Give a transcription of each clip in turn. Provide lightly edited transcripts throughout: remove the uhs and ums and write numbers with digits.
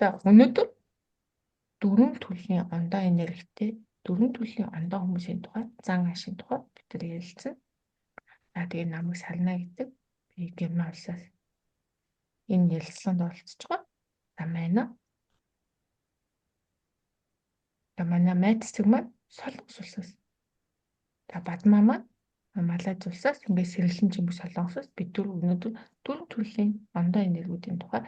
За, өнөөдөр дөрвөн төрлийн ондоо энергитэй, дөрвөн төрлийн ондоо хүмүүсийн тухай, зан ашийн тухай бид нар ярилцсан. За, тэгээ намайг Сална гэдэг, би Герман улсаас энэ ярилцлаганд оролцож байгаа. За, байна. За, манай майд цэцэг маань Солонгос улсаас. За, Бадмаа маань Малайз улсаас, ингээд сэргэлэн чимэг Солонгосоос бид түр өнөөдөр дөрвөн төрлийн ондоо энергиудын тухай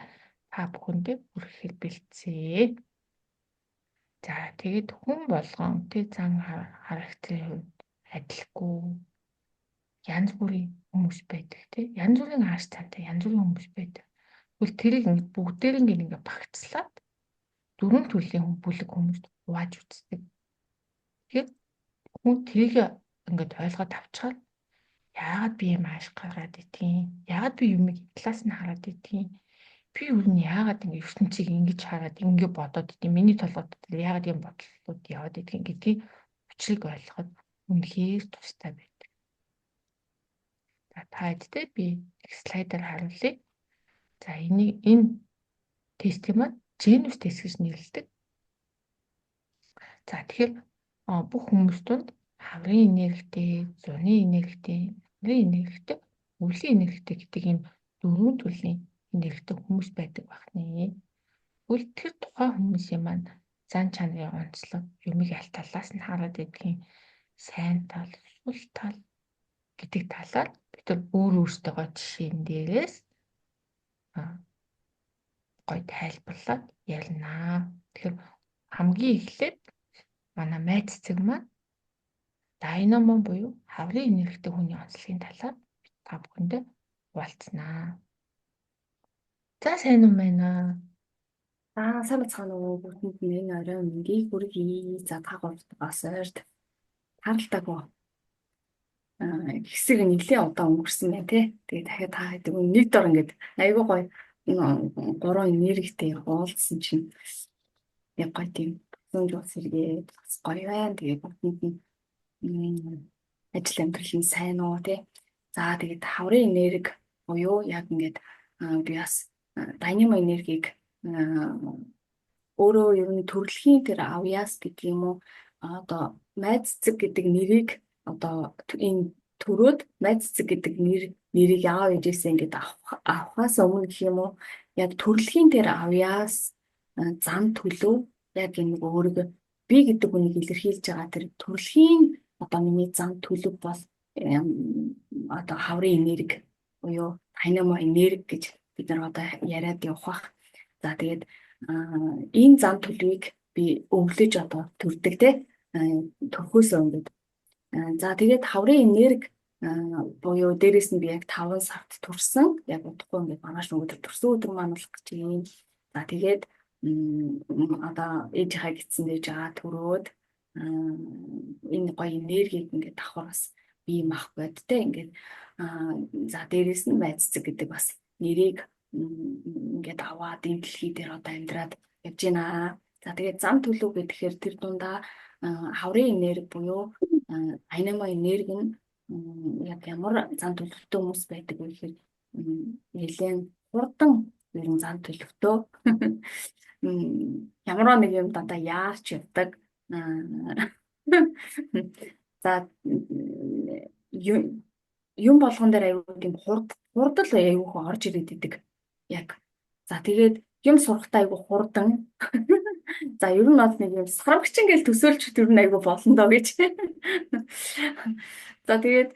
та бүхэндээ хүргэхээр бэлдсэн. За, тэгээд хүн болгон тэг зан характерын хувьд адилгүй янз бүрийн хүмүүс байдаг, тий. Янз бүрийн ааш цантай янз бүрийн хүмүүс байдаг. Тэгвэл тэрийг ингээд бүгдээр ингээд багцлаад дөрвөн төрлийн хүн бүлэг хүмүүст хувааж үздэг. Тэгэхээр хүн тэрийг ингээд ойлгоод авчгаад яагаад би юм ааш гаргаад идгийг, яагаад би юмыг талаас нь хараад идгийг, би юу нь яагаад ингэ ертөнцийг ингэж хараад ингэ бодоод идэв, миний толгойд дээр яагаад юм бодлууд яваад идгийг гэдгийг учрыг ойлгоход үнэхээр тустай байдаг. За, та хэдтэй би слайдаар харуулъя. За, энийг энэ тестийг маань Genus тест гэж нэрлэдэг. За, тэгэхээр бүх хүмүүс дунд хаврын энергитэй, зуны энергитэй, нарын энергитэй, өвлийн энергитэй гэдэг ийм дөрвөн төрлийн энергитэй хүмүүс байдаг байна. Тэгвэл тэр тухайн хүмүүсийн маань зан чанарын онцлог, юмыг аль талаас нь хараад идэгхийн, сайн тал, сул тал гэдэг талаар бид нар өөр өөрсдөө жишээн дээрээс гоё тайлбарлаад ярина. Тэгэхээр хамгийн эхлээд манай майд цэцэг маань дайнамо буюу хаврын энергитэй хүний онцлогийн талаар та бүхэндээ хуваалцсанаа. За, сайн уу байна аа? За, сайн бацгаана уу, бүгдэнд нь энэ орой мэндийг хүргэе. За, та гуравт бас ойрт таралтаагүй хэсэг нэлээ удаан өнгөрсөн байна тий. Тэгээ дахиад та гэдэг нэг дор ингээд айгүй гоё гурван энергитэй уулзсан чинь яг гоё тийм зүүн жуус сэргээд бас гоё байна. Тэгээ бүгдэнд нь ажил амьдрал нь сайн уу тий. За, тэгээд хаврын энерги буюу яг ингээд би бас дайнамо энергийг өөрөө ер нь төрөлхийн тэр авьяас гэдэг юм уу, одоо майд цэцэг гэдэг нэрийг одоо энэ төрөөд майд цэцэг гэдэг нэрийг аав ээжээсээ ингээд авахаас өмнө гэх юм уу, яг төрөлхийн тэр авьяас, зан төлөв, яг энэ өөрийгөө би гэдэг үнийг илэрхийлж байгаа тэр төрөлхийн одоо миний зан төлөв бол одоо хаврын энерги буюу дайнамо энерги гэж бид нар одоо яриад явах бах. За, тэгээд энэ зан төлөвийг би өвлөж одоо төрдөг те, төрхөөсөө ингээд. За, тэгээд хаврын энерги буюу дээрэс нь би яг 5 сард төрсөн. Яг удахгүй ингээд маргааш өдөр төрсөн өдөр маань болох гэж юм. За, тэгээд одоо ээжийнхаа гидсэн дэж байгаа төрөөд энэ гоё энергийг ингээд давхар бас бие мах бодтой ингээд, за, дээрэс нь майд цэцэг гэдэг бас нэрийг ингээд аваад энэ дэлхий дээр одоо амьдраад явж байна. За, тэгээд зан төлөв гэхээр тэр дундаа хаврын энерги буюу дайнамо энерги нь яг ямар зан төлөвтэй хүмүүс байдаг вэ гэхээр нэлээд хурдан ер нь зан төлөвтөө, ямар нэг юм дандаа яарч явдаг. За, юм болгон дээр аюу тийм хурдл аюу орж ирээд идэг. Яг. За, тэгээд юм сурахтаа аюу хурдан. За, ер нь бол нэг юм сарамгчин гэл төсөөлж тэр нь аюу болно доо гэж. За, тэгээд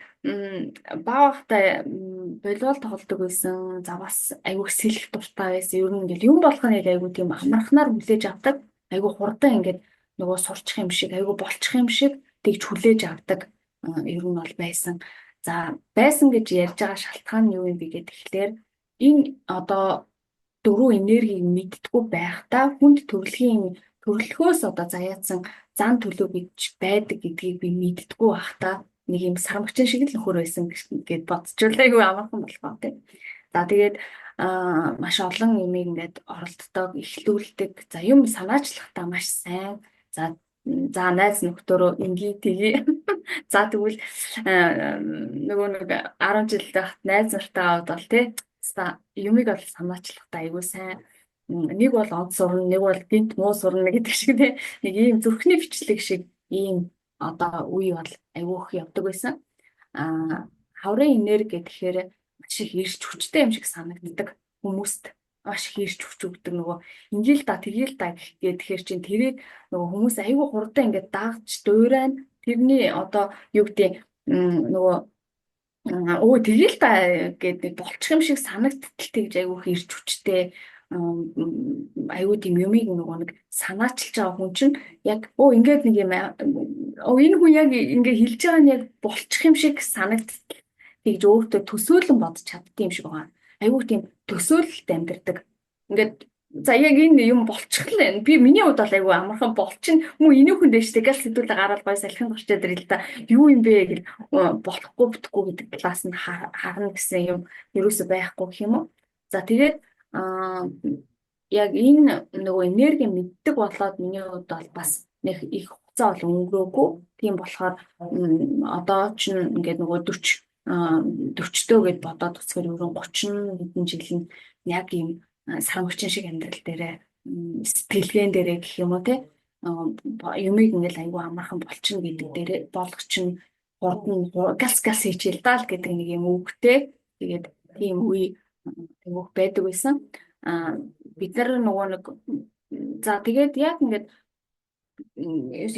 бага байхдаа волейбол тоглодог байсан. За, бас аюу сэлэх дуртай байсан. Ер нь ингээл юм болгоно яг аюу тийм амархнаар хүлээж авдаг. Аюу хурдан ингээд нөгөө сурчих юм шиг, аюу болчих юм шиг тэгж хүлээж авдаг. Ер нь бол байсан. За, байсан гэж ярьж байгаа шалтгаан нь юу юм бэ гэхээр энэ одоо дөрвөн энергийг мэддэггүй байхдаа хүнд төрөлхийн төрөлхөөс одоо заяатсан зан төлөв гэж байдаг гэдгийг би мэддэггүй байхдаа нэг юм сарамгчин шиг л нөхөр байсан гэд бодчихвол айгүй амархан болох тийм. За, тэгээд маш олон юмыг ингээд оролддог, эхлүүлдэг. За, юм санаачлахдаа маш сайн. За за, найз нөхдөөрөө инги тгий. За, тэгвэл нөгөө нэг 10 жил байхад найз нартаа аваад бол тий юмыг бол санаачлахдаа айгүй сайн. Нэг бол од сурна, нэг бол гинт муу сурна гэдэг шиг те. Нэг ийм зүрхний бичлэг шиг ийм одоо үе бол айгүйх явдаг байсан. Аа, хаврын энерги гэхээр маш их ирч хүчтэй юм шиг санагддаг хүмүүст, маш их ирч хүч өгдөг. Нөгөө ингээл да тэгэл да гэхээр чинь тэрийг нөгөө хүмүүс айгүй хурдан ингээд дагж дуурайн тэрний одоо юу гэдэг нөгөө өө тэгэл та гэдэг болчих юм шиг санагдтал тэгж айгүй их ирч хүчтэй, айгүй тийм юмыг нөгөө нэг санаачилж байгаа хүн чинь яг өө ингээд нэг юм өө энэ хүн яг ингээ хэлж байгаа нь яг болчих юм шиг санагдтал тэгж өөртөө төсөөлөн бодож чаддсан юм шиг байгаа. Айгүй тийм төсөөлөлт амьдардаг. Ингээд за яг энэ юм болчих л байна. Би миний хувьд бол айгүй амархан болчин мөн энүүхэн дэш тэгэл сэдвүүлээ гараад гой салхинд орчоод ирэл та юу юм бэ гэл болохгүй бүтэхгүй гэдэг талаас нь харна гэсэн юм ерөөсөө байхгүй гэх юм уу. За, тэгээд яг энэ нөгөө энерги мэддэг болоод миний хувьд бол бас нэг их хугацаа бол өнгөрөөгүй. Тийм болохоор одоо ч ингээд нөгөө 40 40-төө гэд бодоод үзэхээр өрөө 30 хэдэн жил нь яг ийм сармагчин шиг амьдрал дээрээ, сэтгэлгээн дээрээ гэх юм уу те, юмыг ингээл айгүй амархан болчихно гэдэг дээрээ болгочин хурдан галс галс хийчихэл даа л гэдэг нэг юм үгтэй. Тэгээд тийм үе айгүйх байдаг байсан. А бид нар нөгөө нэг за тэгээд яг ингээд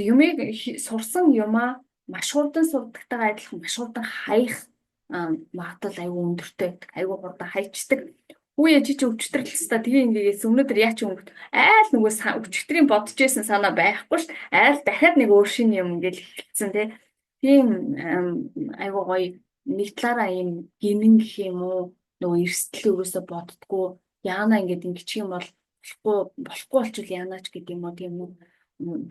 юмыг сурсан юмаа маш хурдан сурдагтайгаа адилхан маш хурдан хаях магадлал айгүй өндөртэй байдаг. Айгүй хурдан хайчдаг. Үгүй чи чи өчтөр л хэвээр тэгээ ингээгээс өнөөдөр яа ч өнгөт айл нөгөө өчтөрийн бодож байсан санаа байхгүй ш. Айл дахиад нэг өөр шинэ юм ингээл эхэлсэн тий. Тийм айгүй гоё нэг талаараа ийм гинэн гэх юм уу, нөгөө эрсдэл өрөөсө боддгоо, яана ингээд ингэчих юм бол болохгүй болохгүй болчихвол яанаач гэдэг юм уу, тийм үү,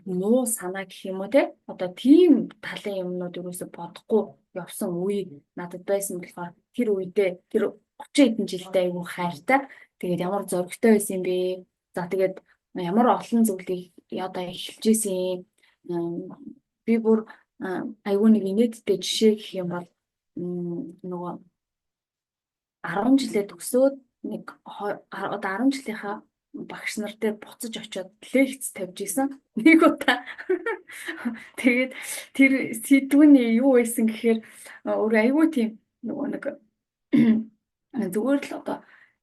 муу санаа гэх юм уу те, одоо тийм талын юмнууд ерөөсө бодохгүй явсан үе надад байсан болохоор тэр үедээ тэр 30 хэдэн жилдээ айгүй хайртай. Тэгээд ямар зоригтой байсан юм бэ? За, тэгээд ямар олон зүйлийг одоо эхэлж исэн юм. Би бүр айгүй нэг инээдтэй жишээ гэх юм бол нөгөө 10 жилээ төгсөөд нэг одоо 10 жилийнхаа багш нар дээр буцаж очиод лекц тавьж исэн. Нэг удаа. Тэгээд тэр сэдвүүний юу байсан гэхээр өөр айгүй тийм нөгөө нэг зүгээр л одоо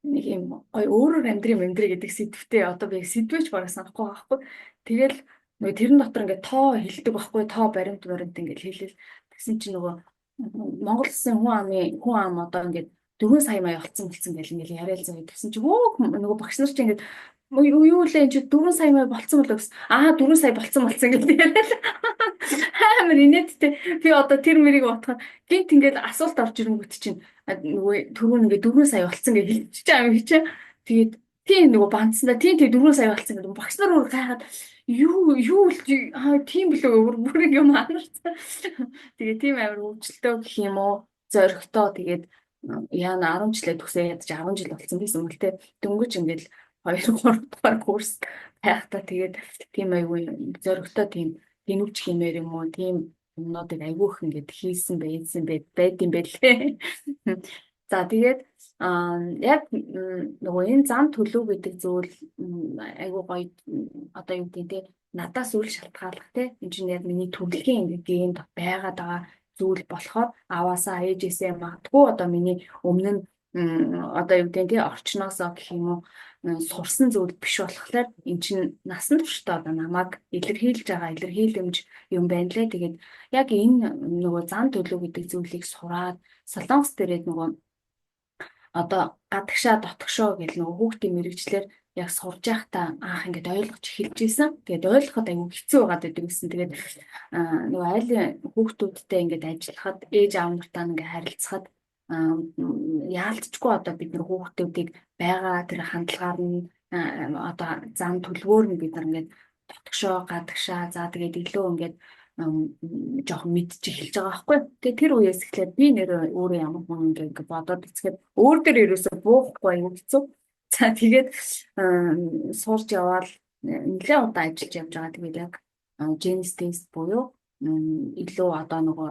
нэг юм гоё өөрөөр амьдрын амьдрий гэдэг сэдвтэй, одоо би сэдвээч бараг санахгүй байхгүй. Тэгэл нөгөө тэрэн дотор ингээд тоо хэлдэг байхгүй, тоо баримт баримт ингээд хэлэл. Тэгсэн чинь нөгөө Монгол улсын хүн амын хүн ам одоо ингээд 4 сая мая болцсон болцсон гэл ингээл яриад заяа. Тэгсэн чинь өө нөгөө багш нар чинь ингээд юу лээ, энэ чи 4 сая мая болцсон болоо гэсэн. Аа, 4 сая болцсон болцсон гэдэг яриад. Амар инээдтэй. Би одоо тэр мэрийг бодохоор гинт ингээд асуулт орж ирэнгүүт чинь нөгөө түрүүн ингээд 4 сая болцсон гэж хэлчихэж байгаа юм хичээ. Тэгээд тийм нөгөө бандсандаа тийм тийм 4 сая болцсон гэдэг багш нар өөр гайхаад юу юу л аа тийм билүү, өөр бүр юм анарсан. Тэгээ тийм амар хөвчлөлтөө гэх юм уу, зоригтой. Тэгээд яана 10 жилээ төгсөө ядаж 10 жил болсон байсан мөл те. Дөнгөж ингээд 2 3 дугаар курс байхдаа тэгээд тийм айгүй зоригтой, тийм тэнүүч хэмээр юм уу, тийм юмнуудыг айгүйх ингээд хийсэн байсан байд юм байлээ. За, тэгээд яг нөгөө энэ зам төлөв гэдэг зүйл айгүй гоё, одоо юу гэдэг те, надаас үл шалтгааллах те, энэ чинь яг миний төрөлхийн ингээд генд байгаад байгаа зүйл болохоор аваасаа ээжээсээ, магадгүй одоо миний өмнө нь одоо юу гэдэг те, орчноосоо гэх юм уу, сурсан зүйл биш болохоор эн чинь насан туршдаа одоо намайг илэрхийлж байгаа илэрхийлэмж юм байна лээ. Тэгээд яг энэ нөгөө зан төлөв гэдэг зүйлийг сураад Солонгос дээрээ нөгөө одоо гадагшаа дотгошоо гэл нөгөө хүүхдийн мэрэгчлэр яг сурж байхдаа анх ингээд ойлгож эхэлж исэн. Тэгээд ойлгоход айгүй хэцүү байгаад байдаг гэсэн. Тэгээд нөгөө айлын хүүхдүүдтэй ингээд ажиллахад, ээж аав нартаа ингээд харилцахад яалтчгүй одоо бид нар хүүхдүүдийг байгаа тэр хандлагаар нь, одоо зам төлөвөөр нь бид нар ингээд дотгошоо гадагшаа, за тэгээд илүү ингээд жоохон мэдчих эхэлж байгаа байхгүй. Тэгээ тэр үеэс эхлээд би нэр өөрөө ямар хүн ингээд бодоод үзэхэд өөр дээр ерөөсө буухгүй, айгүй хэцүү. За, тэгээд сурч яваал нэлээд удаа ажиллаж явж байгаа. Тэгээд яг Genesis test буюу илүү одоо нөгөө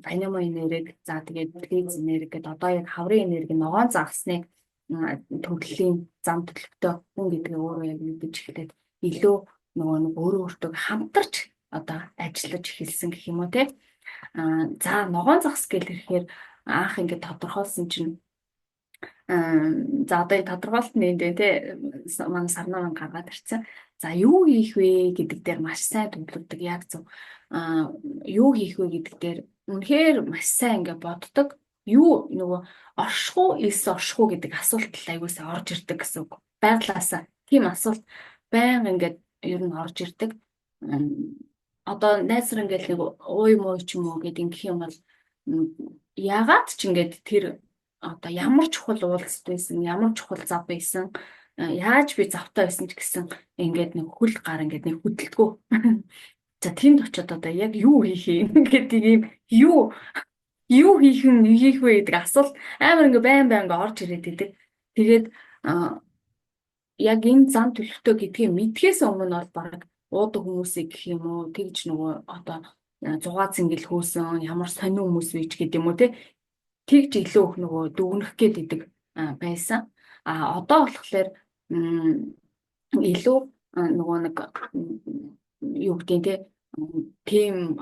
динамо энерги, за тэгээд близ энерги гэдэг одоо яг хаврын энерги ногоон загасны төрлийн зам төлөвтэй хүн гэдгээ өөрөө яг мэдэж эхлээд илүү нөгөө нэг өөрөө өөртөө хамтарч одоо ажиллаж эхэлсэн гэх юм уу те. За, ногоон загас гэл ирэхээр анх ингээд тодорхойлсон чинь, за, одоо энэ тодорхойлолт нь энд байна те, манай сарнаа маань гаргаад ирсэн. За, юу хийх вэ гэдэг дээр маш сайн төвлөрдөг, яг зөв. Юу хийх вэ гэдэг дээр үнэхээр маш сайн ингээд боддог. Юу нөгөө орших уу, элс орших уу гэдэг асуулт л аягүй сайн орж ирдэг гэсэн үг. Байглаасаа тийм асуулт байнга ингээд ер нь орж ирдэг. Одоо найзар ингээд нэг ууй муу ч юм уу гэдэг ингэх юм бол яагаад ч ингээд тэр одоо ямар чухал уулзалт байсан, ямар чухал зав байсан, яаж би завтай байсан ч гэсэн ингээд нэг хөл гар ингээд нэг хөдөлдгөө. За, тэнд очиод одоо яг юу хийх юм гэдэг юм, юу юу хийх юм, хийх вэ гэдэг асуулт амар ингээ байн байн ингээ орж ирээд идэг. Тэгээд яг энэ зам төлөвтэй гэдгийг мэдхээс өмнө бол баг уудаг хүмүүсийг гэх юм уу, тэгж нөгөө одоо зугаа цэнгэл хөөсөн ямар сонин хүмүүс вэ ч гэдэг юм уу те, тэгж илүү их нөгөө дүгнэх гээд идэг байсан. А одоо болохоор илүү нөгөө нэг юу гэдгийг те, тийм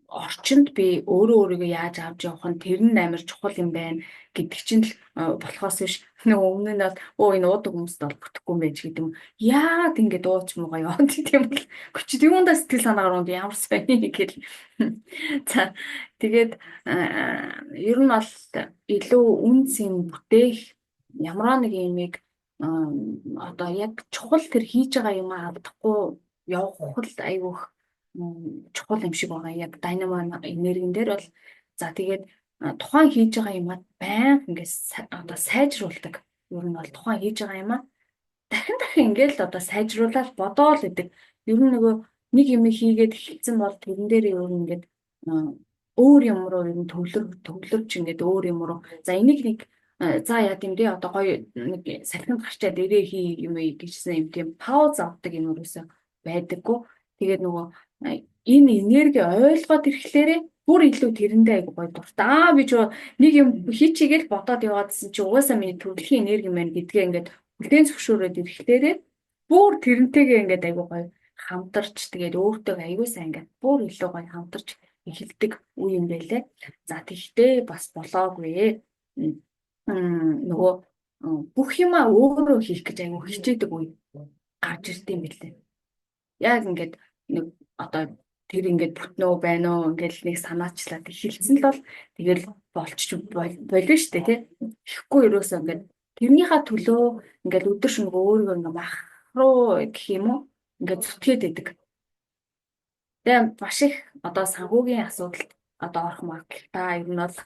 орчинд би өөрөө өөрийгөө яаж авч явах нь, тэр нь амар чухал юм байна гэдэг чинь л болохоос биш, нөгөө өмнө нь бол өө энэ уудаг хүмүүст бол бүтэхгүй юм байж гэдэг юм. Яагаад ингэж ууч муугаа яваад тийм бол гүчид юундаа сэтгэл санаагаар унд ямар сайн гэл. За, тэгээд ер нь бол илүү үн цэн бүтээх, ямар нэг юмыг одоо яг чухал тэр хийж байгаа юм алдахгүй явах л айгүйх чухал юм шиг байгаа. Яг дайнамо энергин дээр бол, за, тэгээд тухайн хийж байгаа юмаа байнга ингээд одоо сайжруулдаг. Ер нь бол тухайн хийж байгаа юмаа дахин дахин ингээд л одоо сайжруулаад бодоол гэдэг. Ер нь нөгөө нэг юм хийгээд эхэлсэн бол тэрэн дээр ер нь ингээд өөр юм руу ер нь төвлөрч ингээд өөр юм руу, за, энийг нэг, за, яа гэм дээ, одоо гоё нэг салхинд гарчаад ирээ хий юм гэжсэн юм, тийм пауз авдаг юм ерөөсөө байдаггүй. Тэгээд нөгөө энэ энерги ойлгоод ирэхлээрээ бүр илүү тэрэндээ айгу гоё дуртай. Аа, би ч нэг юм хийчихгээл бодоод яваадсэн чи угаасаа миний төрөлхийн энерги маань гэдгээ ингээд хүлээн зөвшөөрөөд ирэхлээрээ бүр тэрнтэйгээ ингээд айгу гоё хамтарч, тэгээд өөртөө айгу сайн ингээд бүр илүү гоё хамтарч эхэлдэг үе юм байлээ. За, тэгтээ бас болоогүй. Нөгөө бүх юмаа өөрөө хийх гэж айгу хичээдэг үе гарч ирд юм билээ. Яг ингээд нэг одоо тэр ингээд бүтнөө байна уу ингээл нэг санаачлаад эхэлсэн л бол тэгэл болчих болно шүү дээ тий. Ихгүй ерөөсөө ингээд тэрнийхээ төлөө ингээд өдөр шөнөгүй өөрийгөө ингээд мах руу гэх юм уу, ингээд зүтгээд байдаг. Тэгээ маш их одоо санхүүгийн асуудалд одоо орох магадлалтай ер нь бол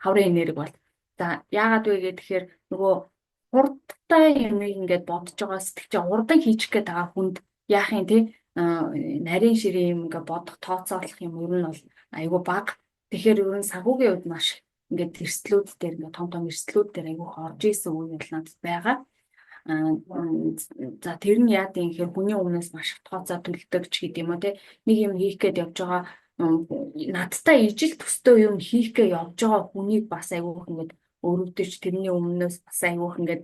хаврын энерги бол. За, яагаад вэ гэхээр нөгөө хурдтай юмыг ингээд бодож байгаа сэтгэж хурдан хийчих гээд байгаа хүнд яах юм те, нарийн ширээ юм ингээ бодох, тооцоолох юм ер нь бол айгүй бага. Тэгэхээр ер нь санхүүгийн хувьд маш ингээд эрсдлүүд дээр, ингээд том том эрсдлүүд дээр айгүй их орж исэн үе бол надад байгаа. За, тэр нь яа гэм гэхээр хүний өмнөөс маш их тооцоо төлдөг ч гэдэг юм уу те, нэг юм хийх гээд явж байгаа, надтай ижил төстэй юм хийх гээд явж байгаа хүнийг бас айгүй их ингээд өрөвдөж, тэрний өмнөөс бас айгүй их ингээд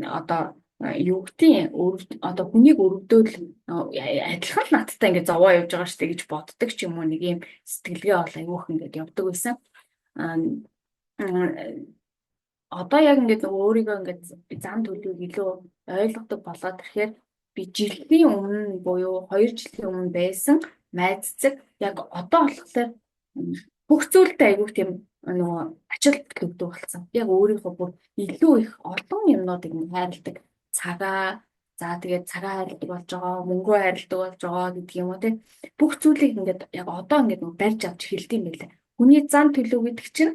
одоо юу гэдгийг, одоо хүнийг өрөвдөөл адилхан л надтай ингээд зовоо явж байгаа штэ гэж боддог ч юм уу, нэг юм сэтгэлгээ бол айгүйх ингээд явдаг байсан. Одоо яг ингээд нөгөө өөрийгөө ингээд зам төлөвийг илүү ойлгодог болоод ирэхээр би жилийн өмнө буюу 2 жилийн өмнө байсан майз цэцэг яг одоо болохоор бүх зүйлдээ айгүйх тийм нөгөө ачаал өгдөг болсон. Яг өөрийнхөө бүр илүү их олон юмнуудыг хайрладаг, цагаа, за, тэгээд цагаа хайрладаг болж байгаа, мөнгөө хайрладаг болж байгаа гэдэг юм уу те. Бүх зүйлийг ингээд яг одоо ингээд нөгөө барьж авч эхэлдэг юм байлаа. Хүний зам төлөв гэдэг чинь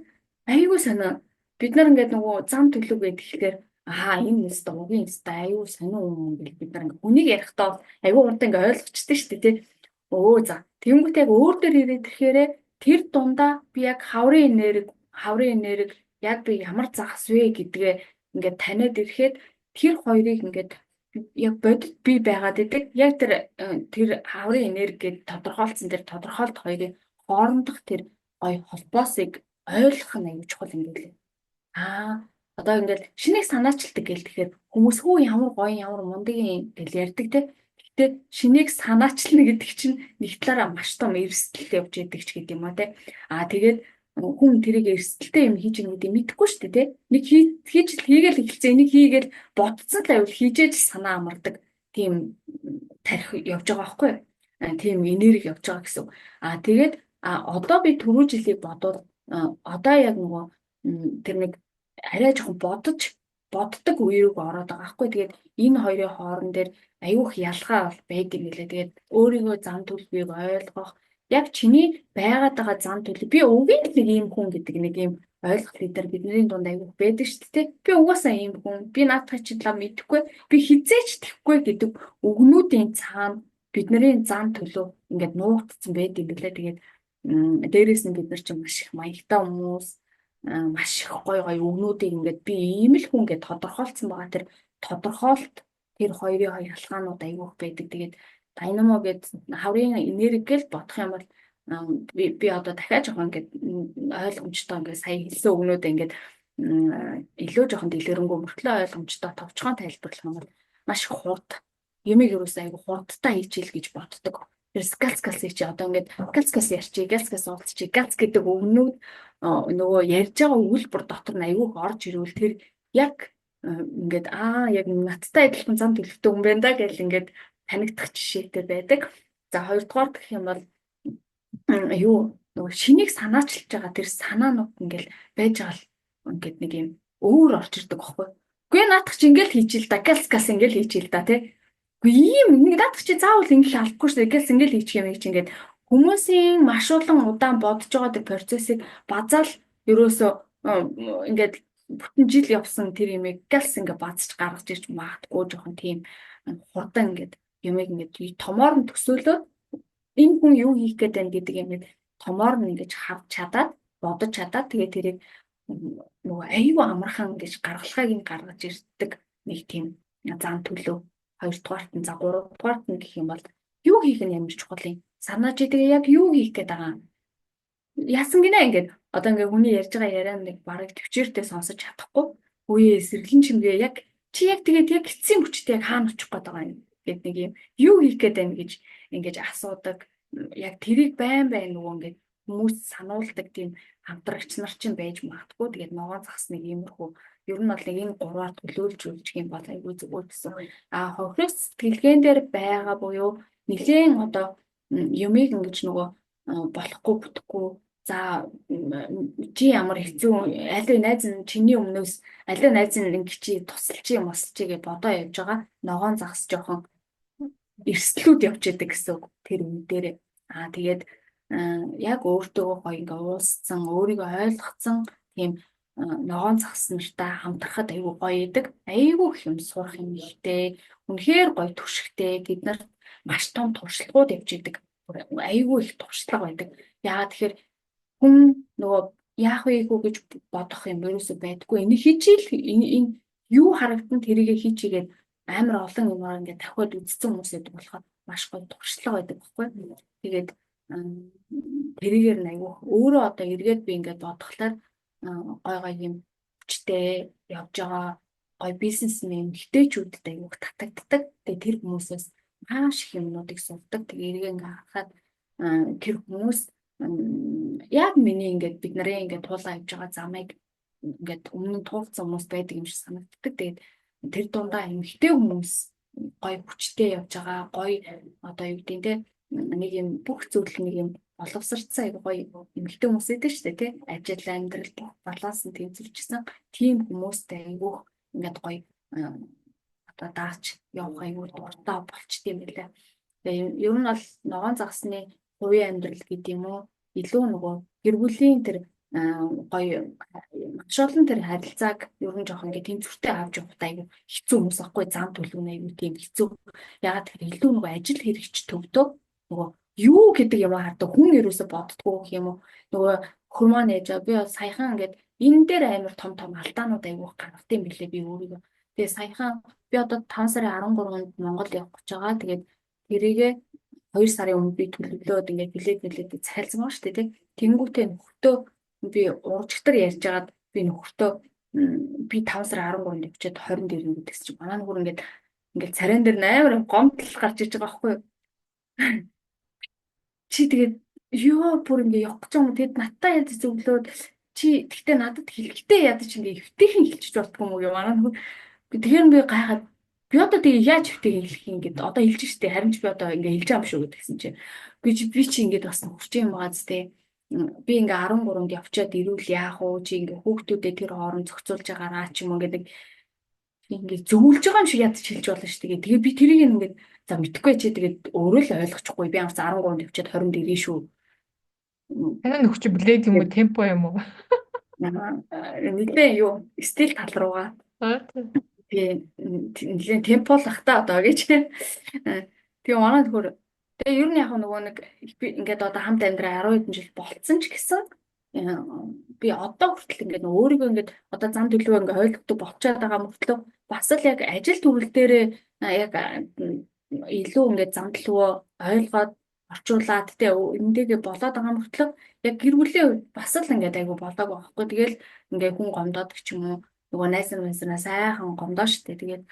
айгүй сонио. Бид нар ингээд нөгөө зам төлөв гэдэг аа, энэ нэстэ угийн нэстэ айгүй сонио юм гэл бид нар ингээд хүнийг ярихдаа айгүй хурдан ингээд ойлгочтой шүү дээ те. Өө, за, тэнгуут яг өөр дээр ирээд ирэхээрээ тэр дундаа би яг хаврын энерги яг би ямар загас вэ гэдгээ ингээд таниад ирэхэд тэр хоёрыг ингээд яг бодит би байгаад идэг. Яг тэр хаврын энерги гээд тодорхойлцсон тэр тодорхойлт хоёрын хоорондох тэр гоё холбоосыг ойлгох нь аюул чухал юм билээ. Аа. Одоо ингээл шинийг санаачилдаг гэл тэгэхээр хүмүүс хүү ямар гоё, ямар мундаг юм гэл ярьдаг те. Гэхдээ шинийг санаачлна гэдэг чинь нэг талаараа маш том эрсдэл явж идэг ч гэдэг юм а те. Аа тэгээд хүн тэрийг эрсдэлтэй юм хийж ийн гэдэг мэдэхгүй шүү дээ те. Нэг хийж хийгээл эхэлсэн, энийг хийгээл бодцсон л аюул хийжээж санаа амардаг тийм тарих явж байгаа байхгүй юу? Тийм энерги явж байгаа гэсэн. Аа тэгээд одоо би түрүү жилийг бодвол одоо яг нөгөө тэр нэг арай жоохон бодож боддог үе рүү ороод байгаа байхгүй. Тэгээд энэ хоёрын хоорон дээр аюух ялгаа бол байдаг нэлээ. Тэгээд өөрийгөө зам төлөвийг ойлгох, яг чиний байгаад байгаа зам төлөв, би угийн л нэг ийм хүн гэдэг нэг ийм ойлголт дээр бидний дунд аюух байдаг шүү дээ. Би угаасаа ийм хүн, би наадах чи лав мэдэхгүй, би хизээч тэхгүй гэдэг үгнүүдийн цаана бидний зам төлөв ингээд нуугдсан байд юм билээ. Тэгээд дээрээс нь бид нар чинь маш их маягтай хүмүүс, маш их гой гой үгнүүдийг ингээд би ийм л хүн гэж тодорхойлцсон байгаа. Тэр тодорхойлт, тэр хоёрын хоёр ялгаанууд айгүйх байдаг. Тэгээд дайнамо гэд хаврын энерги гэл бодох юм бол би одоо дахиад жоохон ингээд ойлгомжтой, ингээд сая хэлсэн үгнүүд ингээд илүү жоохон дэлгэрэнгүй мөртлөө ойлгомжтой товчхон тайлбарлах юм бол маш их хурд юмыг юусаа айгу хурдтай хийчихэл гэж боддог. Тэр скалц скалц чи одоо ингээд галц галц ярьчих, галц галц уулзчих, галц гэдэг үгнүүд нөгөө ярьж байгаа өгүүлбэр дотор нь айгүйх орж ирвэл тэр яг ингээд аа яг надтай адилхан зам төлөвтэй хүн байна да гэл ингээд танигдах жишээтэй байдаг. За, хоёрдугаар гэх юм бол юу нөгөө шинийг санаачилж байгаа тэр санаанууд ингээл байж байгаа л ингээд нэг юм өөр орж ирдэг байхгүй. Үгүй, наадах чи ингээл хийчихэл да, галс галс ингээл хийчихэл да тий. Үгүй, ийм нэг наадах чи заавал ингээл албагүй шүү дээ. Галс ингээл хийчих юм чи ингээд хүмүүсийн маш олон удаан бодож байгаа тэр процессыг базаал ерөөсөө ингээд бүтэн жил явсан тэр юмыг галс ингээ базж гаргаж ирж магадгүй, жоохон тийм хурдан ингээд юмыг ингээд томоор нь төсөөлөөд энэ хүн юу хийх гээд байна гэдэг юм томоор нь ингэж харж чадаад, бодож чадаад, тэгээ тэрийг нөгөө аюу амархан ингэж гаргалгааг нь гаргаж ирдэг нэг тийм зан төлөв хоёрдугаарт нь. За, гуравдугаарт нь гэх юм бол юу хийх нь ямар чухал юм санаа чи тэгээ яг юу хийх гээд байгаа яасан гинэ. Ингээд одоо ингээ хүний ярьж байгаа яриа нэг бараг төвчээртэй сонсож чадахгүй үе сэргэлэн чимгээ яг чи яг тэгээд яг эцсийн хүчтэй яг хаана очих гээд байгаа юм гэд нэг юм юу хийх гээд байна гэж ингэж асуудаг. Яг тэрийг байн байн нөгөө ингээд хүмүүс сануулдаг тийм хамтрагч нар чинь байж магадгүй. Тэгээд ногоон загас нэг иймэрхүү ер нь бол нэг энэ гурваар төлөөлж үлжих юм бол айгүй зүгээр гэсэн. А хохирох сэтгэлгээн дээр байгаа буюу нэлээн одоо юмыг ингэж нөгөө болохгүй бүтэхгүй, за чи ямар хэцүү, аль найз нь чиний өмнөөс аль найз нь ингэ чи тусалчих мусалчих гэж бодоо явж байгаа ногоон загас жоохон эрсдлүүд явж идэг гэсэн үг тэр үе дээрээ. Аа тэгээд яг өөртөө гоё ингээ уулзсан, өөрийгөө ойлгоцсон тийм ногоон загас нартай хамтрахад айгүй гоё идэг. Айгүй их юм сурах юм ихтэй. Үнэхээр гоё түшигтэй. Тэд нарт маш том туршлагууд явж идэг. Айгүй их туршлага байдаг. Яагаад тэгэхээр хүн нөгөө яах вэ гэж бодох юм ерөөсөө байдаггүй. Энийг хийчихэл энэ юу харагдан тэрийгэ хийчихгээд амар олон юмар ингээд давхиад үзсэн хүмүүс байдаг болохоор маш гоё туршлага байдаг байхгүй. Тэгээд тэрийгээр нь айгүй өөрөө одоо эргээд би ингээд бодглохлоор гой гой юм хүчтэй явж байгаа гой бизнесмен эмэгтэйчүүдэд айгүй татагддаг. Тэгээд тэр хүмүүсээс маш их юмнуудыг сурдаг. Тэгээ эргээ ингээд харахад тэр хүмүүс яг миний ингээд бид нарын ингээд туулаа явж байгаа замыг ингээд өмнө нь туулсан хүмүүс байдаг юм шиг санагддаг. Тэгээд тэр дундаа эмэгтэй хүмүүс гоё хүчтэй явж байгаа, гоё одоо юу гэдэг те нэг юм бүх зүйл нэг юм боловсрцсан айгу гоё эмэгтэй хүмүүс байдаг шүү дээ тий. Ажил, амьдрал бүх баланс нь тэнцвэрчсэн тийм хүмүүстэй айгүйх ингээд гоё одоо даач явах айгу дуртай болчт юм билээ. Тэгээ ер нь бол ногоон загасны хувийн амьдрал гэдэг юм уу, илүү нөгөө гэр бүлийн тэр гоё маш олон тэр харилцааг ер нь жоохон ингээ тэнцвэртэй авч явахдаа айгу хэцүү хүмүүс ахгүй, зам төлөв нь айгу тийм хэцүү. Ягаад тэгэхээр илүү нөгөө ажил хэрэгч төвдөө нөгөө юу гэдэг юм хардаг хүн ерөөсө боддгоо гэх юм уу, нөгөө хөрмаа нээж би бол саяхан ингээд энэ дээр амар том том алдаанууд айгүйх гаргад юм билээ би өөрийгөө. Тэгээ саяхан би одоо 5 сарын 13-нд Монгол явах гэж байгаа. Тэгээд тэрийгэ 2 сарын өмнө би төлөвлөөд ингээд билет билет захиалсан байгаа шүү дээ, тий. Тэнгүүтээ нөхөртөө би уржигтар ярьж байгаад би нөхөртөө Би 5 сарын 13-нд явчаад 20 дэрнэ гэдгс чинь манай нөхөр ингээд ингээд царайн дээр амар гомдол гарч иж байгаа байхгүй юу? Чи тэгээд ёо бүр ингээ явах гэж юм. Тэгэд надтай ядаж зөвлөөд чи тэгтээ надад хэлэхдээ ядаж ингээ эвтэйхэн хэлчих болтгүй юм уу гэх манай нөхөр. Тэгэхээр би гайхаад би одоо тэгээ яаж эвтэйхэн хэлэх юм гэд одоо хэлж штэ, харин ч би одоо ингээ хэлж байгаа юм шүү гэдгсэн чинь би чи ингээд бас нөхөрч юм байгаа зү. Би ингээ 13-нд явчаад ирүүл яах вэ? Чи ингээ хүүхдүүдэд тэр хооронд зохицуулж байгаараа ч юм уу гэдэг ингээ зөвлөж байгаа юм шиг ядаж хэлж болно шүү дээ. Тэгээ би тэрийг ингээд за мэдхгүй чи тэгээд өөрөө л ойлгочихгүй. Би ямар ч 13-нд явчаад 20-нд ирнэ шүү. Танай нөхөр чи блэд юм уу, темпо юм уу? Нилээ юу стил тал руугаа. Тэгээ нилээ темпо л ах та одоо гэж. Тэгээ манай нөхөр тэгээ ер нь яг нөгөө нэг би ингээд одоо хамт амьдраа 10 хэдэн жил болцсон ч гэсэн би одоо хүртэл ингээд өөрийгөө ингээд одоо зам төлөвөө ингээд ойлгодог болчиход байгаа мөртлөө бас л яг ажил төрөл дээрээ яг илүү ингээд зам төлөвөө ойлгоод орчуулад тэ эндээгээ болоод байгаа мөртлөө яг гэр бүлийн хувьд бас л ингээд айгу болоог байхгүй. Тэгэл ингээд хүн гомдоод ч юм уу нөгөө найз нар сайхан гомдоо штэ. Тэгээд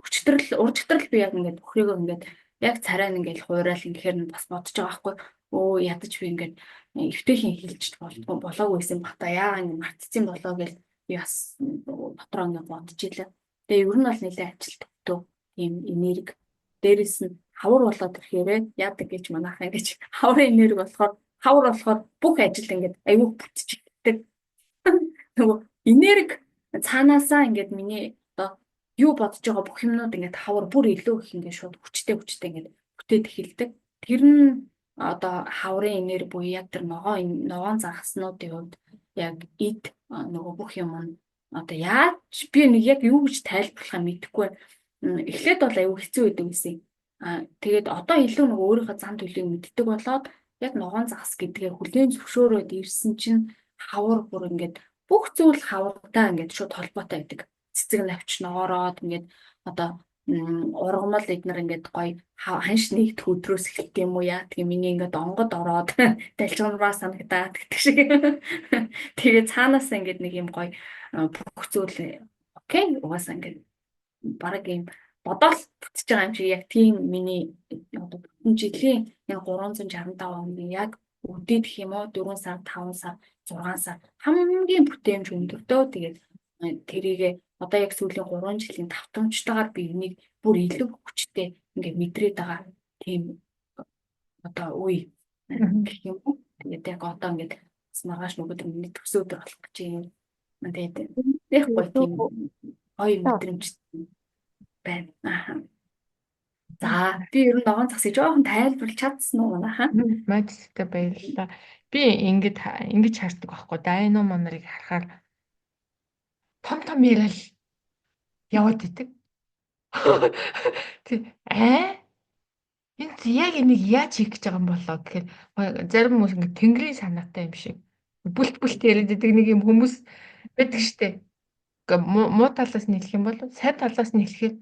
өчтөрл уржигтрал би яг ингээд өхрийгөө ингээд яг царай нь ингээд хуйраал ингэхээр нь бас бодож байгаа байхгүй. Өө ядаж би ингээд эвтэйхэн хэлж болдгоо болоогүй байсан бах та, яа ингэ мартцсан болоо гэл би бас дотроо ингээд бодож илээ. Тэгээ ер нь бол нэлээд ажил төвтөө ийм энерги. Дээрэс нь хавар болоод ирэхээрээ яадаг гэж манайхаа ингэж хаврын энерги болохоор хавар болохоор бүх ажил ингээд аюу бүтчихдэг. Нөгөө энерги цаанаасаа ингээд миний одоо юу бодож байгаа бүх юмнууд ингээд хавар бүр илүү их ингээд шууд хүчтэй хүчтэй ингээд бүтээд эхэлдэг. Тэр нь одоо хаврын энерги буюу яг тэр ногоон ногоон загаснуудын хувьд яг эд нөгөө бүх юм нь одоо яаж би нэг яг юу гэж тайлбарлахаа мэдэхгүй. Эхлээд бол аюу хэцүү байдаг гэсэн. Тэгээд одоо илүү нөгөө өөрийнхөө зам төлөвийг мэддэг болоод яг ногоон загас гэдгээ хүлээн зөвшөөрөөд ирсэн чинь хавар бүр ингээд бүх зүйл хавартай ингээд шууд холбоотой байдаг. Цэцэг навч ногоороод ингээд одоо ургамал эднэр ингээд гоё ханш нэгдэх өдрөөс эхэлт юм уу яа тэгээ миний ингээд онгод ороод далжгамраа санагдаад гэдэг шиг. Тэгээ цаанаас ингээд нэг юм гоё бүх зүйл окей угаасаа ингээд бараг юм бодоол бүтэж байгаа юм шиг яг тийм миний одоо бүтэн жилийн энэ 365 хоногийн яг үдээд гэх юм уу 4 сар 5 сар 6 сар хамгийн бүтээмж өндөртөө. Тэгээд тэрийг одоо яг сүүлийн 3 жилийн давтамжтайгаар би энийг бүр илүү хүчтэй ингээд мэдрээд байгаа тийм одоо үе гэх юм уу. Тэгээд яг одоо ингээд маргааш нөгөөдөр миний төсөө өдөр болох гэж юм. Тэгээд яг гоё тийм гоё мэдрэмж байна. Аа. За би ер нь ногоон загсыг жоохон тайлбарлаж чадсан уу манайхаа? Магистртэй баярлалаа. Би ингэж ингэж хардаг байхгүй. Дайно монорыг харахаар том том яриад яваад идэг. Тэг аа энэ яг энийг яаж хийх гэж байгаа юм болоо гэхээр зарим хүмүүс ингэ тэнгэрийн санаатай юм шиг бүлт бүлт яриад идэг нэг юм хүмүүс байдаг штэ. Муу талаас нь хэлэх юм бол сайн талаас нь хэлэхээр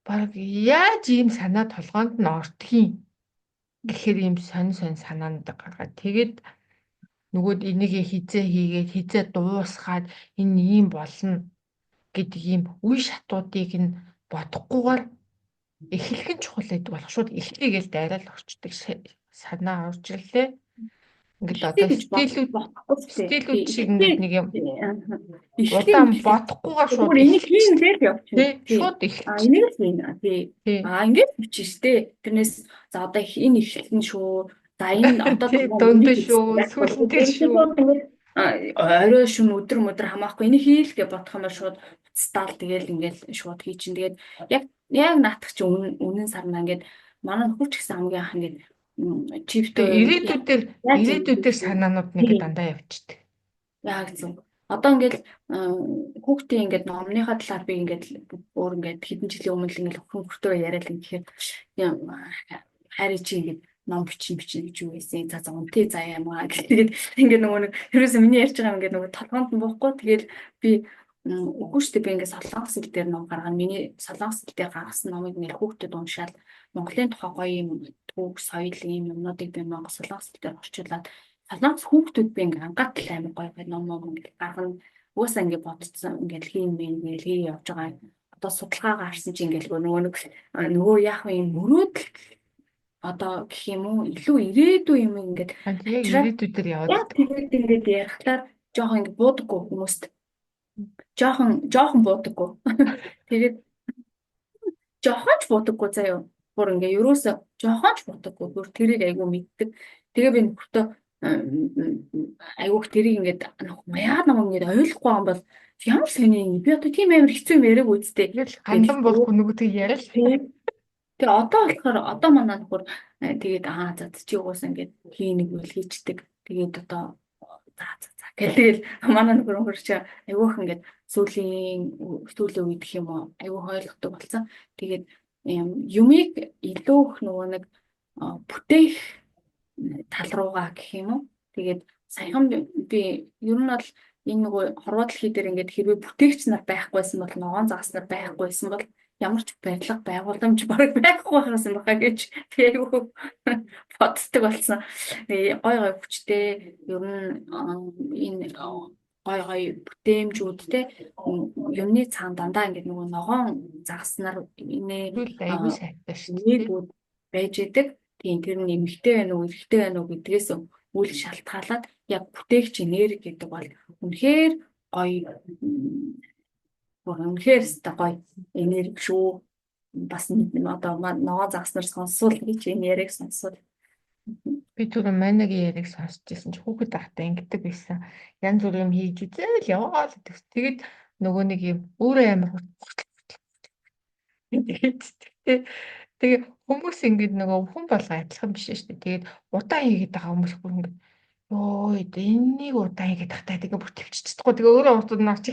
баг яаж ийм санаа толгоонд нь ордгийн гэхээр ийм сонь сонь санаанд гаргаад тэгээд нөгөө энийг хизээ хийгээд хизээ дуусгаад энэ ийм болно гэдэг ийм үе шатуудыг нь бодохгүйгээр эхлэх нь чухал байдаг болох шууд эхлэе гээл дайрал орчдөг санаа орж ирлээ. Ингээд одоо стилүүд стилүүд шиг ингээд нэг юм удаан бодохгүйгээр шууд энийг хийгээл явчихна. Шууд эхэлчих. А энийг л хийнэ. Тий. А ингээд бичих штэ. Тэрнээс за одоо энэ эхлэн шүү. За энэ одоо дунд шүү, сүүлэн шүү. Орой шүн өдөр мөдөр хамаахгүй энийг хийл гэж бодох юм бол шууд буцтаал тэгэл ингээл шууд хий чинь. Тэгээд яг яг наатах чи үнэн сарнаа ингээд манай нөхөр ч гэсэн хамгийн анх ингээд чиптэй ирээдүйдээр ирээдүйдээр санаанууд нэг дандаа явчихдаг. Яг зөв. Одоо ингээд хүүхдийн ингээд номныхаа талаар би ингээд өөр ингээд хэдэн жилийн өмнө л ингээд өхөн хөртөө яриад л гэхээр хайр чи ингээд ном бичин бичин гэж юу байсан. За за үнтэй заяа юм аа тэгээд ингээд нөгөө нэг ерөөсөө миний ярьж байгаа ингээд нөгөө толгоонд нь буухгүй. Тэгээд би үгүй шүү дээ, би ингээд солонгос хэл дээр ном гаргана. Миний солонгос хэл дээр гаргасан номыг ингээд хүүхдэд уншаал Монголын тухай гоё юм түүх, соёл ийм юмнуудыг би монгол солонгос хэл дээр орчуулад солонгос хүүхдүүд би ингээд ангаатал амар гоё гоё ном ном ингээд гаргана. Угаасаа ингээд бодцсон, ингээд хийм мэн ингээд хий явж байгаа. Одоо судалгаа гарсан чи ингээд нөгөө нэг нөгөө яах вэ, мөрөөдөл одоо гэх юм уу, илүү ирээдүй юм ингээд Яг ирээдүй дээр яваад. Яг тэгээд ингээд ярихлаар жоохон ингээд буудаггүй хүмүүст. Жоохон жоохон буудаггүй. Тэгээд жоохон ч буудаггүй заяа. Бүр ингээ ерөөсө жоохон ч буудаггүй. Бүр тэрийг айгүй мэддэг. Тэгээ би нөхөртөө айгүйх тэрийг ингээд яагаад намайг ингээд ойлгохгүй юм бол ямар сони, би одоо тийм амар хэцүү юм яриаг үсттэй. Тэгэл гандан болохгүй нөгөөдөө яриа л. Тэгээ одоо болохоор одоо манай нөхөр тэгээд аа за чи угаас ингээд хий нэг үйл хийчдэг. Тэгээд одоо за за за гэл тэгэл манай нөхөр нөхөр чи айгүйх ингээд сүүлийн сүүлийн үед гэх юм уу, айгүйх ойлгодог болсон. Тэгээд юмыг илүү их нөгөө нэг бүтээх тал руугаа гэх юм уу. Тэгээд саяхан би ер нь бол энэ нөгөө хорвоо дэлхий дээр ингээд хэрвээ бүтээгч нар байхгүйсэн бол, ногоон загас нар байхгүйсэн бол ямар ч барилга, байгууламж бараг байхгүй байхаас юм баха гэж би айгүй боддог болсон. Гой гой хүчтэй ер нь энэ гой гой бүтээмжүүд те юмны цаана дандаа ингээд нөгөө ногоон загас нар инээ айгүй сайтай шүү дээ. Байж идэг. Тийм, тэр нь эмэгтэй байна уу, эрэгтэй байна уу гэдгээс үл шалтгаалаад яг бүтээгч энерги гэдэг бол үнэхээр гоё, бүр үнэхээр өстой гоё энерги шүү. Бас одоо ногоон загас нар сонсвол гэж энэ яриаг сонсвол. Би түрүү Манагийн яриаг сонсч ирсэн чи хүүхэд байхдаа ингэдэг байсан. Янз бүр юм хийж үзээл яваал гэдэг. Тэгээд нөгөө нэг юм өөрөө амар тэгээд тэгээ хүмүүс ингээд нөгөө хүн болго адилхан биш шүү дээ. Тэгээд удаан хийгээд байгаа хүмүүс бүр ингээд ёо энийг удаан хийгээд тахтай тэгээ бүр төвчж чадахгүй. Тэгээ өөрөө уртад наач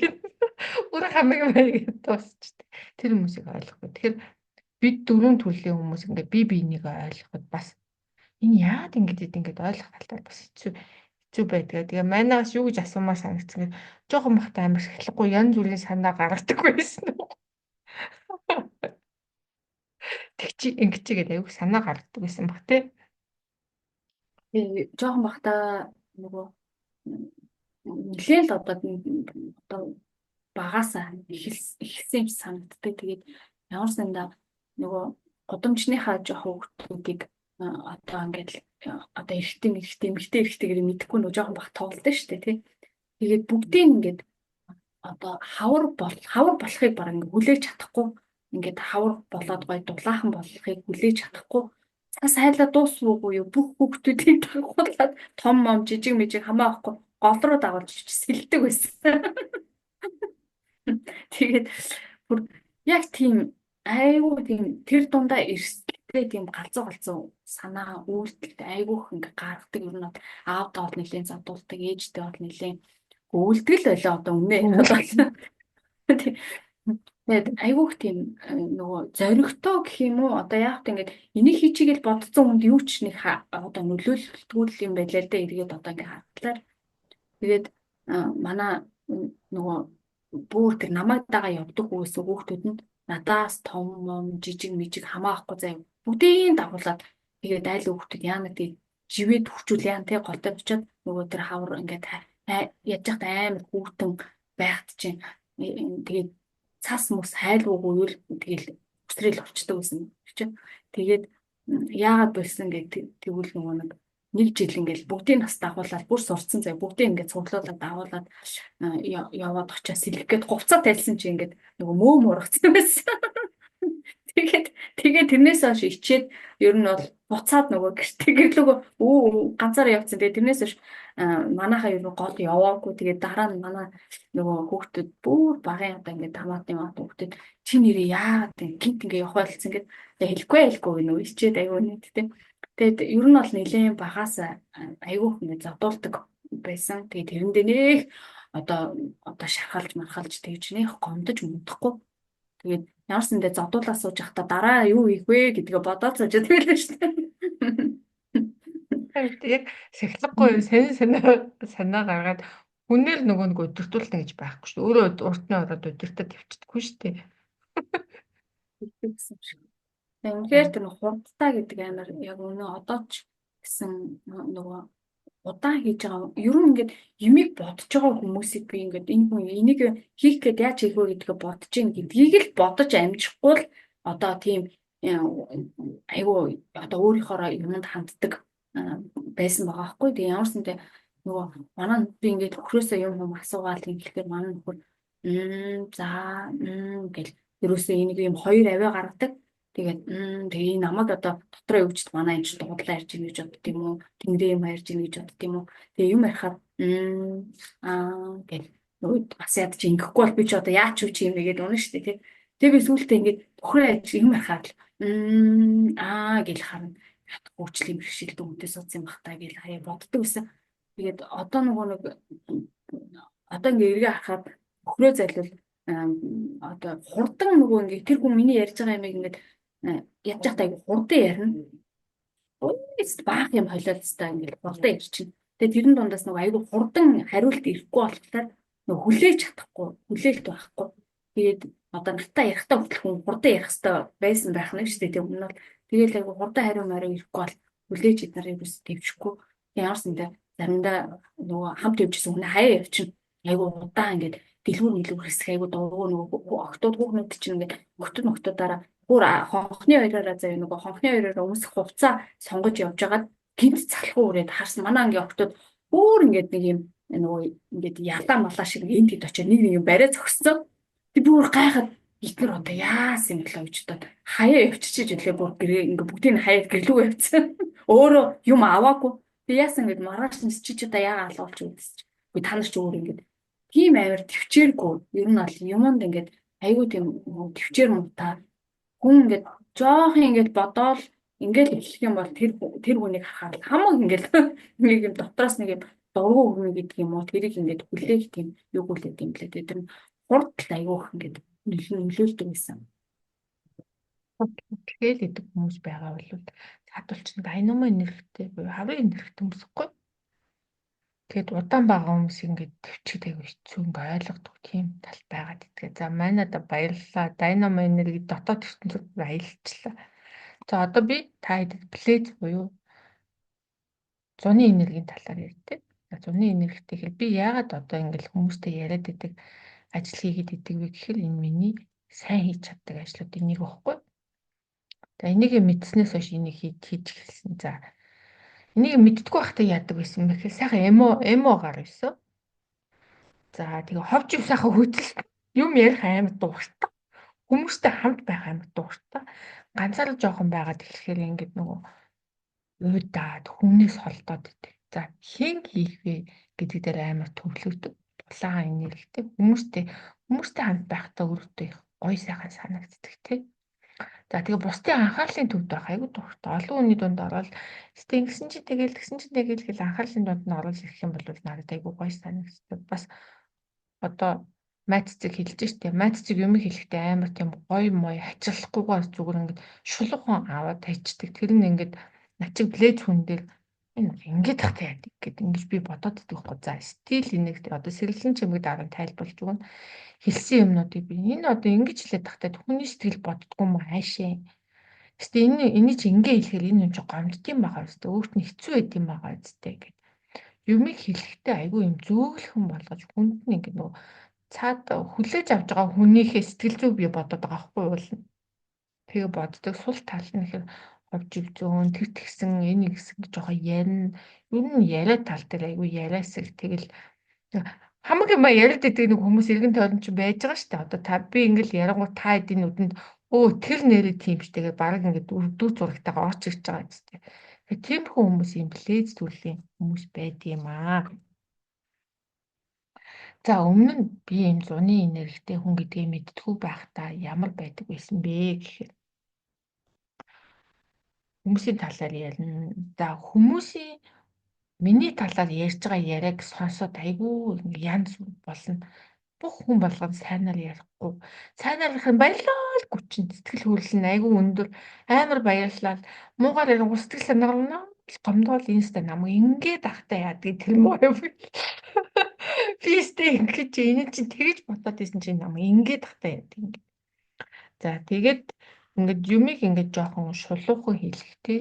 өөрөө хамаг маяг дуусчихдээ. Тэр хүмүүсийг ойлгохгүй. Тэгэхээр бид дөрвөн төрлийн хүмүүс ингээд бие биенийг ойлгоход бас энэ яагаад ингэж идэв ингээд ойлгох талаар бас хэцүү хэцүү байдаг. Тэгээ манайгаас юу гэж асуумаар санагдсан гээд жоохон бахта амар шахлахгүй янз бүрийн санаа гаргадаг байсан уу? Тэг чи ингэж гээд аягүй санаа гаргадаг байсан баг тий. Тэгээ жоохон бахта нөгөө нэлээд л одоо одоо багасаа эхэлсэн юм санагддаг. Тэгээд ямар санда нөгөө гудамжныхаа жоохон хүүхдүүдийг одоо ингээд одоо эрэгтэй эрэгтэй, эмэгтэй эрэгтэй гэдэг мэдэхгүй нөгөө жоохон баг тоглолтой шүү дээ тий. Тэгээд бүгдийг ингээд одоо хавар бол хавар болохыг баг ингээд хүлээж чадахгүй, ингээд хавар болоод гоё дулаахан болохыг хүлээж чадахгүй цас хайлаа дуусвуугүй юу, бүх хүүхдүүдийг дагуулад том мом жижиг мижиг хамаахгүй гол руу дагуулж сэлдэг байсан. Тэгээд бүр яг тийм айгүй тийм тэр дундаа эрсдэлтэй тийм галзуу галзуу санаа үйлдэлтэй айгүйх ингээ гаргадаг. Ер нь бол аавдаа бол нэлээд задуулдаг, ээжтэй бол нэлээд үйлдэл байлаа одоо үнэ. Тэгээд айгүйх тийм нөгөө зоригтой гэх юм уу, одоо яг тэ ингээд энийг хийчихгээл бодсон хүнд юу ч нэг одоо нөлөөлөлтгүй юм байлаа л да, эргээд одоо ингээ харахлаар. Тэгээд манай нөгөө бүр тэр намайг дагаа явдаг хүүс хүүхдүүд нь надаас том мом жижиг мижиг хамаахгүй заяа бүгдийг дагуулад, тэгээд айл хүүхдүүд яана тий живээд хүчүүл яана тий гол дээр очиод нөгөө тэр хавар ингээд яаж яхад амар хүүтэн байхад чинь тэгээд цас мөс хайлгуугүй юу, тэгэл өсрэл болчдөг гэсэн чинь. Тэгээд яагаад болсон гэх тэгвэл нөгөө нэг нэг жил ингээл бүгдийг нас дагуулаад бүр сурцсан заяа, бүгдийг ингээд цуглуулад дагуулад яваад очиад сэлэх гээд хувцас тайлсан чи ингээд нөгөө мөө мургацсан байсан. Тэгээд тэгээ тэрнээс хойш ичээд ер нь бол буцаад нөгөө гэртээ гэрлүүгөө өө ганцаараа явцсан. Тэгээд тэрнээс хойш манайхаа ер нь гол яваагүй. Тэгээд дараа нь манай нөгөө хүүхдүүд бүр багын одоо ингээд хамаатны мат хүүхдүүд чи нэрээ яагаад гинт ингээд явах байлцсан гэд хэлэхгүй хэлэхгүй нөгөө ичээд аюу нийт тийм. Тэгээд ер нь бол нэлээд багаас айгүйх ингээд зодуулдаг байсан. Тэгээд тэрэндээ нэх одоо одоо шархалж мархалж тэгж нэх гомдож мөдөхгүй. Тэгээд ямар ч сэндээ зодуулаа сууж байхдаа дараа юу хийх вэ гэдгээ бодоод сууж байдаг л шүү дээ. Яг сахилгагүй сонин санаа санаа гаргаад хүнээр нөгөө нэг өдөртүүлнэ гэж байхгүй шүү. Өөрөө уртны ороод өдөртөө тавьчихдаггүй шүү дээ. Гэсэн шиг. Үнэхээр тэр хурдтай гэдэг амар яг өнөө одоо ч гэсэн нөгөө удаан хийж байгаа, ер нь ингээд юмыг бодож байгаа хүмүүсийг би ингээд энэ хүн энийг хийх гээд яаж хийх вэ гэдгээ бодож ийн гэдгийг л бодож амжихгүй л одоо тийм айгүй одоо өөрийнхоороо юмд ханддаг байсан байгаа байхгүй. Тэгээ ямар ч үсэнтэй нөгөө манай би ингээд нөхрөөсөө юм юм асуугаал ингэхээр манай нөхөр за гэл ерөөсөө энийг юм хоёр авиа гаргадаг. Тэгээд тэгээ энэ намайг одоо дотроо юу гэж манай энэ чинь дуудлаа ярьж ийн гэж бодд юм уу? Тэнгэрээ юм ярьж ийн гэж бодд юм уу? Тэгээ юм ярихаар аа гэл нөгөө бас ядч ингэхгүй бол би ч одоо яач юу чи юм бэ гэдээ унаа шүү дээ, тий. Тэгээ би сүүлдээ ингээд нөхрөө яаж юм ярихаар л аа гэл харна. Хөгжлийн бэрхшээлтэй хүнтэй суудсан юм бах та гэл хаяа боддог гэсэн. Тэгээд одоо нөгөө нэг одоо ингээ эргээ харахад нөхрөө зайлвал одоо хурдан нөгөө ингээ тэр хүн миний ярьж байгаа юмыг ингээд ядж байхдаа айгу хурдан ярина. Өөс баах юм холиод өстой ингээд хурдан ярьчихна. Тэгээ тэрэн дундаас нөгөө айгу хурдан хариулт ирэхгүй болохоор нөгөө хүлээж чадахгүй, хүлээлт байхгүй. Тэгээд одоо надтай ярихдаа хүртэл хүн хурдан ярих хэвээр байсан байх нь шүү дээ. Тэр өмнө бол тэгэл айгу хурдан хариу мариу ирэхгүй бол хүлээж эднэр ерөөс төвчөхгүй. Ямар ч юм заримдаа нөгөө хамт явжсэн хүн хаяа явчихна. Айгу удаан ингээд дэлгүүр мэлгүүр хэсэг айгу дургу нөгөө октод хүүхнүүд чинь ингээд октод моктодаараа бүр хонхны хоёроо заяа нөгөө хонхны хоёроо өмсөх хувцаа сонгож явж байгаад гинт залхуу үрээд харсан. Манай ангийн октод өөр ингээд нэг юм нөгөө ингээд ялаа малаа шиг энд тэд очиод нэг нэг юм бариа зогссон. Тэг би бүр гайхаад эднэр одоо яасан юм бэлээ гэж бодоод хаяа явчихж үлээ бүр гэрээ ингээд бүгдийг нь хаяад гэрлүүг явцсан. Өөрөө юм аваагүй. Би яасан ингээд маргааш нь чи ч одоо яагаад алгуулч үзсэн чи. Үгүй та нар ч өөр ингээд тийм амар төвчээргүй. Ер нь бол юмд ингээд айгүй тийм төвчээр муутай хүн ингээд жоох ингээд бодоол ингээд эхлэх юм бол тэр тэр хүнийг харахад хамаг ингээд нэг юм дотроос нэг юм дургу өрнө гэдэг юм уу, тэрийг ингээд хүлээх тийм юу хүлээд юм блэ. Тэр нь хурд айгүйх ингээд нөлөөлдөг гэсэн. Тэгэл идэг хүмүүс байгаа бол чадвал чинь дайнамо энергитэй буюу хаврын энергитэй хүмүүс хгүй. Тэгээд удаан байгаа хүмүүс ингээд төвчөд айгу хэцүү ингээ ойлгодог тийм тал байгаад идгээ. За манайда баярлалаа. Дайнамо энерги дотоод ертөнцид аялчлаа. За одоо би та хэдэд плез буюу зуны энергийн талаар ярьдаг. За зуны энергитэй гэхээр би яагаад одоо ингээл хүмүүстэй яриад идэг ажил хийгээд идэг вэ гэхээр энэ миний сайн хийж чаддаг ажлуудын нэг байхгүй. За энийг мэдснээс хойш энийг хийж эхэлсэн. За энийг мэддэггүй байхдаа яадаг байсан бэ гэхээр сайхан эмо эмо гар байсан. За тэгээ ховж ив сайхан хөдөл юм ярих амар дуртай. Хүмүүстэй хамт байх амар дуртай. Ганцаараа жоохон байгаад эхлэхээр ингээд нөгөө уйдаад хүнээс холдоод идэг. За хэн хийх вэ гэдэг дээр амар төвлөрдөг. Улаан энергитэй хүмүүстэй хүмүүстэй хамт байхдаа өөртөө их гоё сайхан санагддаг тий. За тэгээ бусдын анхаарлын төвд байх айгүй дуртай. Олон хүний дунд ороод гэтээ ингэсэн чи тэгэл тэгсэн чи тэгэл гэл анхаарлын дунд нь ороод ирэх юм бол надад айгүй гоё санагддаг. Бас одоо матцыг хэлж штэ. Матцыг юм хэлэхдээ амар тийм гоё мой хачирхахгүйгээр зүгээр ингээд шулуухан аваад тавьчихдаг. Тэр нь ингээд начиг блэз хүн дээр энэ ингээд тахтай яадаг гэд ингэж би бодоод идэх байхгүй. За стил энийг одоо сэргэлэн чимэг дараа нь тайлбарлаж өгнө. Хэлсэн юмнуудыг би энэ одоо ингэж хэлээд тахтай хүний сэтгэл боддгоо юм хаашаа. Гэтэ энэ эний чи ингээ хэлэхээр энэ юм чи гомддсон байгаа үстэй. Өөрт нь хэцүү байд юм байгаа үстэй гэд. Юмыг хэлэхдээ айгүй юм зөөлхөн болгож хүнд нь ингээ нөгөө цаад хүлээж авч байгаа хүнийхээ сэтгэл зүйг би бодоод байгаа байхгүй юу? Тэгээ боддог сул тал нь гэхээр ховж зөөн тэр тэгсэн энэ ингэсэн гэж жоохон ярина. Ер нь яриа тал дээр айгүй яриасаг тэгэл хамаг юм яриад байдаг нэг хүмүүс эргэн тойрон чинь байж байгаа шүү дээ. Одоо та би ингээл ярангуй та эдийн нүдэнд өө тэр нэрээ тийм ч тэгээ баг ингээд дүр зурагтайгаа орч ирж байгаа юм зү. Тэгээ тиймэрхүү хүмүүс юм блэз төрлийн хүмүүс байд юм аа. За өмнө нь би ийм зуны энергитэй хүн гэдгийг мэддэггүй байхдаа ямар байдаг байсан бэ гэхээр хүмүүсийн талаар ярина. За хүмүүсийн миний талаар ярьж байгаа яриаг сонсоод айгүй янз болно. Бүх хүн болгон сайнаар ярихгүй. Сайнаар ярих юм баярлалаа л гүчин сэтгэл хөдлөл нь айгүй өндөр. Амар баярлалаа. Муугаар ярингуй сэтгэл санаарна гомдоол инста намайг ингээд ахтай яадаг тэр муу юм. Би өстэй ингэж энэ чинь тэгэж бодоод исэн чинь намайг ингээд ахтай яадаг ингээд. За тэгээд ингээд юмыг ингээд жоохон шулуухан хэлэхтэй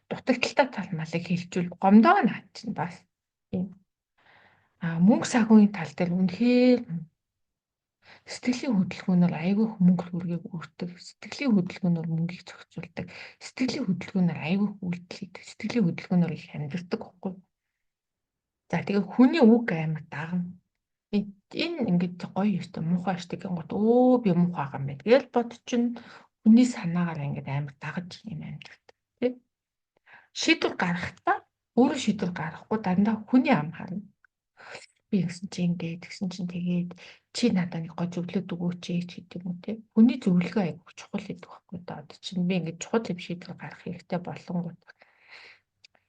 дутагдaltaй тал малыг хэлжүүл гомдоо наа чинь бас. Тийм. Мөнгө санхүүгийн тал дээр үнэхээр сэтгэлийн хөдөлгөөнөөр айгүй их мөнгө төгрөгийг өртөг, сэтгэлийн хөдөлгөөнөөр мөнгийг зохицуулдаг, сэтгэлийн хөдөлгөөнөөр айгүй их үйлдэл хийдэг, сэтгэлийн хөдөлгөөнөөр их амьдардаг байхгүй. За тэгээ хүний үг амар дагна. Энэ ингээд гоё ёстой муухай штэ гингот өө би муухай юм байна гээл бод чинь хүний санаагаар ингээд амар дагаж юм амьдардаг тий. Шийдвэр гаргахдаа өөрөө шийдвэр гаргахгүй дандаа хүний ам харна. Би ингэсэн чи ингээд тэгсэн чинь тэгээд чи надад нэг гой зөвлөд өгөөч ч гэдэг юм уу те. Хүний зөвлөгөө айгүй чухал гэдэг байхгүй да. Одоо чинь би ингээд чухал юм шийдвэр гаргах хэрэгтэй болонгууд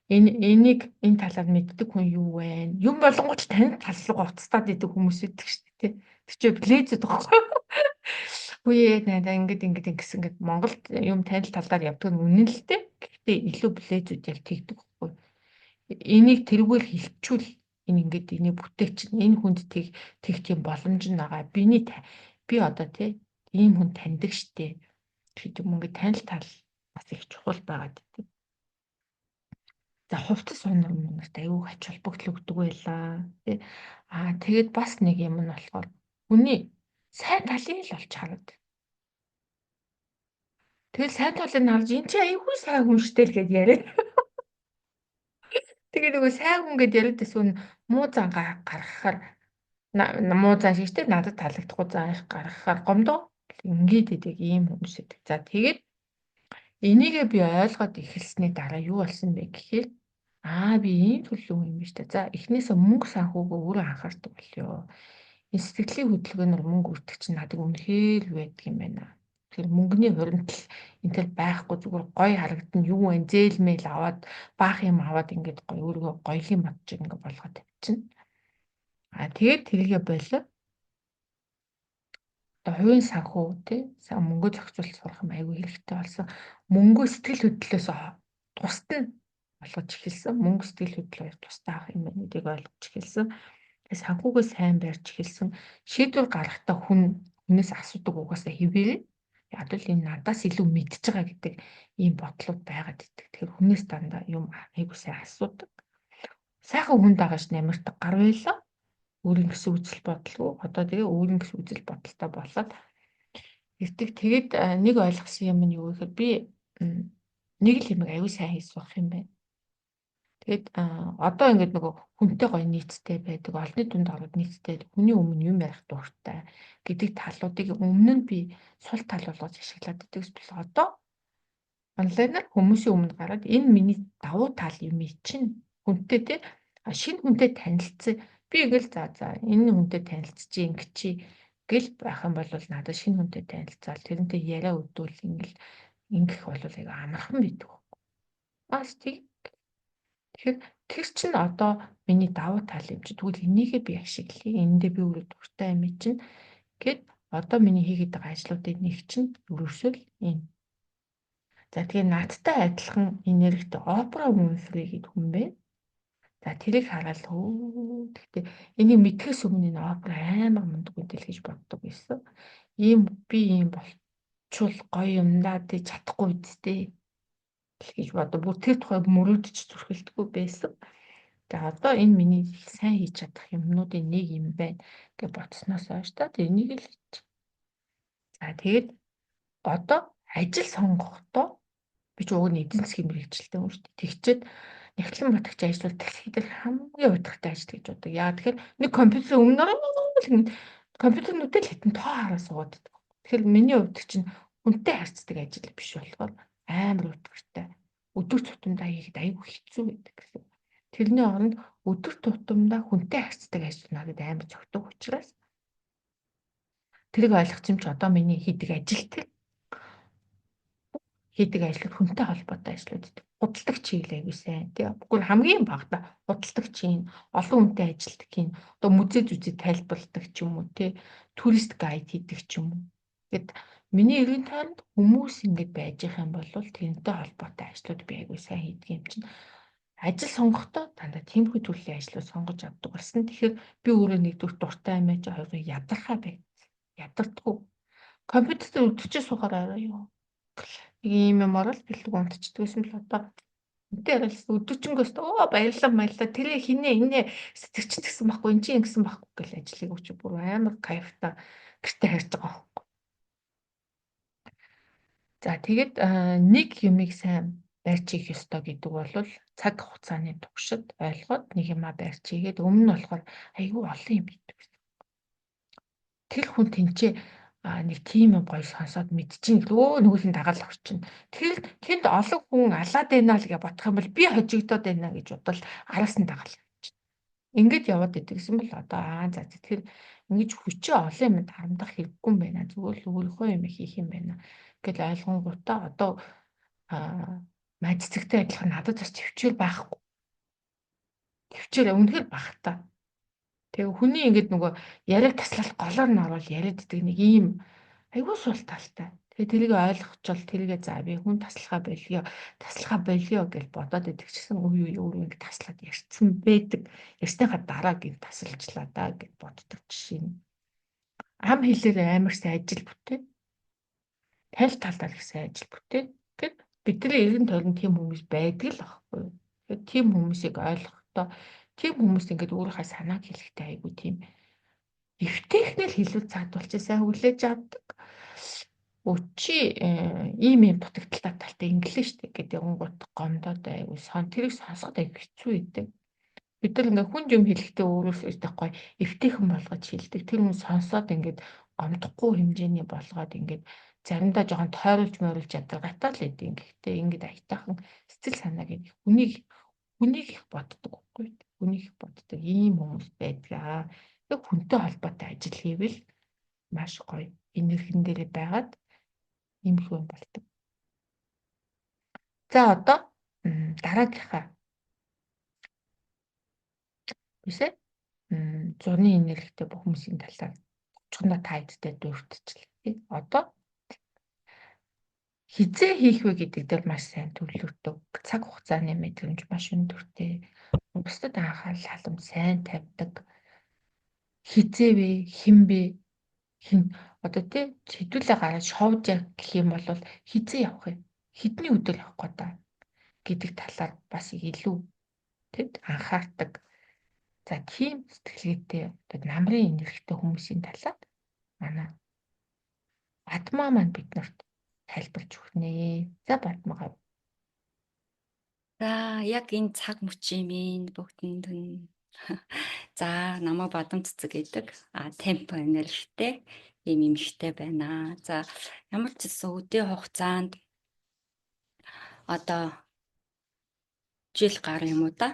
энийг энэ талаар мэддэг хүн юу вэ? Юм болонгууд тань тал руу уцтаад идэг хүмүүс идэг шүү дээ те. Тэр чинь блэзэд байхгүй. Үгүй надаа ингээд ингээд ингэсэн гэд Монголд юм танил талаар явдаг нь үнэн л дээ. Гэхдээ илүү блэзүүд яг тэгдэг байхгүй. Энийг тэрүүгээр хилчүүл энэ ингээд энийг бүтээч энэ хүнд тэг тэг тийм боломж нь байгаа. Биний би одоо тий ийм хүн таньдаг штэ. гэдэг юм ингээд танил тал бас их чухал байгаад байдаг. За хувцас унар мунарт аюу ач холбогдол өгдөг байлаа. Тий. Тэгээд бас нэг юм нь болохоор хүний сайн талыг л олж хараад. Тэгэл сайн талыг нь харж эн чи аюу сайн хүн штэ л гэд яриад. Тэгээ нөгөө сайн хүн гэд яриад байсан муу зан гаргахаар муу зан шиг штэ надад таалагдахгүй зан гаргахаар гомдоо ингээд идэг ийм хүмүүс идэг. За тэгээд энийгээ би ойлгоод эхэлсний дараа юу болсон бэ гэхээр би ийм төрлийн хүн юм биш үү. За эхнээсээ мөнгө санхүүгөө өөрөө анхаардаг болёо. Энэ сэтгэлийн хөдөлгөөнөөр мөнгө өртөх чинь надад үнэхээр байдаг юм байна. Тэгэхээр мөнгөний хуримтлал энэ төр байхгүй зүгээр гоё харагдана юу вэ? Зээл мэйл аваад баах юм аваад ингээд гоё өөрийгөө гоёлын бодож ингээд болгоод тавьчихна. Тэгээд тэрийгэ болоо. Одоо хувийн санхүү тий мөнгө зохицуулалт сурах юм айгүй хэрэгтэй болсон. Мөнгөө сэтгэл хөдлөлөөс тусад нь болгож эхэлсэн. Мөнгө сэтгэл хөдлөл хоёр тусдаа авах юм байна гэдгийг ойлгож эхэлсэн. Тэгээ санхүүгээ сайн барьж эхэлсэн. Шийдвэр гаргахдаа хүнээс асуудаг угаасаа хэвээрээ. Яг л энэ надаас илүү мэдж байгаа гэдэг ийм бодлууд байгаад идэг. Тэгэхээр хүнээс дандаа юм айгүй сайн асуудаг. Сайхан хүн дагаж намирдаг гар байлаа. Өөрийн гэсэн үзэл бодлоо. Одоо тэгээ өөрийн гэсэн үзэл бодолтой болоод ирдэг. Тэгээд нэг ойлгосон юм нь юу гэхээр би нэг л юм аюу сайн хийж сурах юм байна. Тэгээд одоо ингээд нөгөө хүнтэй гоё нийцтэй байдаг, олонний дунд ороод нийцтэй, хүний өмнө юм ярих дуртай гэдэг талуудыг өмнө нь би сул тал болгож ашиглаад байдаг бол одоо онлайнаар хүмүүсийн өмнө гараад энэ миний давуу тал юм чинь хүнтэй тий шинэ хүнтэй танилцсан. Би ингээл за энэ хүнтэй танилцчих ингэчи гэл байх юм бол надад шинэ хүнтэй танилцаал тэрнтэй яриа өдвөл ингээл ингэх бол айгүй амархан байдаг. Бас тэг. Тэгэхээр тэр чинь одоо миний давуу тал юм чи тэгвэл энийгээ би ашиглая. Эндээ би өөрөө дуртай юм чинь гэд одоо миний хийгээд байгаа ажлуудын нэг чинь ерөөсөө л энэ. За тэгээ надтай адилхан энергитэй Опра Уинфри гэдэг хүн байна. За тэрийг хараад хөө тэгтээ энийг мэдхээс өмнө энэ Опра амар мундаг үнтэл гэж боддог байсан. Ийм би ийм болчвол гоё юм да тий чадахгүй үсттэй гэж бодоо. Бүр тэр тухай мөрөөдөж зүрхэлдэггүй байсан. Тэгээ одоо энэ миний сайн хийж чадах юмнуудын нэг юм байна гэж бодсноос хойш та тэрнийг л хийж. За тэгээд одоо ажил сонгохдоо би ч уг нь эдийн засгийн мэргэжилтэй хүн шүү дээ. Тэгчээд Нягтлан батгч ажлууд дэлхийд дээр хамгийн уйтгартай ажил гэж боддог. Яа тэгэхээр нэг компьютерийн өмнө л компьютернүүдээ л хитэн тоо хараа суугаад байдаг. Тэгэхээр миний хувьд чинь хүнтэй харьцдаг ажил биш болохоор амар уйтгартай. Өдөр тутамдаа хийхэд айгүй хэцүү байдаг гэсэн. Тэрний оронд өдөр тутамдаа хүнтэй харьцдаг ажил надад амар зохидог учраас тэрийг ойлгосон юм чи одоо миний хийдэг ажил тэр хийдэг ажлууд хүнтэй холбоотой ажлууд гэдэг. Худалдаг чиглэл аягүй сайн тий. Үгүй хамгийн багада худалдаг чинь, олон хүнтэй ажилладаг чинь, одоо музей зүзээ тайлбарладаг ч юм уу тий. Турист гайд хийдэг ч юм уу. Тэгэд миний эргэн тойронд хүмүүс ингэж байж их юм бол тэрнтэй холбоотой ажлууд би аягүй сайн хийдэг юм чинь. Ажил сонгохдоо дандаа тиймэрхүү төрлийн ажлууд сонгож авдаг болсон. Тэгэхээр би өөрөө нэгдүгээр дуртай юм байж хоёрдугаар ядархаа бай. Ядардаггүй. Компьютер дээр өдөрчөө суухаар арай юу. Нэг ийм юм орол бэлэг унтчихдаг гэсэн л одоо Үнтэй яриад өдөржингөөс оо баярлалаа баярлалаа тэр хинэ инэ тэр чинь тэгсэн байхгүй эн чинь ингэсэн байхгүй гэл ажлыг өчиг бүр амар кайфтай гэрте харж байгаа байхгүй. За тэгээд нэг юмыг сайн барьж хийх ёстой гэдэг бол цаг хугацааны туршид ойлгоод нэг юмаа барьж хийгээд өмнө нь болохоор айгүй олон юм хийдэг гэсэн. Тэр хүн тэнцээ нэг тийм юм гоё сонсоод мэдчихээн өө нөгөөх нь дагаал орчин. Тэр тэнд олон хүн алаад байна л гэж бодох юм бол би хожигдоод байна гэж бодвол араас нь дагаал орчин. Ингээд яваад идэг гэсэн бол одоо аа за тэр ингэж хүчээ олон юмд харамдах хэрэггүй юм байна. Зүгээр л өөрийнхөө юм хийх юм байна гэж ойлгонгуудаа одоо маа цэцэгтэй адилхан надад бас төвчээр байхгүй. Төвчээр үнэхээр багтаа. Тэгээ хүний ингээд нөгөө яриаг таслал голоор нь орвол яриад идэг нэг ийм айгүй сул талтай. Тэгээ тэрийг ойлгочвол тэргээ за би хүн таслахаа болио, таслахаа болио гэж бодоод идэг чсэн үе үе өөрөө ингээд таслаад ярьсан байдаг. Ярьсныхаа дараа гин тасалчлаа да гэж боддог жишээ нь. Ам хэлээр амар сайн ажил бүтээ. Танил талдаа их сайн ажил бүтээ. Тэгэхээр бидний эргэн тойронд тийм хүмүүс байдаг л аахгүй юу. Тэгэхээр тийм хүмүүсийг ойлгохдоо тийм хүмүүс ингээд өөрийнхөө санааг хэлэхдээ айгүй тийм эвтэйхнээр хэлвэл цаадуул чи сайн хүлээж авдаг. Өө чи ийм ийм дутагдaltaй талтай инглээ штэ гэдэг онгот гомдоод айгүй сон тэрийг сонсоход айгүй хэцүү байдаг. Бид нар ингээ хүнд юм хэлэхдээ өөрөөсөө их гоё эвтэйхэн болгож хэлдэг. Тэр хүн сонсоод ингээд гомдохгүй хэмжээний болгоод ингээд заримдаа жоохон тойруулж мойруулж ядаргатай л идэв. Гэхдээ ингээд аятайхан сэтгэл санааг хүнийг хүнийг их боддог байхгүй юу? Хүнийг их боддог ийм хүмүүс байдаг. Тэг хүнтэй холбоотой ажил хийвэл маш гоё энергин дээрээ байгаад иймэрхүү юм болдог. За одоо дараагийнхаа бисээ зуны энергитэй бүх хүмүүсийн талаар товчхондоо та хэдтэй дурдчихлаа тий. Одоо хизээ хийх вэ гэдэг дээр маш сайн төлөвлөгдөг. Цаг хугацааны мэдрэмж маш өндөртэй. Бусдад анхаарал халамж сайн тавьдаг. Хизээ вэ? Хэн бэ? Хэн одоо тий хэдүүлээ гараад шовж яг гэх юм бол хизээ явах юм? Хэдний өдөр явах гээд гэдэг талаар бас илүү тэд анхаардаг. За тийм сэтгэлгээтэй одоо намрын энергитэй хүмүүсийн талаар манай Бадмаа маань бид нарт тайлбарч өгнө. За Бадмаа. За яг энэ цаг мөчийн минь бүгдэнд нь. За намайг Бадам цэцэг гэдэг. Темпо энергитэй ийм эмэгтэй байна. За ямар ч гэсэн өдөө хугацаанд одоо жил гар юм уу да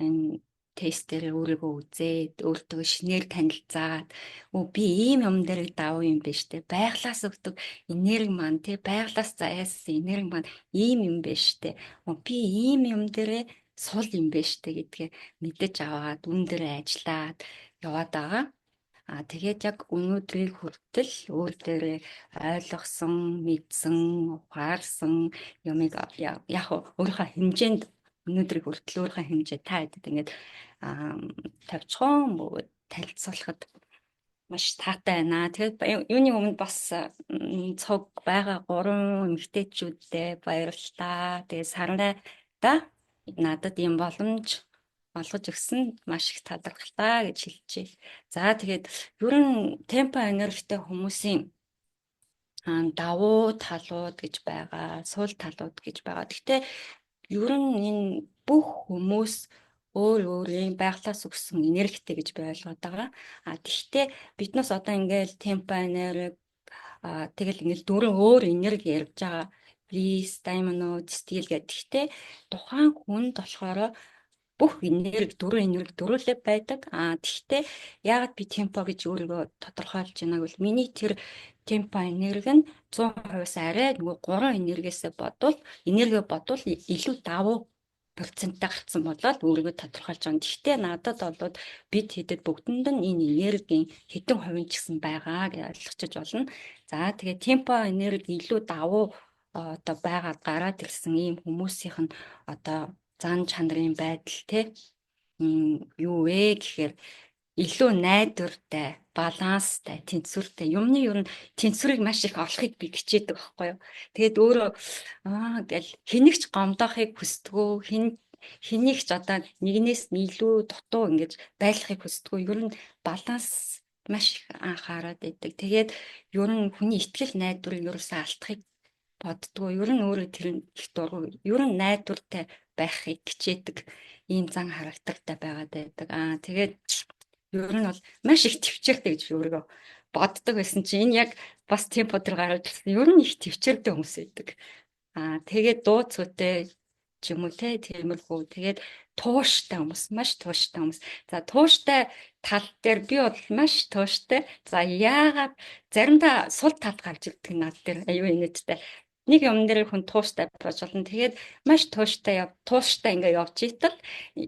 энэ тестээр өөрийгөө үзээд өөртөө шинээр танилцаад өө би ийм юм дээр давуу юм биш те байглаас өгдөг энерги маань те байглаас заяасан энерги маань ийм юм биш те би ийм юм дээрээ сул юм биш те гэдгээ мэдэж аваад үн дээрээ ажиллаад яваад байгаа. А тэгээд яг өнөөдрийг хүртэл өөр дээрээ ойлгосон, мэдсэн, ухаарсан юмыг яг өөрийнхөө хэмжээнд өнөөдрийг хүртэл өөрийнхөө хэмжээ та хэдэд ингээд тавьчихсан бөгөөд танилцуулахад маш таатай байна. Тэгээд юуны өмнө бас цуг байгаа гурван эмэгтэйчүүддээ баярлалаа. Тэгээд сарнай да надад ийм боломж олгож өгсөн маш их талархлаа гэж хэлчихье. За тэгээд ер нь темпо энергитэй хүмүүсийн давуу талууд гэж байгаа, сул талууд гэж байгаа. Гэхдээ ер нь энэ бүх хүмүүс өөр өөрийн байглаас өгсөн энергитэй гэж би ойлгоод байгаа. А тэгвэл биднээс одоо ингээл темпо энерги тэгэл ингээл дөрвөн өөр энерги ярьж байгаа. Bliss, Diamond, Steel гэдэг. Тэгвэл тухайн хүнд болохоор бүх энерги дөрвөн энерги дөрвөлээ байдаг. А тэгвэл яагаад би темпо гэж өөрийгөө тодорхойлж байна гэвэл миний тэр темпо энерги нь 100%-аас арай нөгөө гурван энергиэсээ бодвол энерги бодвол илүү давуу проценттай гарцсан болоод өөрийгөө тодорхойлж байгаа. Гэхдээ надад бол бид хэдэд бүгдэнд нь энэ энергийн хэдэн хувийн ч гэсэн байгаа гэж ойлгочих болно. За тэгээ темпо энерги илүү давуу одоо байгаад гараад ирсэн ийм хүмүүсийнх нь одоо зан чанарын байдал те юу вэ гэхээр Илүү найдвартай, баланстай, тэнцвэртэй. Юмны ер нь тэнцвэрийг маш их олохыг би хичээдэг байхгүй юу. Тэгээд өөрөө гэл хэнийгч гомдоохыг хүсдэггүй, хэнийг ч одоо нэгнээс нь илүү дутуу ингэж байлгахыг хүсдэггүй. Ер нь баланс маш их анхаарад байдаг. Тэгээд ер нь хүний итгэл найдварыг ерөөсөө алдахыг боддгоо. Ер нь өөрөө тэр нь их дургу. Ер нь найдвартай байхыг хичээдэг ийм зан характертай байгаад байдаг. Тэгээд ер нь бол маш их төвчээртэй гэж би өөрийгөө боддог байсан чинь энэ яг бас темпо дээр гарч ирсэн. Ер нь их төвчээртэй хүмүүс байдаг. Тэгээд дуу цөөтэй ч юм уу те, тиймэрхүү. Тэгээд тууштай хүмүүс, маш тууштай хүмүүс. За, тууштай тал дээр би бол маш тууштай. За, яагаад заримдаа сул тал гарч ирдэг над дээр аюу инээдтэй. Нэг юм дээр хүн тууштай байж болно. Тэгээд маш тууштай яв, тууштай ингээ явж итэл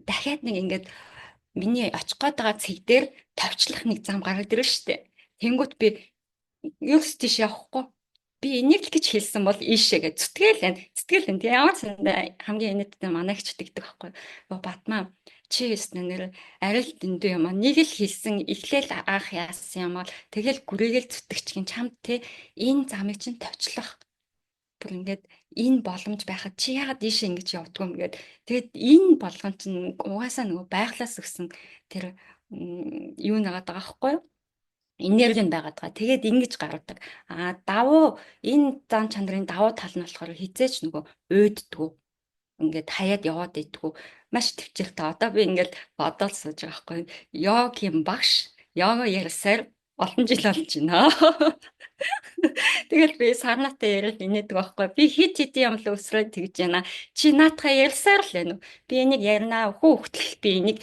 дахиад нэг ингээд миний очих гээд байгаа цэг дээр товчлох нэг зам гараад ирнэ шүү дээ. Тэнгүүт би ерөөс тийш явахгүй. Би энийг л гэж хэлсэн бол ийшээ гэж зүтгэл энэ. Зүтгэл энэ. Тэг ямар сандаа хамгийн инээдтэй манай их чигдэг байхгүй. Йоо Батмаа, чи ёсны нэр арай л дэндүү юм аа. Нэг л хэлсэн эхлээл анх яасан юм бол тэгэл гүрээгээл зүтгэчгин чамд те энэ замыг чинь товчлох бүр ингээд энэ боломж байхад чи яагаад ийшээ ингэж явдгүй юм гээд тэгээд энэ болгон чинь угаасаа нөгөө байглаас өгсөн тэр юу нэгээд байгаа байхгүй юу? Энерги нь байгаад байгаа. Тэгээд ингэж гаргадаг. Давуу энэ зан чанарын давуу тал нь болохоор хизээч нөгөө уйддгүү. Ингээд хаяад яваад идэггүй. Маш төвчээртэй. Одоо би ингээд бодоод сууж байгаа байхгүй юу? Йогийн багш, йога ярьсаар олон жил болж байна. Тэгэл би сарнаатай яриад инээдэг байхгүй. Би хит хит юм л өсрөөд тэгж байна. Чи наатахаа ярьсаар л байна уу? Би энийг ярина. Өхөн хөтлөл би энийг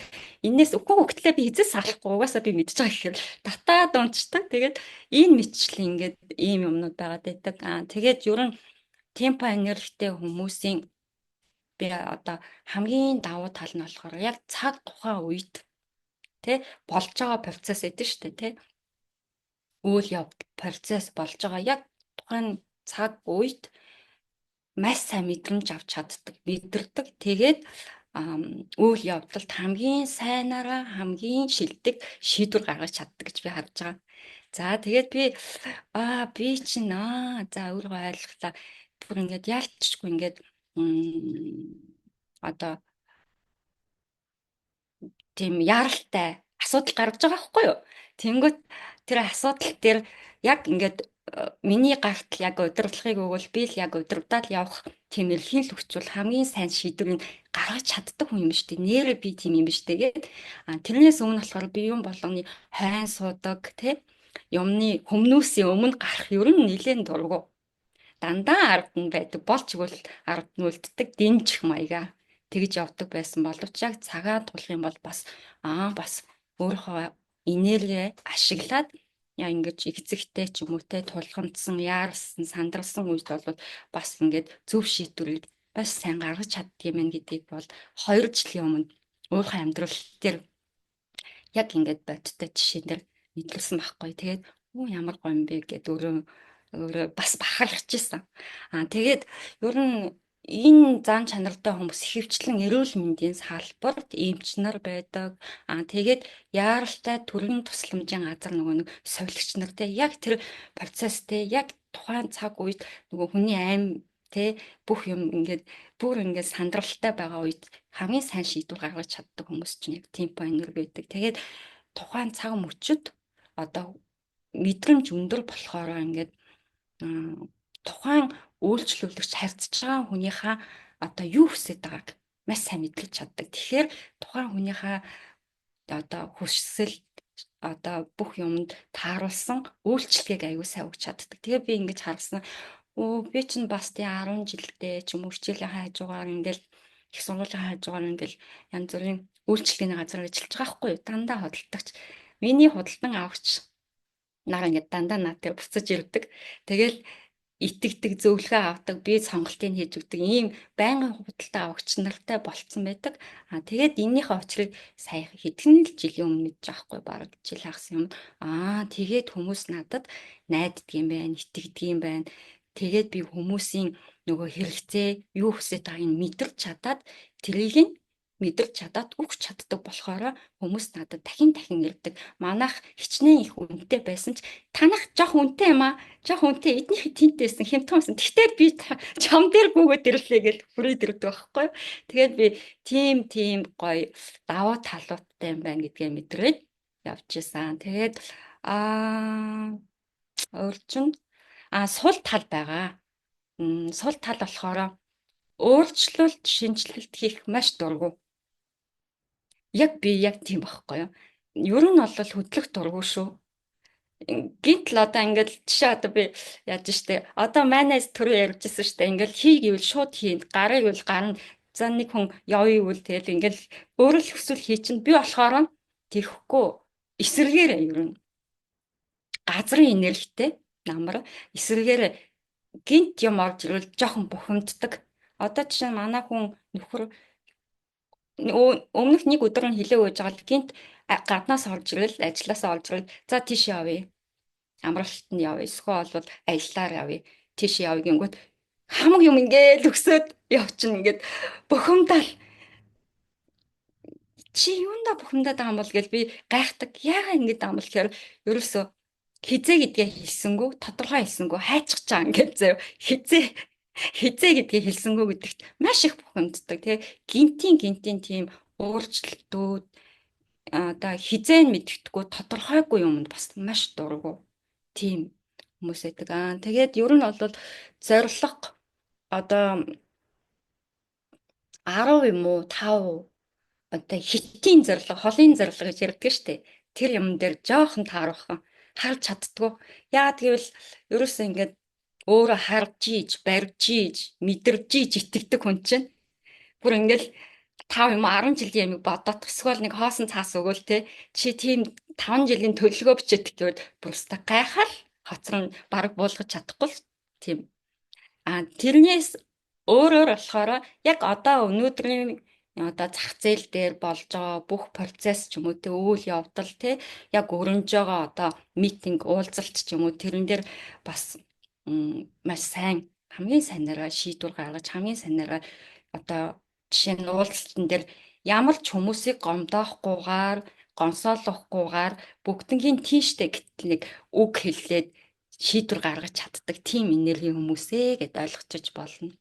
энэс өхөн хөтлөө би хизээс салахгүй угаасаа би мэдж байгаа гэхээр татаад унцдаг. Тэгээд энэ мэтчлэн ингээд ийм юмнууд байгаад байдаг. Тэгээд ер нь темпо энергитэй хүмүүсийн би одоо хамгийн давуу тал нь болохоор яг цаг тухайн үед тэ болж байгаа процесс эдэн шүү дээ тэ. Үйл явдал процесс болж байгаа яг тухайн цаг үед маш сайн мэдрэмж авч чаддаг, мэдэрдэг. Тэгээд үйл явдалд хамгийн сайнараа хамгийн шилдэг шийдвэр гаргаж чаддаг гэж би харж байгаа. За, тэгээд би би чинь за өөрийгөө ойлголаа. Бүр ингээд яалтчгүй ингээд одоо тийм яаралтай асуудал гаргаж байгаа байхгүй юу? Тэнгүүт тэр асуудал дээр яг ингээд миний гарт яг удирдлагыг өгвөл би л яг удирдаад явах тийм эрхийн л хүчвэл хамгийн сайн шийдвэрийг гаргаж чаддаг хүн юм шүү дээ. Нэрээ би тийм юм биш тэгээд тэрнээс өмнө болохоор би юм болгоны хайн суудаг тий юмны хүмүүсийн өмнө гарах ер нь нэлээд дургу. Дандаа ард нь байдаг. Болж игэл ард нь үлддэг дэмжих маяга тэгж явдаг байсан боловч яг цагаа тулах юм бол бас бас өөрийнхөө энерги ашиглаад яа ингэж игзэгтэй ч юм уу те тулгамдсан, яарсан, сандралсан үед бол бас ингээд зөв шийдвэрийг бас сайн гаргаж чаддаг юм гэдгийг бол 2 жилийн өмнө өөрийнхөө амьдрал дээр яг ингээд бодиттой жишээн дээр мэдлсэн байхгүй. Тэгээд ямар гоё юм бэ гэд өөрөө өөрөө бас бахархаж ирсэн. Тэгээд ер нь энэ зан чанартай хүмүүс ихэвчлэн эрүүл мэндийн салбарт эмч нар байдаг. Тэгээд яаралтай төрийн тусламжийн газар нөгөө нэг совилогч нар те яг тэр процесстэй яг тухайн цаг үед нөгөө хүний аим те бүх юм ингээд бүр ингээд сандралтай байгаа үед хамгийн сайн шийдвэр гаргаж чаддаг хүмүүс чинь яг темпо энерги байдаг. Тэгээд тухайн цаг мөчид одоо мэдрэмж өндөр болохоор ингээд тухайн үйлчлүүлэгч харьцаж байгаа хүнийхээ одоо юу хүсэж байгааг маш сайн мэдлэж чаддаг. Тэгэхээр тухайн хүнийхээ одоо хүсэл одоо бүх юмд тааруулсан үйлчлэгийг аягүй сайн өгч чаддаг. Тэгээ би ингэж харсан. Би чинь бас тий 10 жилдээ ч юм уу хичээлийн хажуугаар ингээл их сургуулийн хажуугаар ингээл янз бүрийн үйлчлэгээний газар ажиллаж байгаа хгүй юу? Дандаа худалдагч. Миний худалдан авахч нар ингээд дандаа над дээр буцаж ирдэг. Тэгэл итгэдэг, зөвлөгөө авдаг, би сонголтыг хийж өгдөг ийм байнгын худалдаа авагч нартай болцсон байдаг. Тэгээд энэнийхээ учрыг сая хэдхэн л жилийн өмнө мэдж байгаа хгүй, бараг жил хагас юм. Тэгээд хүмүүс надад найддаг юм байна, итгэдэг юм байна. Тэгээд би хүмүүсийн нөгөө хэрэгцээ юу хүсэж байгааг нь мэдэрч чадаад тэрийг нь мэдэрч чадаад өгч чаддаг болохоор хүмүүс надад дахин дахин ирдэг. Манайх хичнээн их үнэтэй байсан ч танах жоох үнэтэй юм аа. Жоох үнэтэй, эднийх тэнтэйсэн, хямдхан байсан. Тэгтээ би чам дээр гүгээд ирлээ гэж хүрээд ирдэг байхгүй юу. Тэгээд би тийм тийм гоё давуу талуудтай юм байна гэдгээ мэдрээд явж исэн. Тэгээд өөр чинь сул тал байгаа. Сул тал болохоор өөрчлөлт, шинэчлэлт хийх маш дургүй. Яг би яг тийм байхгүй юу? Ер нь бол хөдлөх дургүй шүү. Гинтл одоо ингээл жишээ одоо би яаж штэ. Одоо манайс түрүү ярьжсэн штэ. Ингээл хий гэвэл шууд хийн, гарыг гэвэл гарна. За нэг хүн явъя гэвэл тэгэл ингээл өөрөө л хүсвэл хий чинь би болохоор тэхгүй, эсэргээрээ ер нь газрын энергитэй намар эсэргээрээ гинт юм орж ирвэл жоохон бухимддаг. Одоо жишээ нь манай хүн нөхөр өмнөх нэг өдөр нь хэлээ өгж байгаа л гинт гаднаас орж ирэл, ажилласаа орж ирэл, за тийш явъя. Амралтанд нь явъя. Эсвэл бол аяллаар явъя. Тийш явъя гингүүт хамаг юм ингээл өксөд явчихна, ингээд бухимдал, чи юунда бухимдаад байгаа юм бол гэл би гайхдаг. Яагаад ингэж байгаа юм бол гэхээр ерөөсөө хизээ гэдгээ хэлсэнгүү, тодорхой хэлсэнгүү хайчих чаа ингээд заяа, хизээ хизээ гэдгийг хэлсэнгүү гэдэгт маш их бухимддаг тий. Гинтийн гинтийн тийм өөрчлөлтүүд одоо хизээ нь мэддэхгүй, тодорхойгүй юмд бас маш дургу тийм хүмүүс байдаг. Тэгээд ер нь бол зорилго одоо 10 юм уу, 5 одоо хитийн зорилго, холын зорилго гэж ярьдаг штэ. Тэр юм дээр жоохон таарах харж чаддгүй. Яагаад гэвэл ерөөсөө ингээд өөрөө харж ийж, барьж ийж, мэдэрж ийж итгэдэг хүн чинь бүр ингээл 5 юм уу 10 жилийн ямиг бодоод, эсвэл нэг хоосон цаас өгөөл те, чи тийм 5 жилийн төлөвлөгөө бичээд гэвэл бүр өстой гайхал хоцрон бараг буулгаж чадахгүй л тийм. Тэрнээс өөрөөр болохоор яг одоо өнөөдрийн одоо зах зээл дээр болж байгаа бүх процесс ч юм уу те, үйл явдал те, яг өрнөж байгаа одоо meeting, уулзалт ч юм уу, тэрэн дээр бас маш сайн, хамгийн сайнараа шийдвэр гаргаж, хамгийн сайнараа одоо жишээ нь уулзалтан дээр ямар ч хүмүүсийг гомдоохгүйгээр, гонсоолохгүйгээр бүгднгийн тийштэй гэтэл нэг үг хэллээд шийдвэр гаргаж чаддаг тийм энерги хүмүүсээ гэд ойлгочих болно.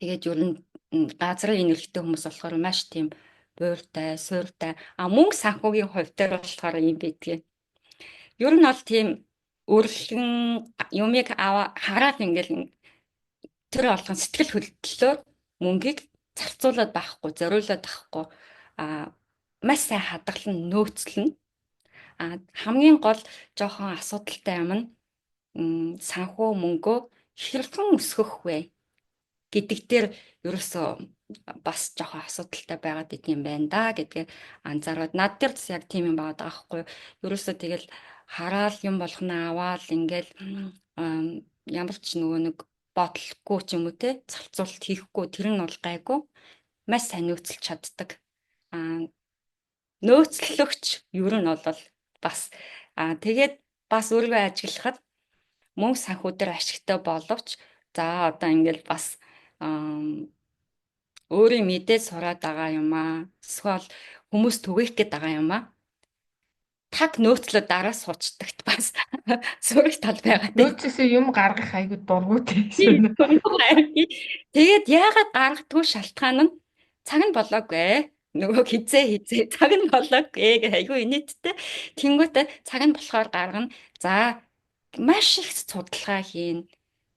Тэгээд ер нь газрын энергитэй хүмүүс болохоор маш тийм бууртай, сууртай. Мөнгө санхүүгийн хувь дээр болохоор юм байдгийг. Ер нь бол тийм өрлөн юмыг аваа хараад ингээл тэр болгон сэтгэл хөдлөлөөр мөнгийг зарцуулаад байхгүй, зориулаад байхгүй, маш сайн хадгалан нөөцлөнө. Хамгийн гол жоохон асуудалтай юм нь санхүү мөнгөө хэрхэн өсгөх вэ гэдэг дээр ерөөсөө бас жоохон асуудалтай байгаад идэм юм байна да гэдгээ анзаараад, над дээр бас яг тийм юм байгаа байхгүй юу. Ерөөсөө тэгэл хараал юм болгоно аваал ингээл ямар ч нөгөө нэг бодлохгүй ч юм уу те, зарцуулалт хийхгүй, тэр нь бол гайгүй, маш сайн нөөцлөж чаддаг. Нөөцлөгч ер нь бол бас тэгээд бас өөрийгөө ажиглахад мөнгө санхүү дээр ашигтай боловч за одоо ингээл бас өөрийн мэдээ сураад байгаа юм аа. Эсвэл хүмүүс түгээх гээд байгаа юм аа. Таг нөөцлөө дараа суучдагт бас сөрөг тал байгаа тийм. Нөөцөөсөө юм гаргах айгуу дургу тийм. Тэгээд яагаад гаргадгүй шалтгаан нь цаг нь болоогүй. Нөгөө хизээ хизээ цаг нь болоогүй гэх айгуу инээдтэй. Тэнгүүтээ цаг нь болохоор гаргана. За маш их судалгаа хийн.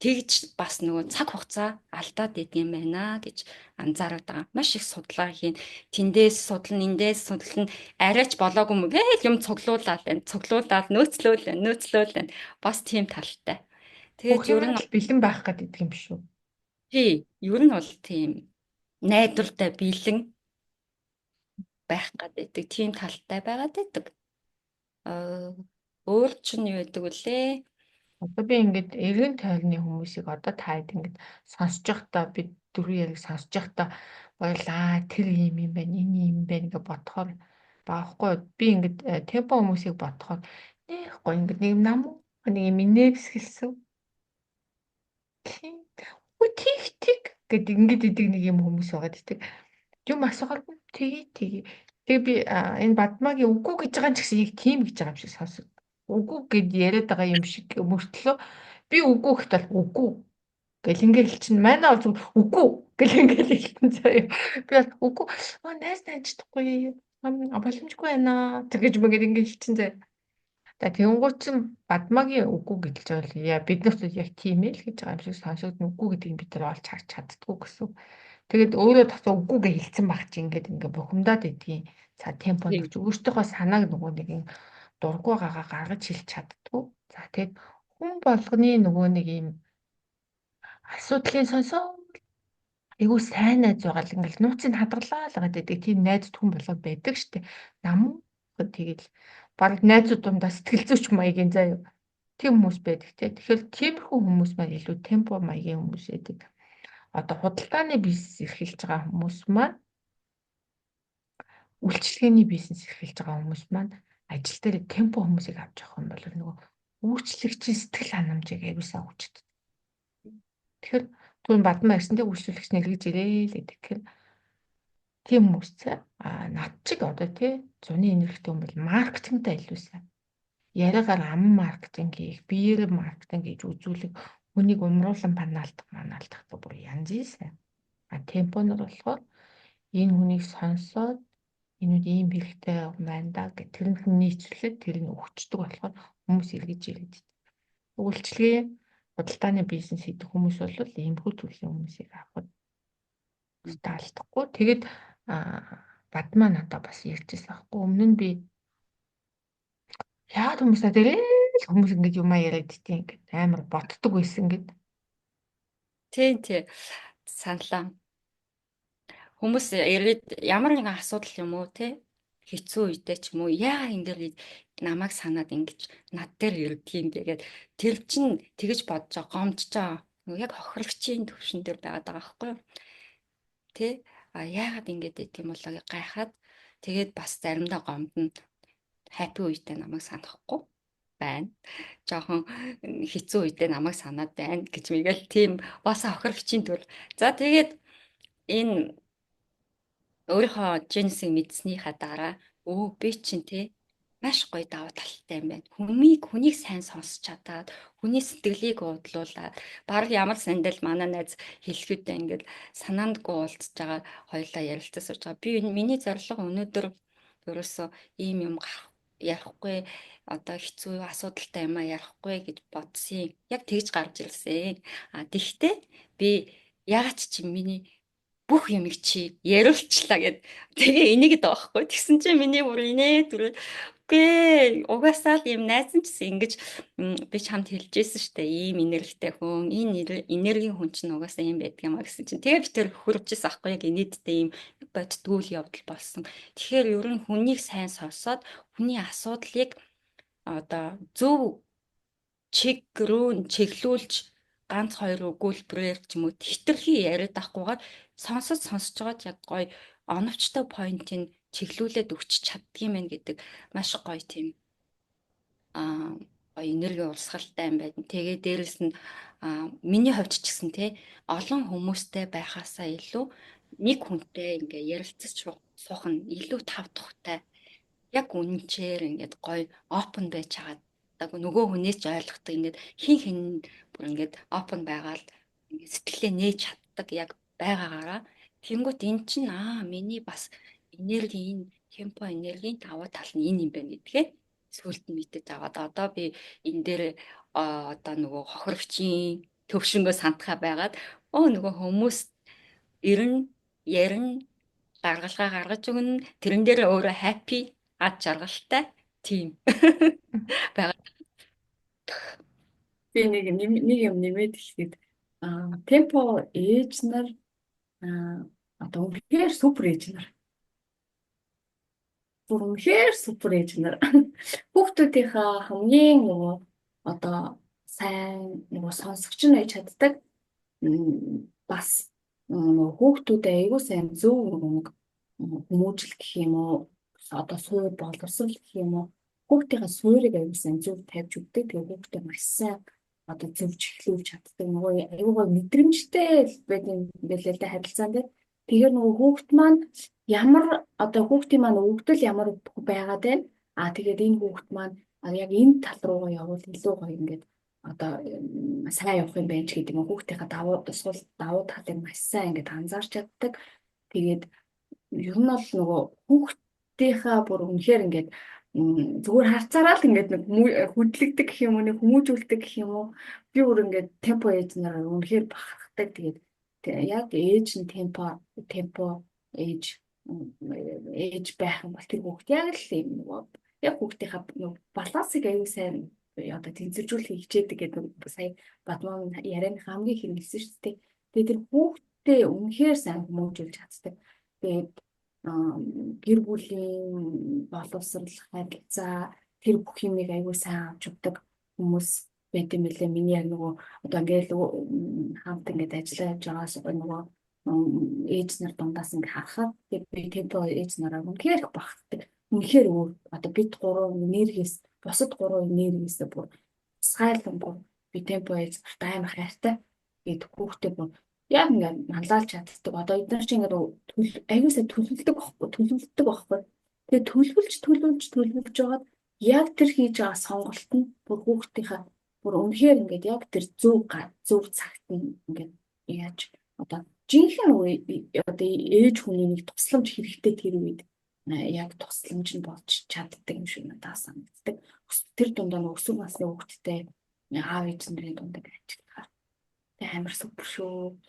Тэгж бас нөгөө цаг хугацаа алдаад идэг юм байна гэж анзаараад байгаа. Маш их судалгаа хийн. Тэндээс судлана, эндээс судлана. Арайч болоогүй юм гээл юм цуглуулаад байна. Цуглуулаад нөөцлөөл байна, нөөцлөөл байна. Бас тийм талтай. Тэгээд ер нь бэлэн байх гэдэг юм биш үү? Тий, ер нь бол тийм найдвартай, бэлэн байх гэдэг тийм талтай байгаад байдаг. Өөр чинь юу гэдэг вүлээ? Одоо би ингээд эргэн тойрны хүмүүсийг одоо таад ингээд сонсож байхдаа, би дөрөв яриг сонсож байхдаа боёлаа, тэр юм юм байна, энэ юм байна гэж бодохоор баахгүй. Би ингээд темпо хүмүүсийг бодохоор нэх гоё ингээд нэг нам нэг юм инээвсгэлсэн. Үгүй, тих тих Гэт ингэж идэг нэг юм хүмүүс байгаа гэдэг. Юм асуухаар тгий тгий. Тэгээ би энэ Бадмагийн үгүй гэж байгаа юм ч гэсэн яг тийм гэж байгаа юм шиг сонсог. Үгүй гэд яриад байгаа юм шиг мөртлөө би үгүй гэтэл үгүй гэл ингээл хэлчин. Манай бол зүгээр үгүй гэл ингээл хэлсэн заяа. Би бол үгүй аа найз таньчихгүй боломжгүй байна. Тэр гэж мэгэр ингээл хэлчин заяа. За тэгэнгүүт чин Бадмагийн үгүй гэж бол яа бид нарт яг тийм ээ л гэж байгаа юм шиг сонсогдно. Үгүй гэдгийг бид нар олж харж чаддгүй гэсэн. Тэгээд өөрөө тосоо үгүй гэж хэлсэн баг чи ингээд ингээ бухимдаад идэгин. За темпонд ч өөртөөхөө санааг нөгөө нэг дургу гагаа гаргаж хэлж чаддгүй. За тэгээд хүн болгоны нөгөө нэг юм асуудлын сонсоо айгуу сайн найз байгаа л ингээл нууцыг хадгалаа л гэдэг тийм найз хүн болго байдаг штэ. Нам тэгэл баг найзууд дундаа сэтгэл зүйч маягийн заяа. Тийм хүмүүс байдаг те. Тэгэхээр тиймэрхүү хүмүүс маань илүү темпо маягийн хүмүүс байдаг. Одоо худалдааны бизнес эрхэлж байгаа хүмүүс маань, үйлчилгээний бизнес эрхэлж байгаа хүмүүс маань ажил дээр темпо хүмүүсийг авч явах юм бол нөгөө үйлчлэгчийн сэтгэл ханамжийг аягүй сайн өгч чаддаг. Тэгэхээр түрүүн Бадмаа ирсэн дээр үйлчлэгч нэргэж ирээ л гэдэг. Тэгэхээр тийм хүмүүс а над чиг одоо тий зуны энергитэй хүн бол маркетингтай илүү сайн. Яриагаар ам маркетинг хийх, биеэр маркетинг хийж үзүүлэх, хүнийг умруулан панаалдах, манаалдах бүр янзын сайн. А темпонор болохоор энэ хүнийг сонсоод энүүд ийм хэрэгтэй байна да гэх тэр нь нийцүүлээд тэр нь өгчдөг болохоор хүмүүс эргэж ирээд. Үйлчилгээ худалдааны бизнес хийдэг хүмүүс бол иймэрхүү төрлийн хүмүүсийг авахд алдахгүй. Тэгээд Бадмаа надад бас ярьжсэн аахгүй. Өмнө нь би яагаад хүмүүс надад хүмүүс ингэж юмаа яриад идэв ингээд амар боддог байсан гэд. Тий, тий. Саналаа. Хүмүүс эргээд ямар нэгэн асуудал юм уу те хэцүү үедээ ч юм уу яа ингэж намайг санаад ингэж над дээр ирдэг юм бэ гэд тэр чин тэгэж бодож байгаа гомдож байгаа. Яг хохирогчийн төвшин дээр байгаад байгаа байхгүй юу? Тэ а яагаад ингэж байд юм болоо гэж гайхаад тэгээд бас заримдаа гомдно. Happy үедээ намайг санахгүй байна. Жохон хэцүү үедээ намайг санаад байна гэж мэгэл тийм бас хохирогчийн төр. За тэгээд энэ өөрийнхөө genius-ыг мэдснийхаа дараа өө би чинь те маш гоё давуу талтай юм байна. Хүнийг сайн сонсч чадаад, хүний сэтгэлийг уудлуулад, баг ямар сандал манай найз хэлэхдээ ингээд санаандгүй уулзж байгаа хоёлаа ярилцаж сууж байгаа. Би миний зорилго өнөөдөр ерөөсөө ийм юм гарах ярихгүй одоо хэцүү асуудалтай юм а ярихгүй гэж бодсон. Яг тэгж гарч ирсэн. А тэгтээ би яагаад чи миний бүх юмыг чи яриулчлаа гэд. Тэгээ энийг байгаа байхгүй. Тэгсэн чинь миний бүр инээ түрүү үгүй угаасаа л юм найз нь ч гэсэн ингэж би чамд хэлж байсан штэ ийм энергитэй хүн энэ энергийн хүн чинь угаасаа юм байдаг юм а гэсэн чинь тэгээ би тэр хөрвжсэн аахгүй яг инээдтэй ийм боддгоо л явдал болсон. Тэгэхээр ер нь хүнийг сайн сонсоод хүний асуудлыг одоо зөв чиг рүү чиглүүлж ганц хоёр өгүүлбэрээр ч юм уу хитрхи яриад авахгүйгээр сонсож сонсож байгаад яг гоё оновчтой point-ыг чиглүүлээд өгч чаддгийм байх гэдэг маш гоё тийм гоё энерги урсгалтай юм байна. Тэгээ дээрэс нь миний хувьд ч гэсэн те олон хүмүүстэй байхаасаа илүү нэг хүнтэй ингээ ярилцаж суух нь илүү тав тухтай. Яг үнэнчээр ингээд гоё open байж чагаад нөгөө хүнээс ч ойлгодог ингээд хин хин бүр ингээд open байгаал ингээд сэтгэлээ нээж чаддаг яг байгаагаараа тэнгуут эн чинь миний бас энергийн темпо энергийн давуу тал нь энэ юм байна гэдгээ сүүлд нь мэдэж аваад одоо би энэ дээр одоо нөгөө хохирогчийн төвшөнгөө сантхаа байгаад нөгөө хүмүүс ирэн ярин гаргалгаа гаргаж өгнө тэрэн дээр өөрөө happy ад жаргалтай тийм байгаа. Би нэг нэг юм нэмээд хэлэхэд темпо ээж нар одоо үнэхээр супер ээж нар. Бүр үнэхээр супер ээж нар. Хүүхдүүдийнхээ хамгийн нөгөө одоо сайн нөгөө сонсогч нь байж чаддаг. Бас нөгөө хүүхдүүдэд аягүй сайн зөв нөгөө нэг хүмүүжил гэх юм уу одоо суур боловсрол гэх юм уу хүүхдийнхээ суурийг аягүй сайн зөв тавьж өгдөг. Тэгээ хүүхдээ маш сайн одоо зөвж эхлүүлж чаддаг. Нөгөө аюу гой мэдрэмжтэй байд юм байлээ л да харилцаан дээр. Тэгэхээр нөгөө хүүхэд маань ямар одоо хүүхдийн маань өгөгдөл ямар байгаад байна. Аа, тэгээд энэ хүүхэд маань яг энэ тал руугаа явбал илүү гоё, ингээд одоо сайн явах юм байна ч гэдэг юм, хүүхдийнхаа давуу сул давуу талыг маш сайн ингээд анзаарч чаддаг. Тэгээд ер нь бол нөгөө хүүхдийнхаа бүр үнэхээр ингээд зүгээр харцаараа л ингээд нэг хөдлөгдөг гэх юм уу, нэг хүмүүжүүлдэг гэх юм уу. Би бүр ингээд темпо ээж нараар үнэхээр бахархдаг. Тэгээд яг ээж нь темпо ээж байх юм бол тэр хүүхд яг л юм нөгөө яг хүүхдийнхаа нөгөө балансыг аюу сайн одоо тэнцвэржүүлэхийг хичээдэг гэдэг нэг сая Бадмаа ярианы хамгийн хэрэгэлсэн шүү дээ. Тэгээд тэр хүүхдтэй үнэхээр сайн хүмүүжүүлж чаддаг. Тэгээд гэр бүлийн боловсрал, харилцаа, тэр бүх юмыг аягүй сайн авч өгдөг хүмүүс байт юм билээ. Миний яг нөгөө одоо ингээл хамт ингээд ажиллаж явж байгаас нөгөө ээж нар дундаас ингээ харахад би темпо ээж нараа үнэхээр их бахархдаг. Үнэхээр өөр одоо бид гурван энергиэс, бусад гурван энергиэс бүр тусгайлан бүр би темпо ээж нартай амар хайртай. Тэгээд хүүхдээ бүр яг ингээд манлайлж чаддаг. Одоо эдгээр чинь ингээд аюулсаа төлөвлөдөг байхгүй, төлөвлөдөг байхгүй. Тэгээд төлөвлөж төлөвлөж төлөвлөж жагаад яг тэр хийж байгаа сонголт нь бүр хүүхдийнхаа бүр үнэхээр ингээд яг тэр зөв зөв цагт нь ингээд яаж одоо жинхэнэ одоо ээж хүний нэг тусламж хэрэгтэй тэр үед яг тусламж нь болж чаддаг юм шиг надад санагддаг. Тэр дундаа нэг өсвөр насны хүүхэдтэй аав ээж нарын дунд ажиллахаар тэг амар супер шүү.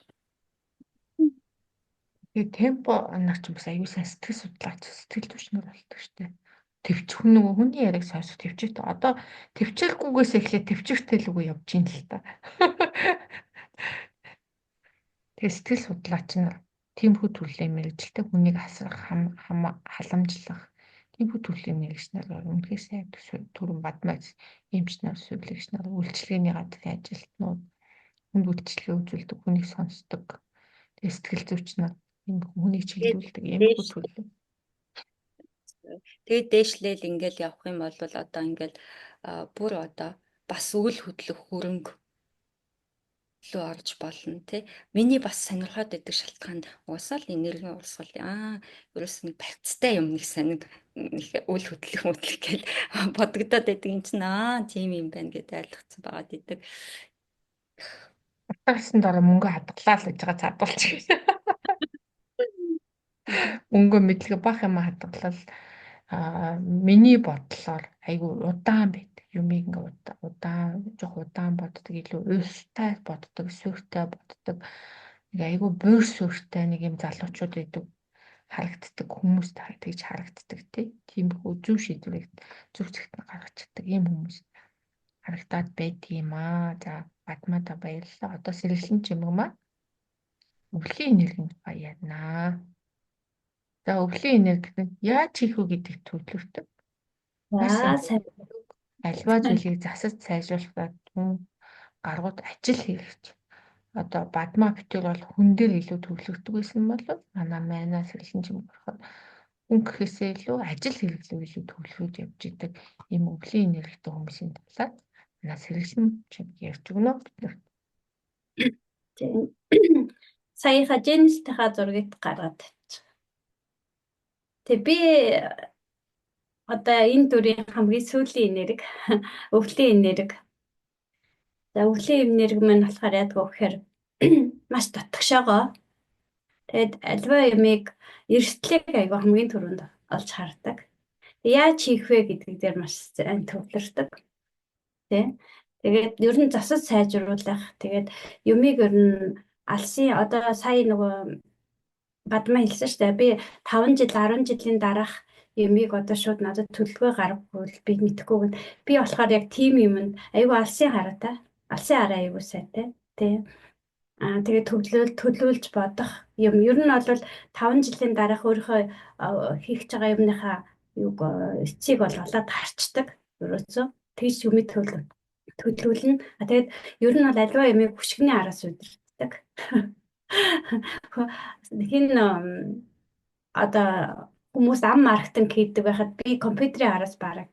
Тэгээ темпо нар ч бас аюу сайн сэтгэл судлаач, сэтгэл түвшнэр болдог штэ. Төвч хүн нөгөө хүний яриаг сонсох төвчтэй. Одоо төвчээргүйгээс эхлээд төвчөртэй л үгүй явж ийн л та. Тэгээ сэтгэл судлаач нар тиймэрхүү төрлийн мэргэжилтэй хүнийг асрах, халамжлах тиймэрхүү төрлийн мэргэжлэр үнэхээр сайн түрүүн Бадмай эмч нар, сувилагч нар, үйлчилгээний газрын ажилтнууд, хүнд үйлчилгээ үзүүлдэг, хүнийг сонсдог. Тэгээ сэтгэл зүйч нар ийм хүнийг чиглүүлдэг иймэрхүү төрлийн. Тэгээд дээшлээл ингээл явах юм бол одоо ингээл бүр одоо бас үл хөдлөх хөрөнгө лүү орж болно тий. Миний бас сонирхоод байдаг шалтгаан уусаал энергийн урсгал, ерөөс нэг барьцтай юм нэг сонин нэг үл хөдлөх хөдлөх гэл бодогдоод байдаг юм чинь тийм юм байна гэдээ ойлгоцсон байгаад идэг. Утгаарсан дараа мөнгө хадгалаа л гэж байгаа цадуулчих. Мөнгө мэдлэг бах юм хадгалал миний бодлоор айгүй удаан байдаг. Юмыг ингээ удаан, жоох удаан боддог, илүү уйлтай боддог, суйртай боддог. Нэг айгүй буур суйртай нэг юм залуучууд байдаг харагддаг, хүмүүс тэгж харагддаг тий. Тиймэрхүү зөв шийдвэрийг зөв цагт нь гаргаж чаддаг ийм хүмүүс харагдаад байдаг юм аа. За, Бадмаада баярлалаа. Одоо сэргэлэн чимэг маань өвлийн энергийн тухай ярина. За, өвлийн энерги нь яаж хийх вэ гэдэг төлөвлөлтөй. За, сайн. Альва зүйлийг засаж сайжруулахад түн гаргууд ажил хэрэгч. Одоо Бадмаа битэр бол хүн дээр илүү төвлөрдөг байсан бол манай майнаа сэргэлэн чимэг болохоор хүн гэхээсээ илүү ажил хэрэглүү илүү төвлөрөж явж идэг ийм өвлийн энергитэй хүмүүсийн талаар манай сэргэлэн чимэг ярьж өгнө бид нарт. Саяха Женэлтийнхаа зургийг гаргаад тавьчих. Тэг би одоо энэ дүрийн хамгийн сүүлийн энерги, өвлийн энерги. За, өвлийн энерги маань болохоор яадаг вэ гэхээр маш дотгошоогоо. Тэгээд альва юмыг, эрсдлийг айгүй хамгийн түрүүнд олж хардаг. Яаж хийх вэ гэдэг дээр маш сайн төвлөрдөг. Тэ. Тэгээд ер нь засаж сайжруулах. Тэгээд юмыг ер нь алсын одоо сая нөгөө Бадмаа хэлсэн шүү дээ. Би 5 жил, 10 жилийн дараах юмыг одоо шууд надад төлөвлөгөө гаргахгүй бол би мэдэхгүй гэн. Би болохоор яг тийм юмд айгүй алсын хараатай. Алсын хараа айгүй сайтай. Тэ. Аа, тэгээд төлөвлөж бодох юм. Ер нь бол 5 жилийн дараах өөрийнхөө хийх гэж байгаа юмныхаа юг эцсийг бол олоод харчдаг. Ерөөсөө тэгж юмыг төлөвлөнө. А тэгээд ер нь бол альва юмыг хөшигний араас удирддаг. Хин одоо хүмүүс ам маркетинг хийдэг байхад би компьютерийн араас бараг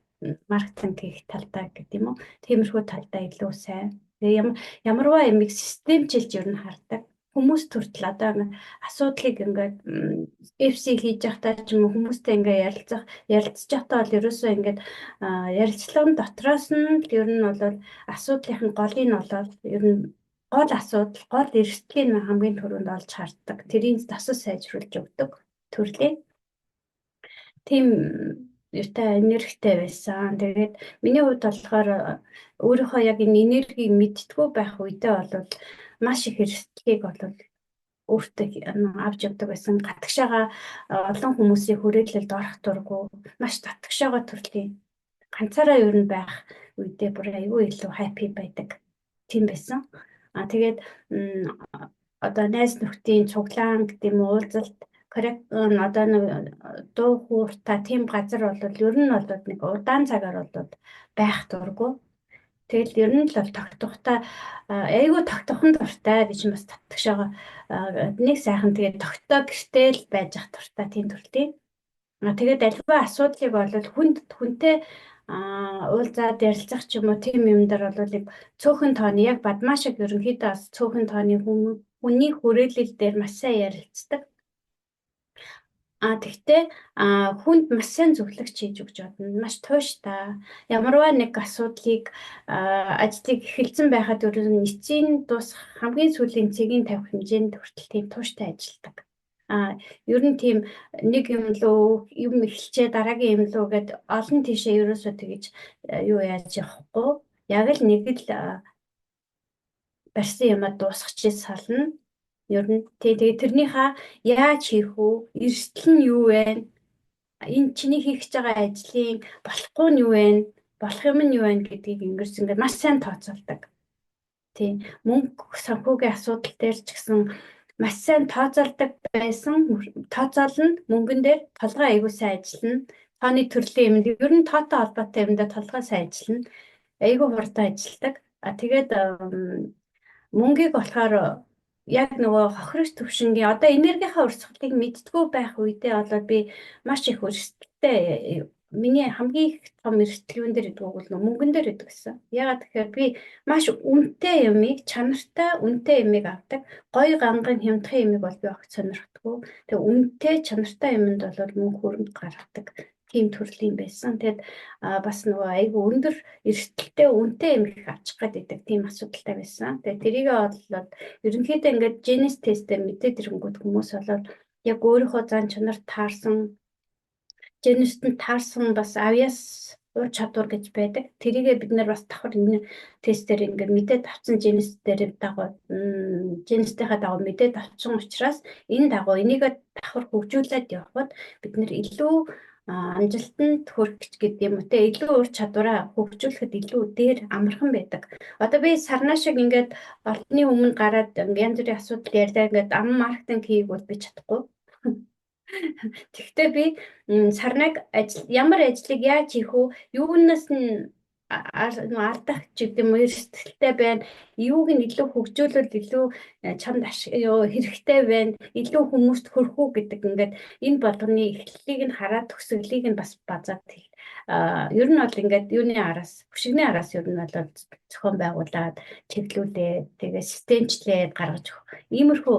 маркетинг хийх талдаа гэдэг юм уу. Тиймэрхүү талдаа илүү сайн. Тэгээ ямарваа ямиг системчилж ер нь хардаг. Хүмүүс төртөл одоо ингээд асуудлыг ингээд FC хийж явахдаа ч юм уу хүмүүстэй ингээд ярилцж явахдаа бол ерөөсөө ингээд ярилцлагын дотроос нь ер нь бол асуудлын голыг нь болоод ер нь гол асуудал, гол эрсдлийг нь хамгийн түрүүнд олж хардаг. Тэрийг тасаж сайжруулж өгдөг төрлийн. Тийм юутай энергитэй байсан. Тэгээд миний хувьд болохоор өөрийнхөө яг энэ энергийг мэдтгүү байх үедээ бол маш их эрсдлийг бол өөртөө авч явдаг байсан. Гатгшаага олон хүмүүсийн хүрээлэлд орох дурггүй маш татгшаага төрлийн ганцаараа ер нь байх үедээ бүр айгүй илүү happy байдаг. Тийм байсан. А тэгээд одоо найз нөхдийн цуглаан гэдэг юм уулзалт одоо нэг дуу хууртай тийм газар бол ер нь бол нэг удаан цагаар бол байх дурггүй. Тэгэл ер нь л бол тогтохтой айгүй тогтохон дуртай гэж бас татгшаага нэг сайхан тэгээд тогтоо гэртээ л байж ах дуртай тийм төрлийн. Тэгээд альва асуудлыг бол хүнд хүнтэй уулзаад ярилцах ч юм уу тийм юм дээр бол нэг цөөхөн тооны яг бадмаа шиг ерөнхийдөө бас цөөхөн тооны хүний хүрээлэл дээр маш сайн ярилцдаг. А тэгтээ хүнд маш сайн зөвлөгч хийж өгч бодно. Маш тууштай. Ямарваа нэг асуудлыг ажлыг эхэлсэн байхад ер нь эцсийн дуусах хамгийн сүүлийн цэгийн тавих хэмжээнд хүртэл тийм тууштай ажилладаг. А ер нь тийм нэг юм лөө юм эхэлчээ дараагийн юм лөө гэд олон тийшээ ерөөсөө тэгэж юу яаж явахгүй. Яг л нэг л барьсан юмаа дуусгах сална. Ер нь тий тэгээ тэрнийхээ яаж хийх үү? Эрсдэл нь юу вэ? Энэ чиний хийх гэж байгаа ажлын болохгүй нь юу вэ? Болох юм нь юу вэ гэдгийг ингэрс ингээд маш сайн тооцоолдог. Тий мөнгө санхүүгийн асуудал дээр ч гэсэн маш сайн тооцоолдог байсан. Тооцоолно мөнгөн дээр толгой айгүй сайн ажиллана. Тооны төрлийн юмд ер нь тоотой холбоотой юмдаа толгой сайн ажиллана. Айгүй хурдан ажилладаг. А тэгээд мөнгийг болохоор яг нөгөө хохирогч төвшингийн одоо энергийнхаа урсгалыг мэдтгүү байх үедээ болоод би маш их өрсөлдөлтэй миний хамгийн их том эрсдэл юун дээр гэдэг бол мөнгөн дээр гэдэг гэсэн. Ягаад тэгэхээр би маш үнэтэй юмыг чанартай үнэтэй юмыг авдаг. Гоё ганган хямдхан юмыг бол би огт сонирхдаггүй. Тэгээ үнэтэй чанартай юмд бол мөнгө хөрөнгө гаргадаг тийм төрлийн байсан. Тэгэд бас нөгөө айгүй өндөр эрсдэлтэй үнэтэй юм их авчих гээд байдаг тийм асуудалтай байсан. Тэгээд тэрийгээ болоод ерөнхийдөө ингээд Genesis тестээр мэдээд ирэнгүүт хүмүүс болоод яг өөрийнхөө зан чанар таарсан Genesis-т таарсан бас авьяас ур чадвар гэж байдаг. Тэрийгээ бид нар бас давхар энэ тестээр ингээд мэдээд авсан Genesis дээр дагуу Genesis-ийнхаа дагуу мэдээд авсан учраас энэ дагуу энийгээ давхар хөгжүүлээд явхад бид нар илүү амжилтанд хүрэх гэдэг юм уу те илүү ур чадвараа хөгжүүлэхэд илүү дээр амархан байдаг. Одоо би сарнаа шиг ингээд олонний өмнө гараад янз бүрийн асуудал ярьлаа ингээд ам маркетинг хийх бол би чадахгүй. Тэгэхдээ би сарнаг ажил ямар ажлыг яаж хийх үү? Юунаас нь алдах ч гэдэг юм уу эрсдэлтэй байна. Юуг нь илүү хөгжүүлвэл илүү чамд хэрэгтэй байна. Илүү хүмүүст хүрэх үү гэдэг ингээд энэ болгоны эхлэлийг нь хараад төгсгөлийг нь бас базаад ер нь бол ингээд юуны араас хөшигний араас ер нь бол зохион байгуулад чиглүүлээд тэгээ системчлээд гаргаж өгөх. Иймэрхүү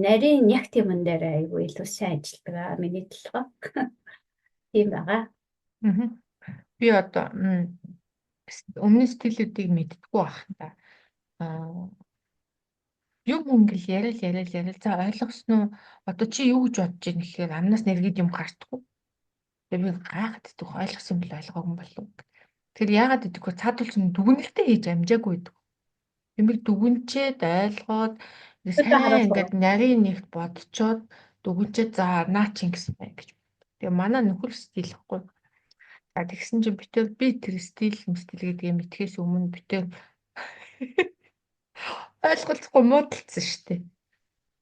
нарийн яг тийм юм дээр айгүй илүү сайн ажилладаг аа миний толгой. Тийм байгаа. Би одоо өмнө стилүүдийг мэддэггүй байх та. Аа юм ингээл яриад яриад яриад за ойлгосон уу? Одоо чи юу гэж бодож ийн гэхээр амнаас нэргээд юм гардаггүй. Тэгээ би гайхаад идэх ойлгосон бол ойлгоогүй болов. Тэгэхээр яагаад гэдэг вэ? Цаадуулсан дүгнэлтээ хийж амжаагүй байдаг. Юмыг дүгнчээд ойлгоод сайн ингээд нарийн нэгт бодцоод дүгнчээд за наа чи ингэсэн байна гэж. Тэгээ манай нөхөр стил ихгүй. За тэгсэн чинь битэр би тэр стил стил гэдгийг мэдхээс өмнө битэр ойлголцохгүй муудалцсан шүү дээ.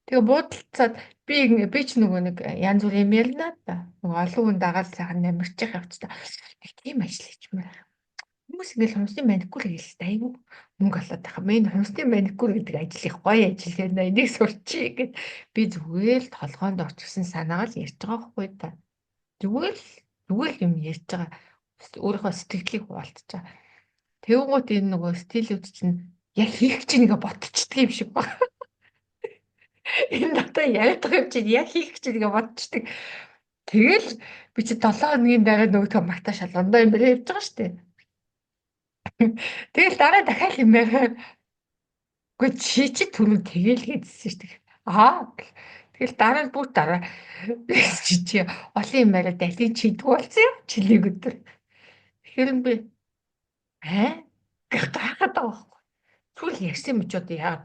Тэгээ буудалцаад би би ч нөгөө нэг янз бүр юм ярина да. Нөгөө олон хүн дагаад сайхан намирчих явцдаа. Нэг тийм ажил хийчмээр. Хүмүүс ингээл хумсны маникюр хийлээ айгүй мөнгө олоод байгаа. Миний хумсны маникюр гэдэг ажил их гоё ажил байна. Энийг сурчий гэд би зүгээр л толгоонд орчихсон санаагаа л ярьж байгаа байхгүй да. Зүгээр л зүгээр л юм ярьж байгаа. Өөрийнхөө сэтгэлийг хуваалцаж байгаа. Тэгэнгүүт энэ нөгөө стилүүд чинь Яг хийх гэж нэгэ ботчдөг юм шиг байна. Энэ надад яриад байгаа юм чинь яг хийх гэж нэгэ бодчдөг. Тэгэл би чи 7 хоногийн дараа нөгөөдхөө магтаа шалгандаа юм байна явж байгаа шүү дээ. Тэгэл дараа дахиад юм байгаад үгүй чи түрүү тэгэл гэдсэн шүү дээ. Аа тэгэл дараа нь бүр дараа чи олон юм яриад алийг чийдгүй болсон юм чилийг өдөр. Тэгэхээр би аа гэх гайхаад байгаа байхгүй. Түл ярьсан юм чи одоо яагаад.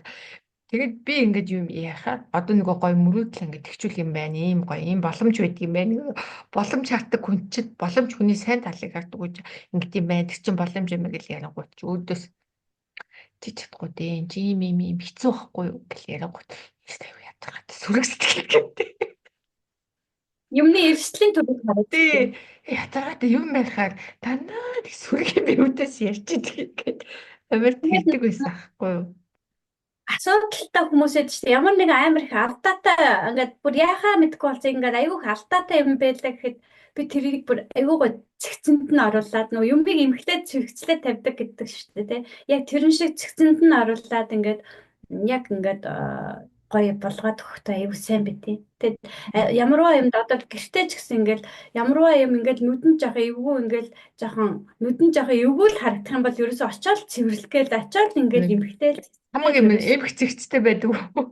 Тэгээд би ингээд юм яхаа одоо нөгөө гой мөрөөдөл ингээд тэгчүүл юм байна. Ийм гоё ийм боломж байдаг юм байна. Боломж хардаг хүн чинь боломж хүний сайн талыг хардаг гэж ингээд юм байна. Тэр чинь боломж юм гэл ярингууд чи өөдөөс чи чадахгүй дээ. Чи ийм ийм ийм хэцүү байхгүй юу гэл ярингууд аюу ядаргаад сүрэг сэтгэл гэдэг. Юмны эрсдлийн төрөг хараад. Тий. Ядаргаад юм ярихаар дандаа нэг сүрэг юм өөдөөс ярьж идэг гэд амар тэгдэг байсан байхгүй юу? Асуудалтай хүмүүсэд ч ямар нэгэн амар их алдаатай ингээд бүр яхаа мэдэхгүй болсон ингээд айгүй их алдаатай юм байлаа гэхэд би тэрийг бүр айгүй гоо цэгцэнд нь оруулаад нөгөө юмыг эмхлээд цэгцлээ тавьдаг гэдэг шүү дээ тий. Яг тэрэн шиг цэгцэнд нь оруулаад ингээд яг ингээд гоё болгоод өгөхдөө айгүй сайн байт тий. Тэгээд ямарваа юмд одоо гэртээ ч гэсэн ингээд ямарваа юм ингээд нүдэн жоохон эвгүй ингээд жоохон нүдэн жоохон эвгүй л харагдах юм бол ерөөсөө очиод цэвэрлэх гээл очиод ингээд эмхтэл Хамаг юм эмх цэгцтэй байдаг уу?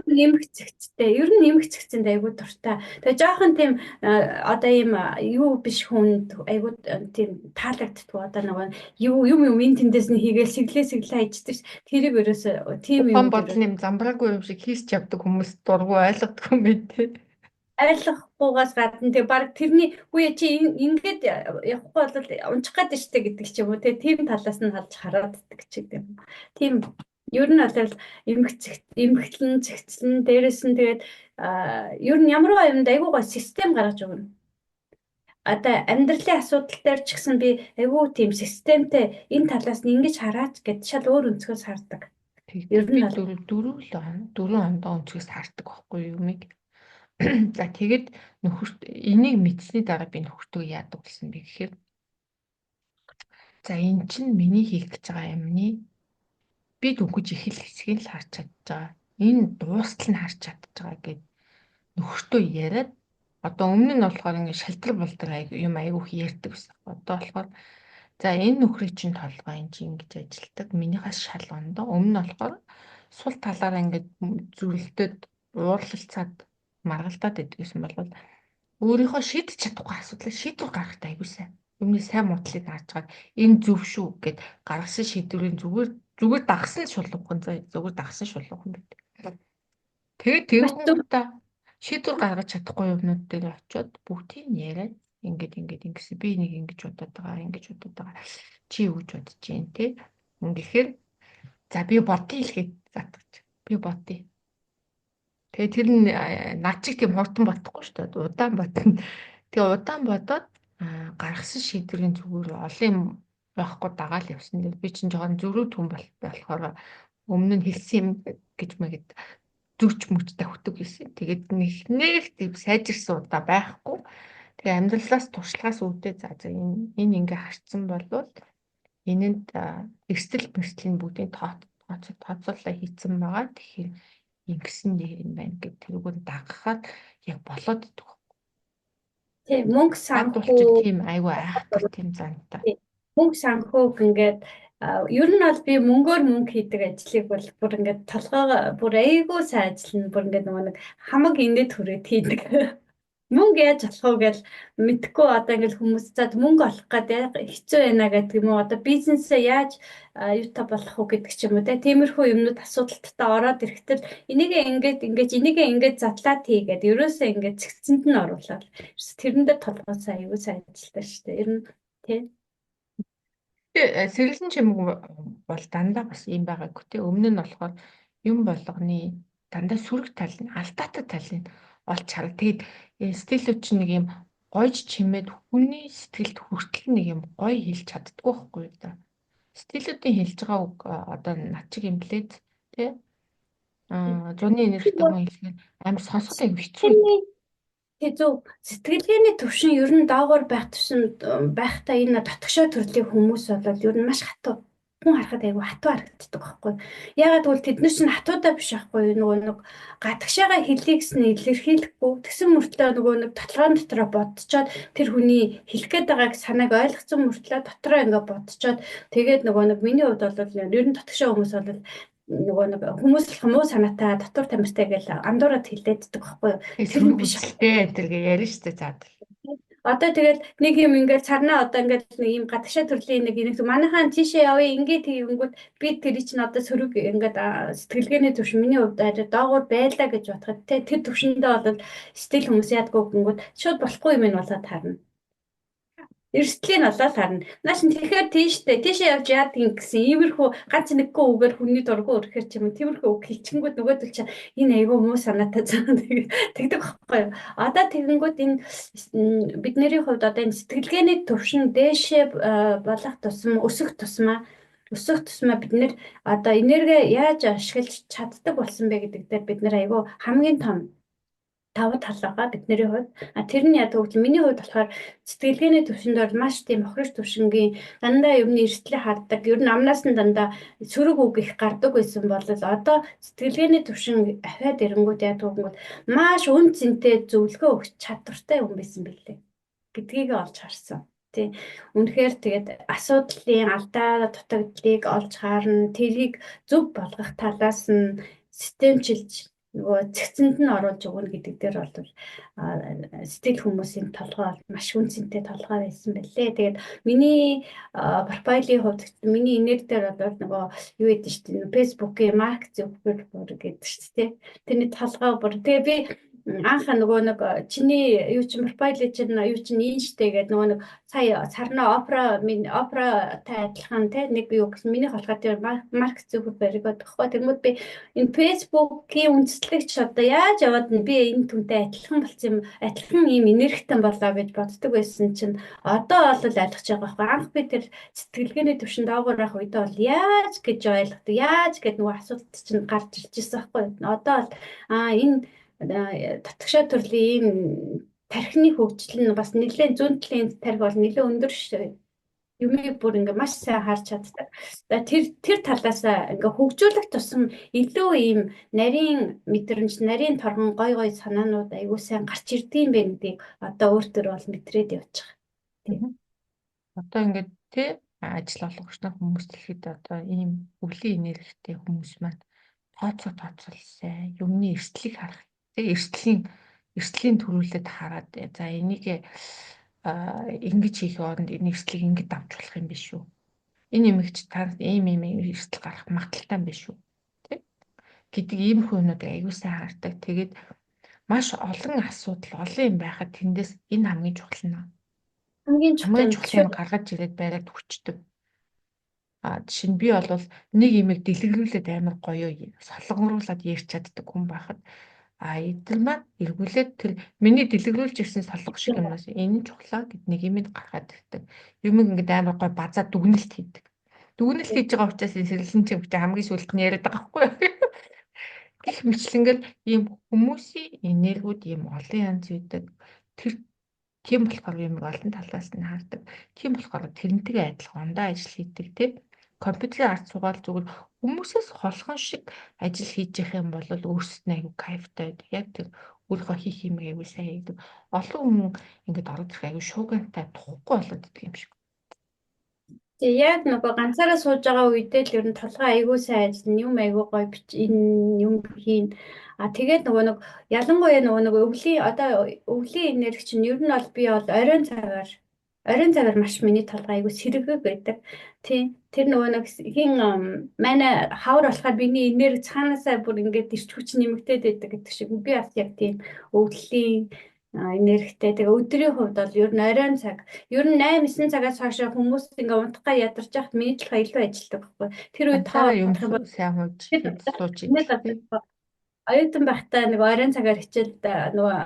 Эмх цэгцтэй. Ер нь эмх цэгцэнд айгүй дуртай. Тэгээ жоохон тийм одоо ийм юу биш хүнд айгүй тийм таалагддаггүй. Одоо нөгөө юу юм юм энэ тэндээс нь хийгээл сэглээ сэглээ хайчдаг ш. Тэрийг ерөөсөө тийм юм бодол юм замбраагүй юм шиг хийсч явдаг хүмүүс дургу ойлгодог юм байна те. Ойлгохгүйгээс гадна тэгээ баг тэрний үгүй чи ингээд явахгүй бол унчих гээд штэ гэдэг ч юм уу те. Тийм талаас нь халж харааддаг ч гэдэг юм. Тийм ер нь бол эмхтлэн цэгцлэн дээрэс нь тэгээд ер нь ямарваа юмд айгүй гой систем гаргаж өгнө. Одоо амьдралын асуудал дээр ч гэсэн би айгүй тийм системтэй энэ талаас нь ингэж хараач гэд шал өөр өнцгөөс хардаг. Ер нь дөрөв л дөрвөн ондоо өнцгөөс хардаг байхгүй юмыг. За тэгэд нөхөрт энийг мэдсэний дараа би нөхөртөө яадаг болсон бэ гэхээр за эн чинь миний хийх гэж байгаа юмны би дөнгөж их л хэсгийг л харж чадж байгаа. Энэ дуустал нь харж чадж байгаа гэд нөхөртөө яриад одоо өмнө нь болохоор ингэ шалтрал болдог юм айгүйх ярьдаг байсан. Одоо болохоор за энэ нөхрийн чинь толгой энэ чинь ингэж ажилтдаг. Минийхээс шал ондоо. Өмнө нь болохоор сул талаараа ингэ зүрлдэд уурлалцаад маргалдаад байдаг гэсэн бол өөрийнхөө шийдэж чадахгүй асуудлыг шийдвэр гаргахад айгүй сайн. Юмны сайн муудлыг харж байгаа энэ зөв шүү гэд гаргасан шийдвэрийн зүгээр зүгээр дагсан шулуухан заа зүгээр дагсан шулуухан байдаг. Тэгээд тэгэнгүүтээ шийдвэр гаргаж чадахгүй юмнууд дээр очиод бүгдийг яриад ингээд ингээд ингэсэн би нэг ингэж бодоод байгаа ингэж бодоод байгаа чи юу гэж бодож байна те. Ингэхээр за би бодъё л гээд затгаж би бодъё. Тэгээ тэр нь над чиг тийм хурдан бодохгүй шүү дээ. Удаан бодно. Тэгээ удаан бодоод гаргасан шийдвэрийн зүгээр олон юм байхгүй дагаал явсан дээр би чинь жоохон зөрүүд хүн болохоор өмнө нь хэлсэн юм гэж мэгэд зүрч мөч давхдаг гэсэн. Тэгээд нэг тийм сайжирсан удаа байхгүй. Тэгээ амьдралаас туршлагаас үүдээ за за энэ энэ ингээ харцсан болвол энэнд эрсдэл мэрсдлийн бүгдийг тооцоолоо хийцэн байгаа. Тэгэхээр ингэсэн нэр юм байна гэд тэрүүгээр дагахад яг болоод идэх. Тийм мөнгө санхүү тийм айгүй айхтар тийм зантай. Мөнгө санхүүг ингээд ер нь бол би мөнгөөр мөнгө хийдэг ажлыг бол бүр ингээд толгоогоо бүр айгүй сайн ажиллана. Бүр ингээд нөгөө нэг хамаг инээд хүрээд хийдэг. Мөнгө яаж олох вэ гэж мэдэхгүй одоо ингээд хүмүүс зад мөнгө олох гэдэг хэцүү байна гэдэг юм уу, одоо бизнесээ яаж юутай болох уу гэдэг ч юм уу те. Тиймэрхүү юмнууд асуудалттай ороод ирэхдээ энийг ингээд ингээд энийг ингээд задлаад хийгээд ерөөсөө ингээд цэгцэнд нь оруулаад тэрэндээ толгоосоо аягүй сайн ажилладаг шүү дээ. Ер нь тий. Сэргэлэн чимэг бол дандаа бас юм байгаагүй те. Өмнө нь болохоор юм болгоны дандаа сөрөг тал нь алдаатай талыг олж хараа. Тэгээд стилүүд чинь нэг юм гойж чимээд хүний сэтгэлд хүртэл нэг юм гоё хэлж чаддаггүй байхгүй юу да. Стилүүдийн хэлж байгаа үг одоо над чиг имлээд тий зуны энергитэй хүн хэлэхээр амар сонсоход аягүй хэцүү. Тий зөв. Сэтгэлгээний төвшин ер нь доогоор байх төвшин байхдаа энэ дотгошоо төрлийн хүмүүс бол ер нь маш хатуу. Хүн харахад айгүй хатуу харагддаг байхгүй. Яагаад гэвэл тэд нар чинь хатуудаа биш байхгүй нөгөө нэг гадагшаага хэлье гэсэн илэрхийлэхгүй тэгсэн мөртлөө нөгөө нэг толгойн дотроо бодцоод тэр хүний хэлэх гээд байгааг санааг ойлгоцсон мөртлөө дотроо ингээ бодцоод тэгээд нөгөө нэг миний хувьд бол ер нь дотгошоо хүмүүс бол нөгөө нэг хүмүүс болох муу санаатай дотор тамиртай гэж андуураад хэлээддэг байхгүй юу. Тэр нь биш ээ тэр гээ ярина шүү дээ заад. Одоо тэгэл нэг юм ингээд царнаа одоо ингээд нэг юм гадагшаа төрлийн нэг юм манайхаа тийшээ явъя ингээд тэгэнгүүт би тэр чинь одоо сөрөг ингээд сэтгэлгээний төвшин миний хувьд арай доогуур байлаа гэж бодоход те тэр төвшөндөө бол сэтгэл хүмүүс яадгүй гингүүд шууд болохгүй юм нь болоод харна. Эрсдлийг нь олоод харна. Наа чин тэгэхээр тийштэй тийшээ явж яадаг гэсэн иймэрхүү ганц нэггүй үгээр хүний дургу өрөхээр ч юм уу тиймэрхүү үг хэлчингүүд нөгөөдөл чинь энэ айгүй муу санаатай заа тэгдэг байхгүй юу. Одоо тэгэнгүүт энэ бидний хувьд одоо энэ сэтгэлгээний төвшин дээшээ болох тусам өсөх тусмаа бид нэр одоо энерги яаж ашиглаж чаддаг болсон бэ гэдэг дээр бид нэр айгүй хамгийн том давуу тал байгаа бидний хувьд. А тэр нь яадаг вэ? Миний хувьд болохоор сэтгэлгээний төвшөнд бол маш тийм хохирч төвшингийн дандаа юмны эрсдлийг хардаг. Ер нь амнаас нь дандаа сөрөг үг их гардаг байсан бол одоо сэтгэлгээний төвшин ахиад ирэнгүүт яадаг вэ? Маш үн цэнтэй зөвлөгөө өгч чадвартай юм байсан бэлээ гэдгийг олж харсан. Тий. Үнэхээр тэгээд асуудлын алдаа дутагдлыг олж харна, тэрийг зөв болгох талаас нь системчилж нөгөө цэгцэнд нь оруулж өгнө гэдэг дээр бол сэтгэл хүмүүсийн толгой бол маш үнцэнтэй толгой байсан байлээ. Тэгээд миний профайлын хувьд миний энерги дээр бол нөгөө юу гэдэг шүү дээ Facebook-ийн Марк Зукерберг гэдэг шүү дээ. Тэрний толгой бүр тэгээ би анх нөгөө нэг чиний юу чинь профайл чинь юу чинь ийм штэ гэдэг нөгөө нэг сая сарна опера минь оператай адилхан те нэг юу гэсэн миний болохоор тэр Марк Зукерберг гэдэг. Тэгмүүд би энэ Facebook-ийн үндэслэгч одоо яаж яваад нь би энэ түнтэй адилхан болсон юм адилхан ийм энергитэй болоо гэж боддог байсан чинь одоо бол ойлгож байгаа байхгүй. Анх би тэр сэтгэлгээний түвшин доогуур байх үедээ бол яаж гэж ойлгодог, яаж гэд нөгөө асуулт чинь гарч ирж байсан байхгүй. Одоо бол энэ татгшаа төрлийн ийм тархины хөгжил нь бас нэлээд зүүн талын тархи бол нэлээд өндөр шүү. Юмыг бүр ингээ маш сайн харж чаддаг. Тэр тэр талаас ингээ хөгжүүлэх тусам илүү ийм нарийн мэдрэмж, нарийн торгон гой гой санаанууд аягүй сайн гарч ирдэм байх гэдгийг одоо өөр төр бол мэдрээд явж байгаа. Тийм. Одоо ингээд тий ажил олгогч нар хүмүүс дэлхийд одоо ийм өвлийн энергитэй хүмүүс маань тооцоо тооцоол сайн юмны эрсдлийг харах тий эрсдлийн төрүүлээд хараад за энийг ингэж хийх оронд энэ эрсдлийг ингэж давж болох юм биш үү? Энэ эмэгч та ийм ийм эрсдэл гарах магадлалтай юм биш үү? Тий гэдэг иймэрхүү юмнуудыг аягүй сайн хардаг. Тэгээд маш олон асуудал олон юм байхад тэндээс энэ хамгийн чухал нь. Хамгийн чухал юм гаргаж ирээд бариад өгчдөг. А жишээ нь би бол нэг имийг дэлгэрүүлээд амар гоё солонгоруулад ярьж чаддаг хүн байхад а эдгээр маань эргүүлээд тэр миний дэлгэрүүлж ирсэн солонгос шиг юмнаас энэ нь чухлаа гэд нэг юмыг гаргаад ирдэг. Юмыг ингээд амар гоё базаа дүгнэлт хийдэг. Дүгнэлт хийж байгаа учраас сэрэлэн чимч хамгийн сүүлд нь яриад байгаа байхгүй юу? Гэх мэтлэнгээр ийм хүмүүсийн энергиуд ийм олон янз байдаг. Тэр тийм болохоор юмыг олон талаас нь хардаг. Тийм болохоор тэрнтэйгээ адилхан ондоо ажил хийдэг тийм компьютерийн ард суугаад зүгээр хүмүүсээс холхон шиг ажил хийж явах юм бол өөрсдөд нь айгүй кайфтай байдаг. Яг тэр өөрийнхөө хийх юм айгүй сайн хийдэг. Олон хүн ингээд ороод ирэх айгүй шуугантай тухгүй болоод идэх юм шиг. Тэгээ яг нөгөө ганцаараа сууж байгаа үедээ л ер нь толгой айгүй сайн ажиллана, юм айгүй гоё бич энэ юм хийн. А тэгээд нөгөө нэг ялангуяа нөгөө нэг өвлийн одоо өвлийн энерги чинь ер нь бол би бол оройн цагаар маш миний толгой айгүй сэргээг байдаг. Тийм. Тэр нөгөө нэг хин манай хавар болохоор миний энерги цаанаасаа бүр ингээд ирч хүч нэмэгдээд байдаг гэдэг шиг би бас яг тийм өвлийн энергитэй. Тэгээ өдрийн хувьд бол ер нь оройн цаг, ер нь 8 9 цагаас хойш хүмүүс ингээ унтахгаа ядарч яхад миний толгой илүү ажилладаг байхгүй. Тэр үед тоо юм сайн хууж сууж идэг. Оюутан байхдаа нэг оройн цагаар хичээлд нөгөө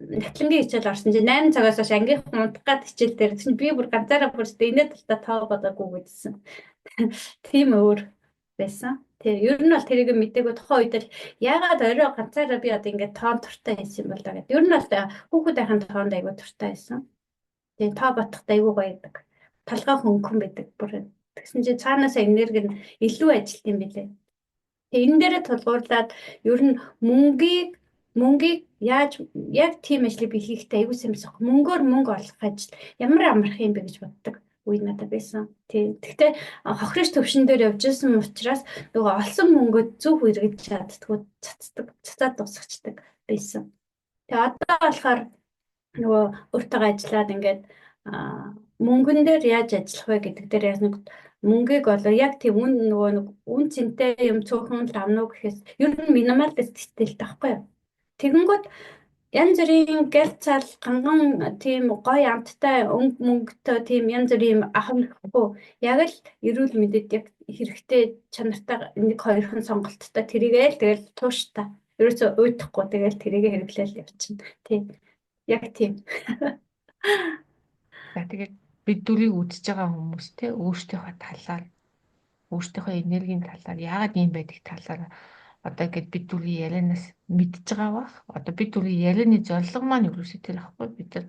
Натлангийн хичээл орсон чинь 8 цагаас хойш ангийнх унтах гад хичээл дээр чинь би бүр ганцаараа бүр инээ талтаа тоо бодоогүй гэдсэн. Тийм өөр байсан. Тэр ер нь бол тэрийг мдээгүй тухайн үед л яагаад орой ганцаараа би одоо ингээд тоон туртай байсан юм бол даа гэдэг. Ер нь бол хүүхэд байхын тоонд айгүй туртай байсан. Тэгээ тоо бодохдоо айгүй гоё байдаг. Толгой хөнгөн байдаг бүр. Тэгсэн чинь цаанаасаа энерги нь илүү ажилт юм билээ. Тэгээ энэ дээрээ тулгуурлаад ер нь мөнгийг яаж яг тийм ажлыг би хийхдээ аягүй сайн байсан. Мөнгөөр мөнгө олох ажил ямар амарх юм бэ гэж боддог үе надад байсан. Тийм. Гэхдээ хохирч төвшин дээр явж исэн учраас нөгөө олсон мөнгөө зөв хэрэгжиж чаддгүй цацдаг, цацаад дуусгачихдаг байсан. Тэгээ одоо болохоор нөгөө өөртөө ажиллаад ингээд мөнгөн дээр яаж ажиллах вэ гэдэг дээр яг нэг мөнгийг болоо яг тийм үн нөгөө нэг үн цэнтэй юм цөөхөн л авна уу гэхээс ер нь минималист стилтэй байхгүй юу. Тэгэнгүүт янз бүрийн гялцал ганган тийм гоё амттай өнгө мөнгөтэй тийм янз бүрийн юм авах яг л эрүүл мэндэд яг хэрэгтэй чанартай нэг хоёрхан сонголттой тэрийгээ л тэгэл тууштай. Ерөөсөө уйдахгүй тэгэл тэрийгээ хэрэглээл явчихна. Тийм. Яг тийм. За тэгээд бид дүрийг үзэж байгаа хүмүүс те өөрсдийнхөө талаар өөрсдийнхөө энергийн талаар яагаад ийм байдаг талаар одоо ингээд бид дүрийн ярианаас мэдж байгаа бах. Одоо бид дүрийн ярианы зорилго маань ерөөсөө тэр ахгүй бид нар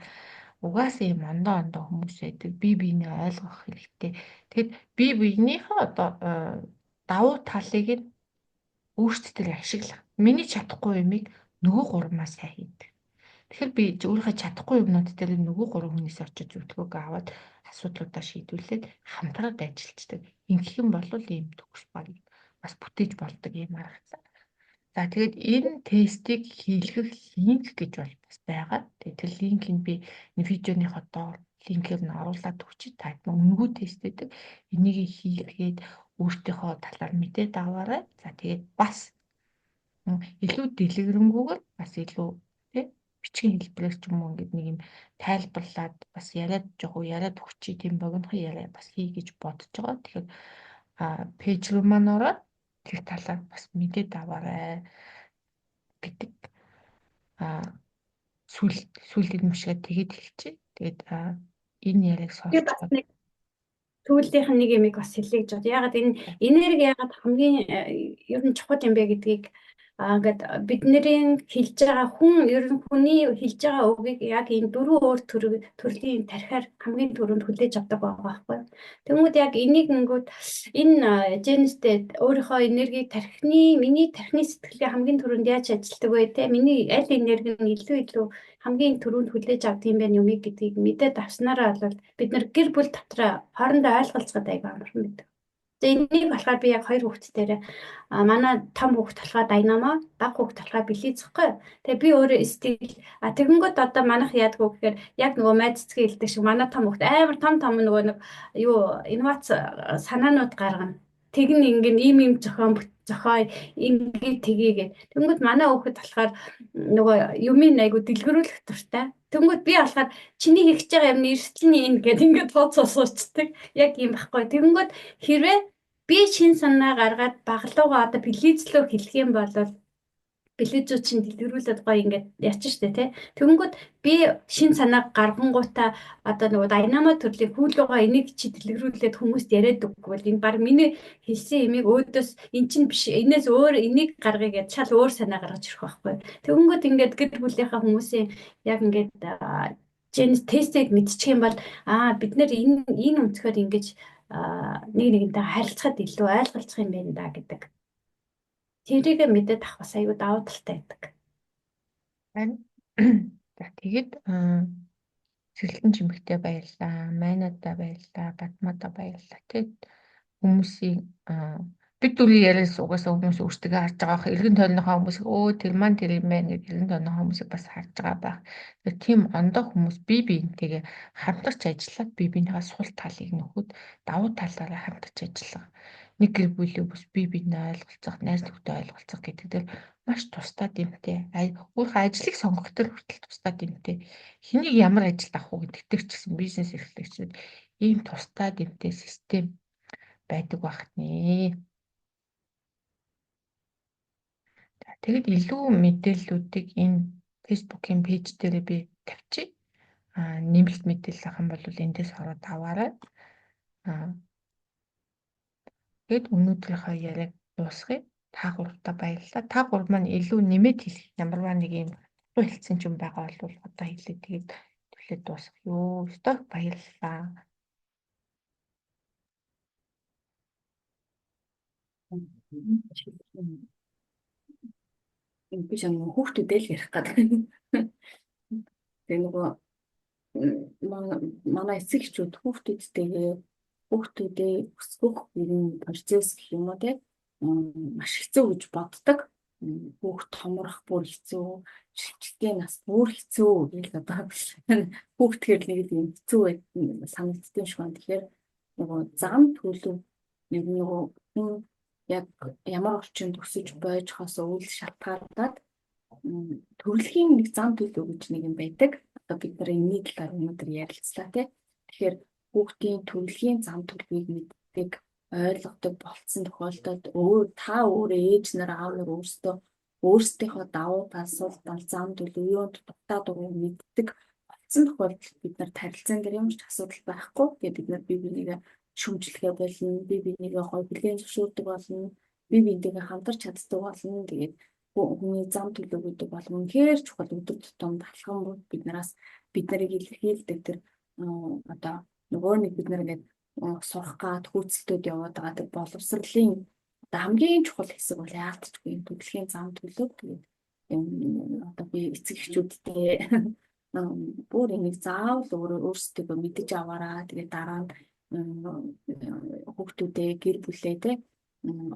угаасаа ийм ондоо ондоо хүмүүс байдаг. Би биенээ ойлгох хэрэгтэй. Тэгэд би биенийхээ одоо давуу талыг нь өөрсдөө тэр ашиглах. Миний чадахгүй юмыг нөгөө гурмаа сайн хийдэг. Тэгэхээр би өөрийнхөө чадахгүй юмнууд дээр нөгөө гурван хүнээс очиж зөвлөгөөгөө аваад асуудлуудаа шийдвэрлээд хамтраад ажиллаждаг. Ингэх юм бол ийм төгс баг бас бүтээж болдог юм арга. За тэгээд энэ тестийг хийлгэх линк гэж бол бас байгаа. Тэгээд тэр линкийг би энэ видеоныхоо доор линкээр нь оруулаад өгч та үнэгүй тест байдаг. Энийг хийлгээд өөртөөхөө талаар мэдээд аваарай. За тэгээд бас илүү дэлгэрэнгүйгээр бас илүү тий бичгийн хэлбэрээр ч юм уу ингээд нэг юм тайлбарлаад бас яриад жоох яриад өгчий тийм богинохон яриа бас хий гэж бодож байгаа. Тэгэхээр пэйж руу маань ороод тэр талаар бас мэдээд аваарай гэдэг сүүл сүүлийн мөшгөө тэгээд хэлчихье. Тэгээд энэ яриаг сонсч бас нэг сүүлийнх нь нэг юмыг бас хэлье гэж бод. Ягаад энэ энерги ягаад хамгийн ер нь чухал юм бэ гэдгийг ингээд бидний хэлж байгаа хүн ер нь хүний хэлж байгаа үгийг яг энэ дөрвөн өөр төрлийн тархиар хамгийн түрүүнд хүлээж авдаг байгаа байхгүй. Тэнгүүд яг энийг ингүүд энэ генестэй өөрийнхөө энергийг тархины миний тархины сэтгэлгээ хамгийн түрүүнд яаж ажилладаг вэ те миний аль энерги нь илүү илүү хамгийн түрүүнд хүлээж авдаг юм бэ юмыг гэдгийг мэдээд авснараа бол бид нар гэр бүл дотроо хоорондоо ойлголцоход айгүй амархан байдаг. За энийг болохоор би яг хоёр хүүхэд дээр манай том хүүхэд болохоор Дайнамо, бага хүүхэд болохоор Билизхгүй. Тэгээ би өөрөө стил тэгэнгүүт одоо манайх яадгүй гэхээр яг нөгөө майд цэцгийн хэлдэг шиг манай том хүүхэд амар том том нөгөө нэг юу инновац санаанууд гаргана. Тэгнь ингэн ийм ийм зохион зохио ингэ тгийгээ. Тэнгүүд манай хүүхэд болохоор нөгөө юмыг айгу дэлгэрүүлэх дуртай. Тэнгүүд би болохоор чиний хийх гэж байгаа юмны эрсдэл нь энэ гэд ингээд тооцоо суучдаг. Яг юм баггүй. Тэнгүүд хэрвээ би шин санаа гаргаад баглуугаа одоо плизлөө хэлэх юм бол плизүү чинь дэлгэрүүлээд гоё ингээд яачих штэ тий. Тэгэнгүүт би шин санаа гаргангуудаа одоо нөгөө дайнамо төрлийн хүүлүүгээ энийг чи дэлгэрүүлээд хүмүүст яриад өгөхгүй бол энэ баг миний хэлсэн имийг өөдөөс эн чинь биш энээс өөр энийг гаргая гэж шал өөр санаа гаргаж ирэх байхгүй. Тэгэнгүүт ингээд гэр бүлийнхаа хүмүүсийн яг ингээд генес тестийг мэдчих юм бол бид нэр энэ энэ өнцгөр ингэж нэг нэгнтэй харилцахад илүү ойлголцох юм байна да гэдэг. Тэрийг мэдээд авах бас аюу давуу талтай байдаг. Харин за тэгээд сэрэлтэн чимэгтэй баярлаа, майнадаа баярлаа, бадмадаа баярлаа. Тэгээд хүмүүсийн бид дүрийн яриас угаасаа хүмүүс өөрсдөө харж байгаа бах. Эргэн тойрныхоо хүмүүс өө тэр маань тэр юм байна гэдэг эргэн тойрныхоо хүмүүсийг бас харж байгаа байх. Тэгэхээр тийм ондоо хүмүүс бие биентэйгээ хамтарч ажиллаад бие биенийхээ сул талыг нөхөд давуу талаараа хамтарч ажиллах. Нэг гэр бүлийн хүмүүс бие биенээ ойлголцох, найз нөхдөд ойлголцох гэдэг дээр маш тусдаа дэмтэй. Өөрийнхөө ажлыг сонгох төр хүртэл тусдаа дэмтэй. Хэнийг ямар ажилд авах уу гэдэг дээр ч гэсэн бизнес эрхлэгчид ийм тусдаа дэмтэй систем байдаг байх нэ. Тэгэд илүү мэдээллүүдийг энэ Facebook-ийн пэйж дээр би тавьчих. Нэмэлт мэдээлэл авах юм бол эндээс ороод аваарай. Тэгэд өнөөдрийнхөө яриаг дуусгая. Та гуравтаа баярлалаа. Та гурав маань илүү нэмээд хэлэх ямарваа нэг юм дутуу хэлсэн юм байгаа бол одоо хэлээ. Тэгээд түлээ дуусгах юу. Өстой баярлалаа. Би ч нэг хүүхдүүдээ л ярих гэдэг. Тэгээ нөгөө манай эцэг эхчүүд хүүхдүүдтэйгээ хүүхдүүдээ өсгөх ер нь процесс гэх юм уу те маш хэцүү гэж боддог. Хүүхд томрох бүр хэцүү, шилжилтийн нас бүр хэцүү гэж одоо хүүхдгээр нэг л юм хэцүү санагддаг юм шиг байна. Тэгэхээр нөгөө зам төлөв ер нь нөгөө хүн яг ямар орчинд өсөж бойжхоос үл шалтгаалаад төрөлхийн нэг зам төлөв гэж нэг юм байдаг. Одоо бид нар энэний талаар өнөөдөр ярилцлаа тий. Тэгэхээр хүүхдийн төрөлхийн зам төлөвийг мэддэг, ойлгодог болцсон тохиолдолд өөр та өөрөө ээж нар, аав нар өөрсдөө өөрсдийнхөө давуу тал, сул тал, зам төлөв юунд дутаа дургуй мэддэг болцсон тохиолдолд бид нар тарилцаан дээр ямар ч асуудал байхгүй. Тэгээд бид нар бие бинийгээ шүмжлэхээ болно, бие бинийгээ гоё хүлээн зөвшөөрдөг болно, бие биентэйгээ хамтарч чаддаг болно. Тэгээд хүний зам төлөв гэдэг бол үнэхээр чухал, өдөр тутамд алхам бүр бид нараас бид нарыг илэрхийлдэг тэр одоо нөгөө нэг бид нар ингээд сурах гад хөөцөлтөд яваад байгаа тэр боловсролын одоо хамгийн чухал хэсэг бол яалтчгүй төрөлхийн зам төлөв. Тэгээд одоо би эцэг эхчүүдтэй бүр энийг заавал өөрөө өөрсдөө мэдэж аваараа. Тэгээд дараа нь хүүхдүүдээ, гэр бүлээ те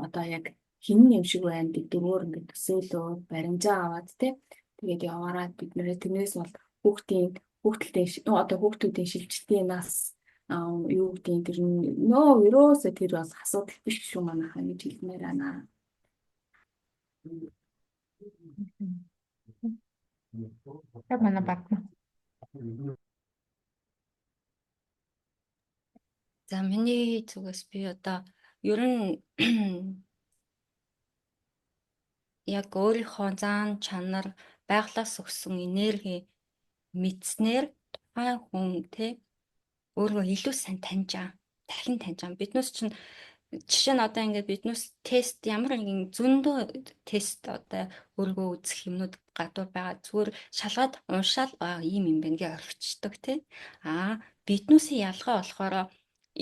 одоо яг хэн юм шиг байна гэдэг дөрвөөр ингээд төсөөлөө баримжаа аваад те тэгээд яваараа. Бид нэрээ тэрнээс бол хүүхдийн хүүхдэлтэй одоо хүүхдүүдийн шилжилтийн нас юу гэдгийг тэр нөө ерөөсөө тэр бол асуудал биш шүү манайхаа гэж хэлмээр байна. За манай Бадма. За миний зүгээс би одоо ер нь яг өөрийнхөө зан чанар, байглаас өгсөн энерги мэдснээр тухайн хүн те өөрийгөө илүү сайн таньж байгаа. Дахин таньж байгаа. Биднээс чинь жишээ нь одоо ингээд биднээс тест ямар нэгэн зөндөө тест одоо өөрийгөө үзэх юмнууд гадуур байгаа. Зүгээр шалгаад уншаал ийм юм байна гэж орхичдаг тий. Аа биднүүсийн ялгаа болохоор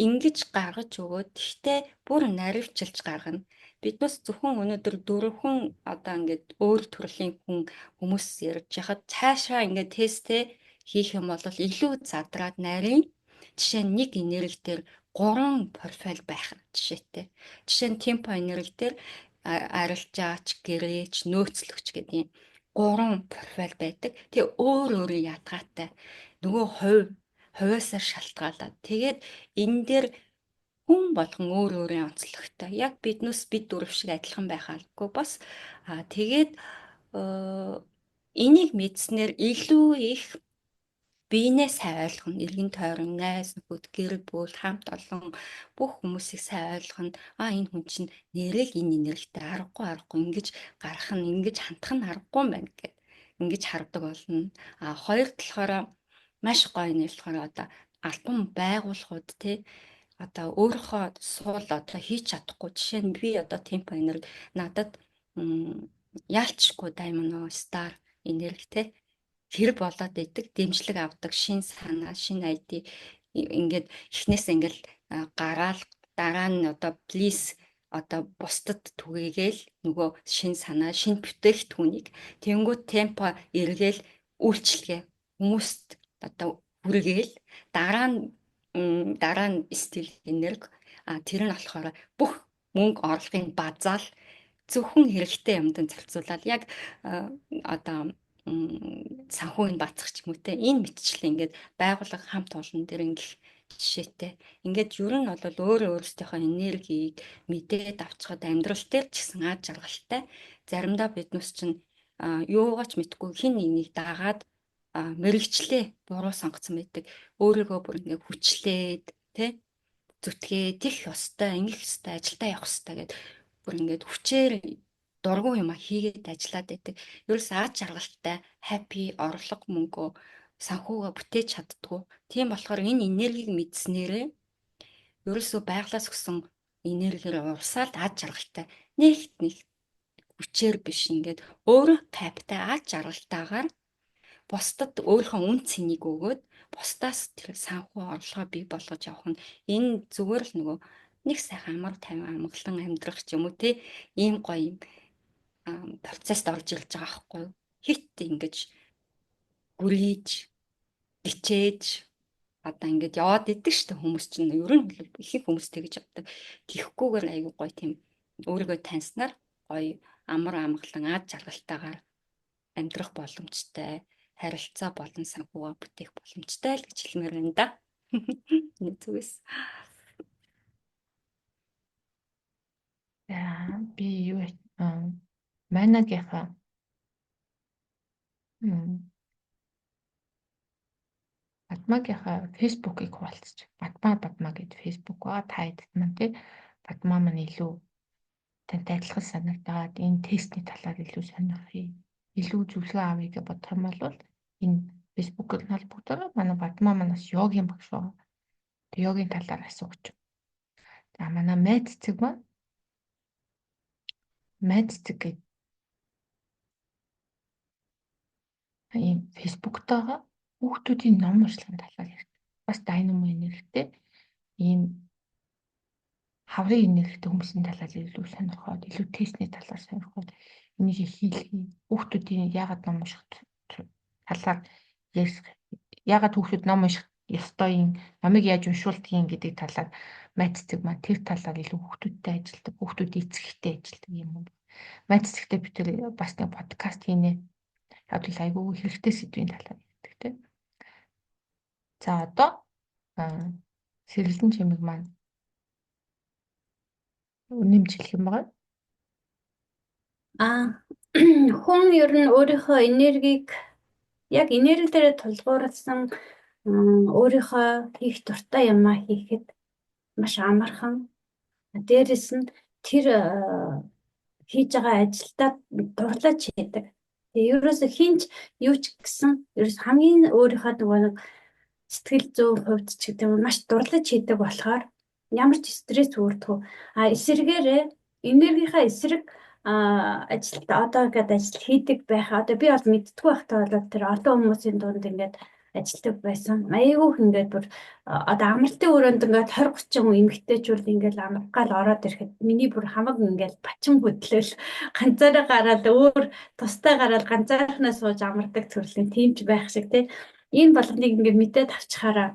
ингэж гаргаж өгөөд гэхдээ бүр наривчилж гаргана. Биднээс зөвхөн өнөөдөр дөрвөн одоо ингээд өөр төрлийн хүн хүмүүс ярьж яхад цаашаа ингээд тестээ хийх юм бол илүү задраад нарийн жишээ нь нэг энерги дээр 3 профайл байх жишээтэй. Жишээ нь темпо энерги дээр арилжаач, гэрээч, нөөцлөгч гэдэг юм 3 профайл байдаг. Тэгээ өөр өөрийн ятгаатай. Нөгөө хувиасаа шалтгаалаад. Тэгээд энэ дээр хүн болгон өөр өөрийн онцлогтой. Яг биднээс бид дөрөв шиг адилхан байх албагүй бас. Аа тэгээд энийг мэдснээр илүү их биенээ сайн ойлгоно. Эргэн тойрон, найз нөхөд, гэр бүл, хамт олон бүх хүмүүсийг сайн ойлгоно. Аа энэ хүн чинь нэрэл энэ энергитэй аргагүй аргагүй ингэж гарах нь, ингэж хандах нь аргагүй юм байна гэд ингэж хардаг болно. А хоёр талаараа маш гоё нь болохоор одоо албан байгууллагууд те одоо өөрийнхөө суул одоо хийж чадахгүй. Жишээ нь би одоо темпо энерги надад яалчгүй diamond star энерги те хэрэг болоод идэг, дэмжлэг авдаг, шин санаа, шин ID ингээд эхнээс ингээл гараал дараа нь одоо please одоо бусдад түгээгээл нөгөө шин санаа, шин бүтээгдэхүүнийг тэнгууд темпо эргээл үйлчлэгээ хүмүүст одоо хүргээл дараа нь стил энерги тэр нь болохоор бүх мөнгө орлогын базаал зөвхөн хэрэгтэй юмд зарцуулаад яг одоо санхүүгийн бацах ч юм уу те энэ мэтчлэн ингээд байгууллага хамт олон дээр ингэх жишээтэй. Ингээд ер нь бол өөрөө өөрсдийнхөө энергийг мэдээд авчхад амьдрал дээр ч гэсэн аз жаргалтай. Заримдаа биднес чинь юугаач мэдгүй хин нэгнийг дагаад мэрэгчлээ буруу сонгоцсон байдаг. Өөрийгөө бүр ингээд хүчлээд тэ зүтгээ тех ёстой, ингэх ёстой, ажилдаа явах ёстой гэд бүр ингээд хүчээр дургу юм а хийгээд ажиллаад байдаг. Ерөөс аз жаргалтай, happy, орлого мөнгөө санхүүгээ бүтээж чаддгүй. Тийм болохоор энэ энергийг мэдснээрээ ерөөсөө байглаас өгсөн энергиэр урсаал аз жаргалтай. Нэгт нэг хүчээр биш ингээд өөрөө каптай аз жаргалтайгаар бусдад өөрийнхөө үн цэнийг өгөөд бусдаас тэр санхүү орлогоо бий болгож явах нь энэ зүгээр л нөгөө Нэг сайхан амар тайван амгалан амьдрах ч юм уу те, ийм гоё юм процесст орж ирж байгаа байхгүй юу? Хит ингэж гүрийж, гिचээж одоо ингэж яваад идэг шүү дээ хүмүүс чинь, ер нь их хүмүүс тэгж явдаг. Тэгэхгүйгээр айгүй гоё тийм өөрийгөө таньснаар гоё амар амгалан ад жаргалтайгаар амьдрах боломжтой, харилцаа болон санхугаа бүтээх боломжтой л гэж хэлмээр байна да. Нэг зүгээс. За, би юу манагийнхаа Бадмагийнхаа Facebook-ыг хуваалцаж, Бадма гэд Facebook байгаа, та хэд маань тий Бадмаа маань илүү тантай адилхан санагдаад энэ тестний талаар илүү сонирхъя, илүү зөвлөгөө авъя гэж бодох юм бол энэ Facebook-ээр холбогдороо. Манай Бадмаа манаас йогийн багш байгаа. Тэг йогийн талаар асуух ч. За, манай майд цэцэг маань майд цэцэг гэдэг ийм Facebook-тойгоо хүүхдүүдийн ном уншлагын талаар ярьдаг. Бас дайнамо энергитэй ийм хаврын энергитэй хүмүүсийн талаар илүү сонирхоод, илүү тестний талаар сонирхоод энийг хийлгэе. Хүүхдүүдийн яагаад ном унших талаар ярьх, яагаад хүүхдүүд ном унших ёстой юм, номыг яаж уншуулдгийг гэдэг талаар майд цэцэг маань тэр талаар илүү хүүхдүүдтэй ажилладаг, хүүхдүүд эцэгтэй ажилладаг юм уу. Майд цэцэгтэй бид тэр бас нэг подкаст хийнэ. Яг л айгүй хэрэгтэй сэдвийн талаар ярьдаг тийм. За, одоо сэргэлэн чимэг маань нэмж хэлэх юм байгаа. Хүн ер нь өөрийнхөө энергийг яг энерги дээр тулгуурласан өөрийнхөө хийх дуртай юмаа хийхэд маш амархан. Дээрэс нь тэр хийж байгаа ажилдаа дурлаж хийдэг. Тэгээ ерөөсө хинч юу ч гэсэн ерөөс хамгийн өөрийнхөө нөгөө нэг сэтгэл зүйн хувьд ч гэдэг юм маш дурлаж хийдэг болохоор ямар ч стресс үүрдэггүй. А эсрэгээрээ энергийнхаа эсрэг ажилд одоо ингээд ажил хийдэг байх. Одоо би бол мэддэггүй байхдаа бол тэр олон хүмүүсийн дунд ингээд ажилладаг байсан. Айгүйх ингээд бүр одоо амралтын өрөөнд ингээд 20 30 эмэгтэйчүүд ингээд амрах гал ороод ирэхэд миний бүр хамаг ингээд бачин хөдлөөл ганцаараа гараад өөр тустай гараад ганцаархнаа сууж амардаг төрлийн тиймч байх шиг тий. Энэ болгоныг ингээд мэдээд авчихаараа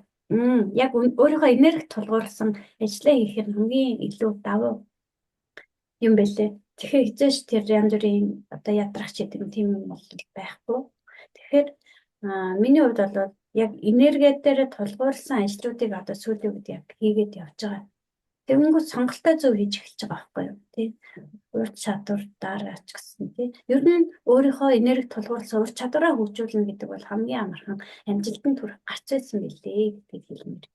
яг өөрийнхөө энерги тулгуурласан ажлаа хийх нь хамгийн илүү давуу юм бэлээ. Тэгэхээр хизээш тэр янз бүрийн одоо ядрах ч гэдэг юм тийм юм бол байхгүй. Тэгэхээр миний хувьд бол яг энерги дээр тулгуурласан ажлуудыг одоо сүүлийн үед яг хийгээд явж байгаа. Тэгэнгүүт сонголтоо зөв хийж эхэлж байгаа байхгүй юу? Тий. Ур чадвар дараа ч гэсэн тий. Ер нь өөрийнхөө энерги тулгуурласан ур чадвараа хөгжүүлнэ гэдэг бол хамгийн амархан амжилтанд хүрэх гарц байсан билээ гэдгийг хэлмээр.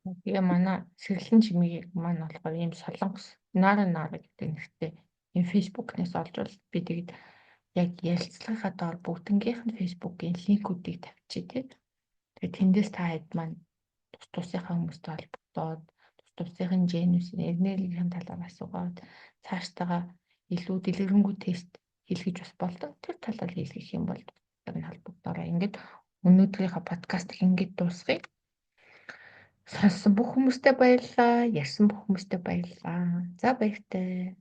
Тэгээ манай сэргэлэн чимээг маань болохоор ийм солонгос Нара Нара гэдэг нэртэй ийм Facebook-нээс олж бол би тэгэд яг ярилцлагынхаа доор бүгднгийнх нь Facebook-ийн линкүүдийг тавьчих тий. Тэгээ тэндээс та хэд маань тус тусынхаа хүмүүстэй холбогдоод тус тусынхын генусийн энергийн талаар асуугаад цаашдаа илүү дэлгэрэнгүй тест хийлгэж бас болдог. Тэр талаар хийлгэх юм бол тустай нь холбогдоорой. Ингээд өнөөдрийнхөө подкастыг ингээд дуусгая. Сонссон бүх хүмүүстээ баярлалаа. Ярьсан бүх хүмүүстээ баярлалаа. За, баяртай.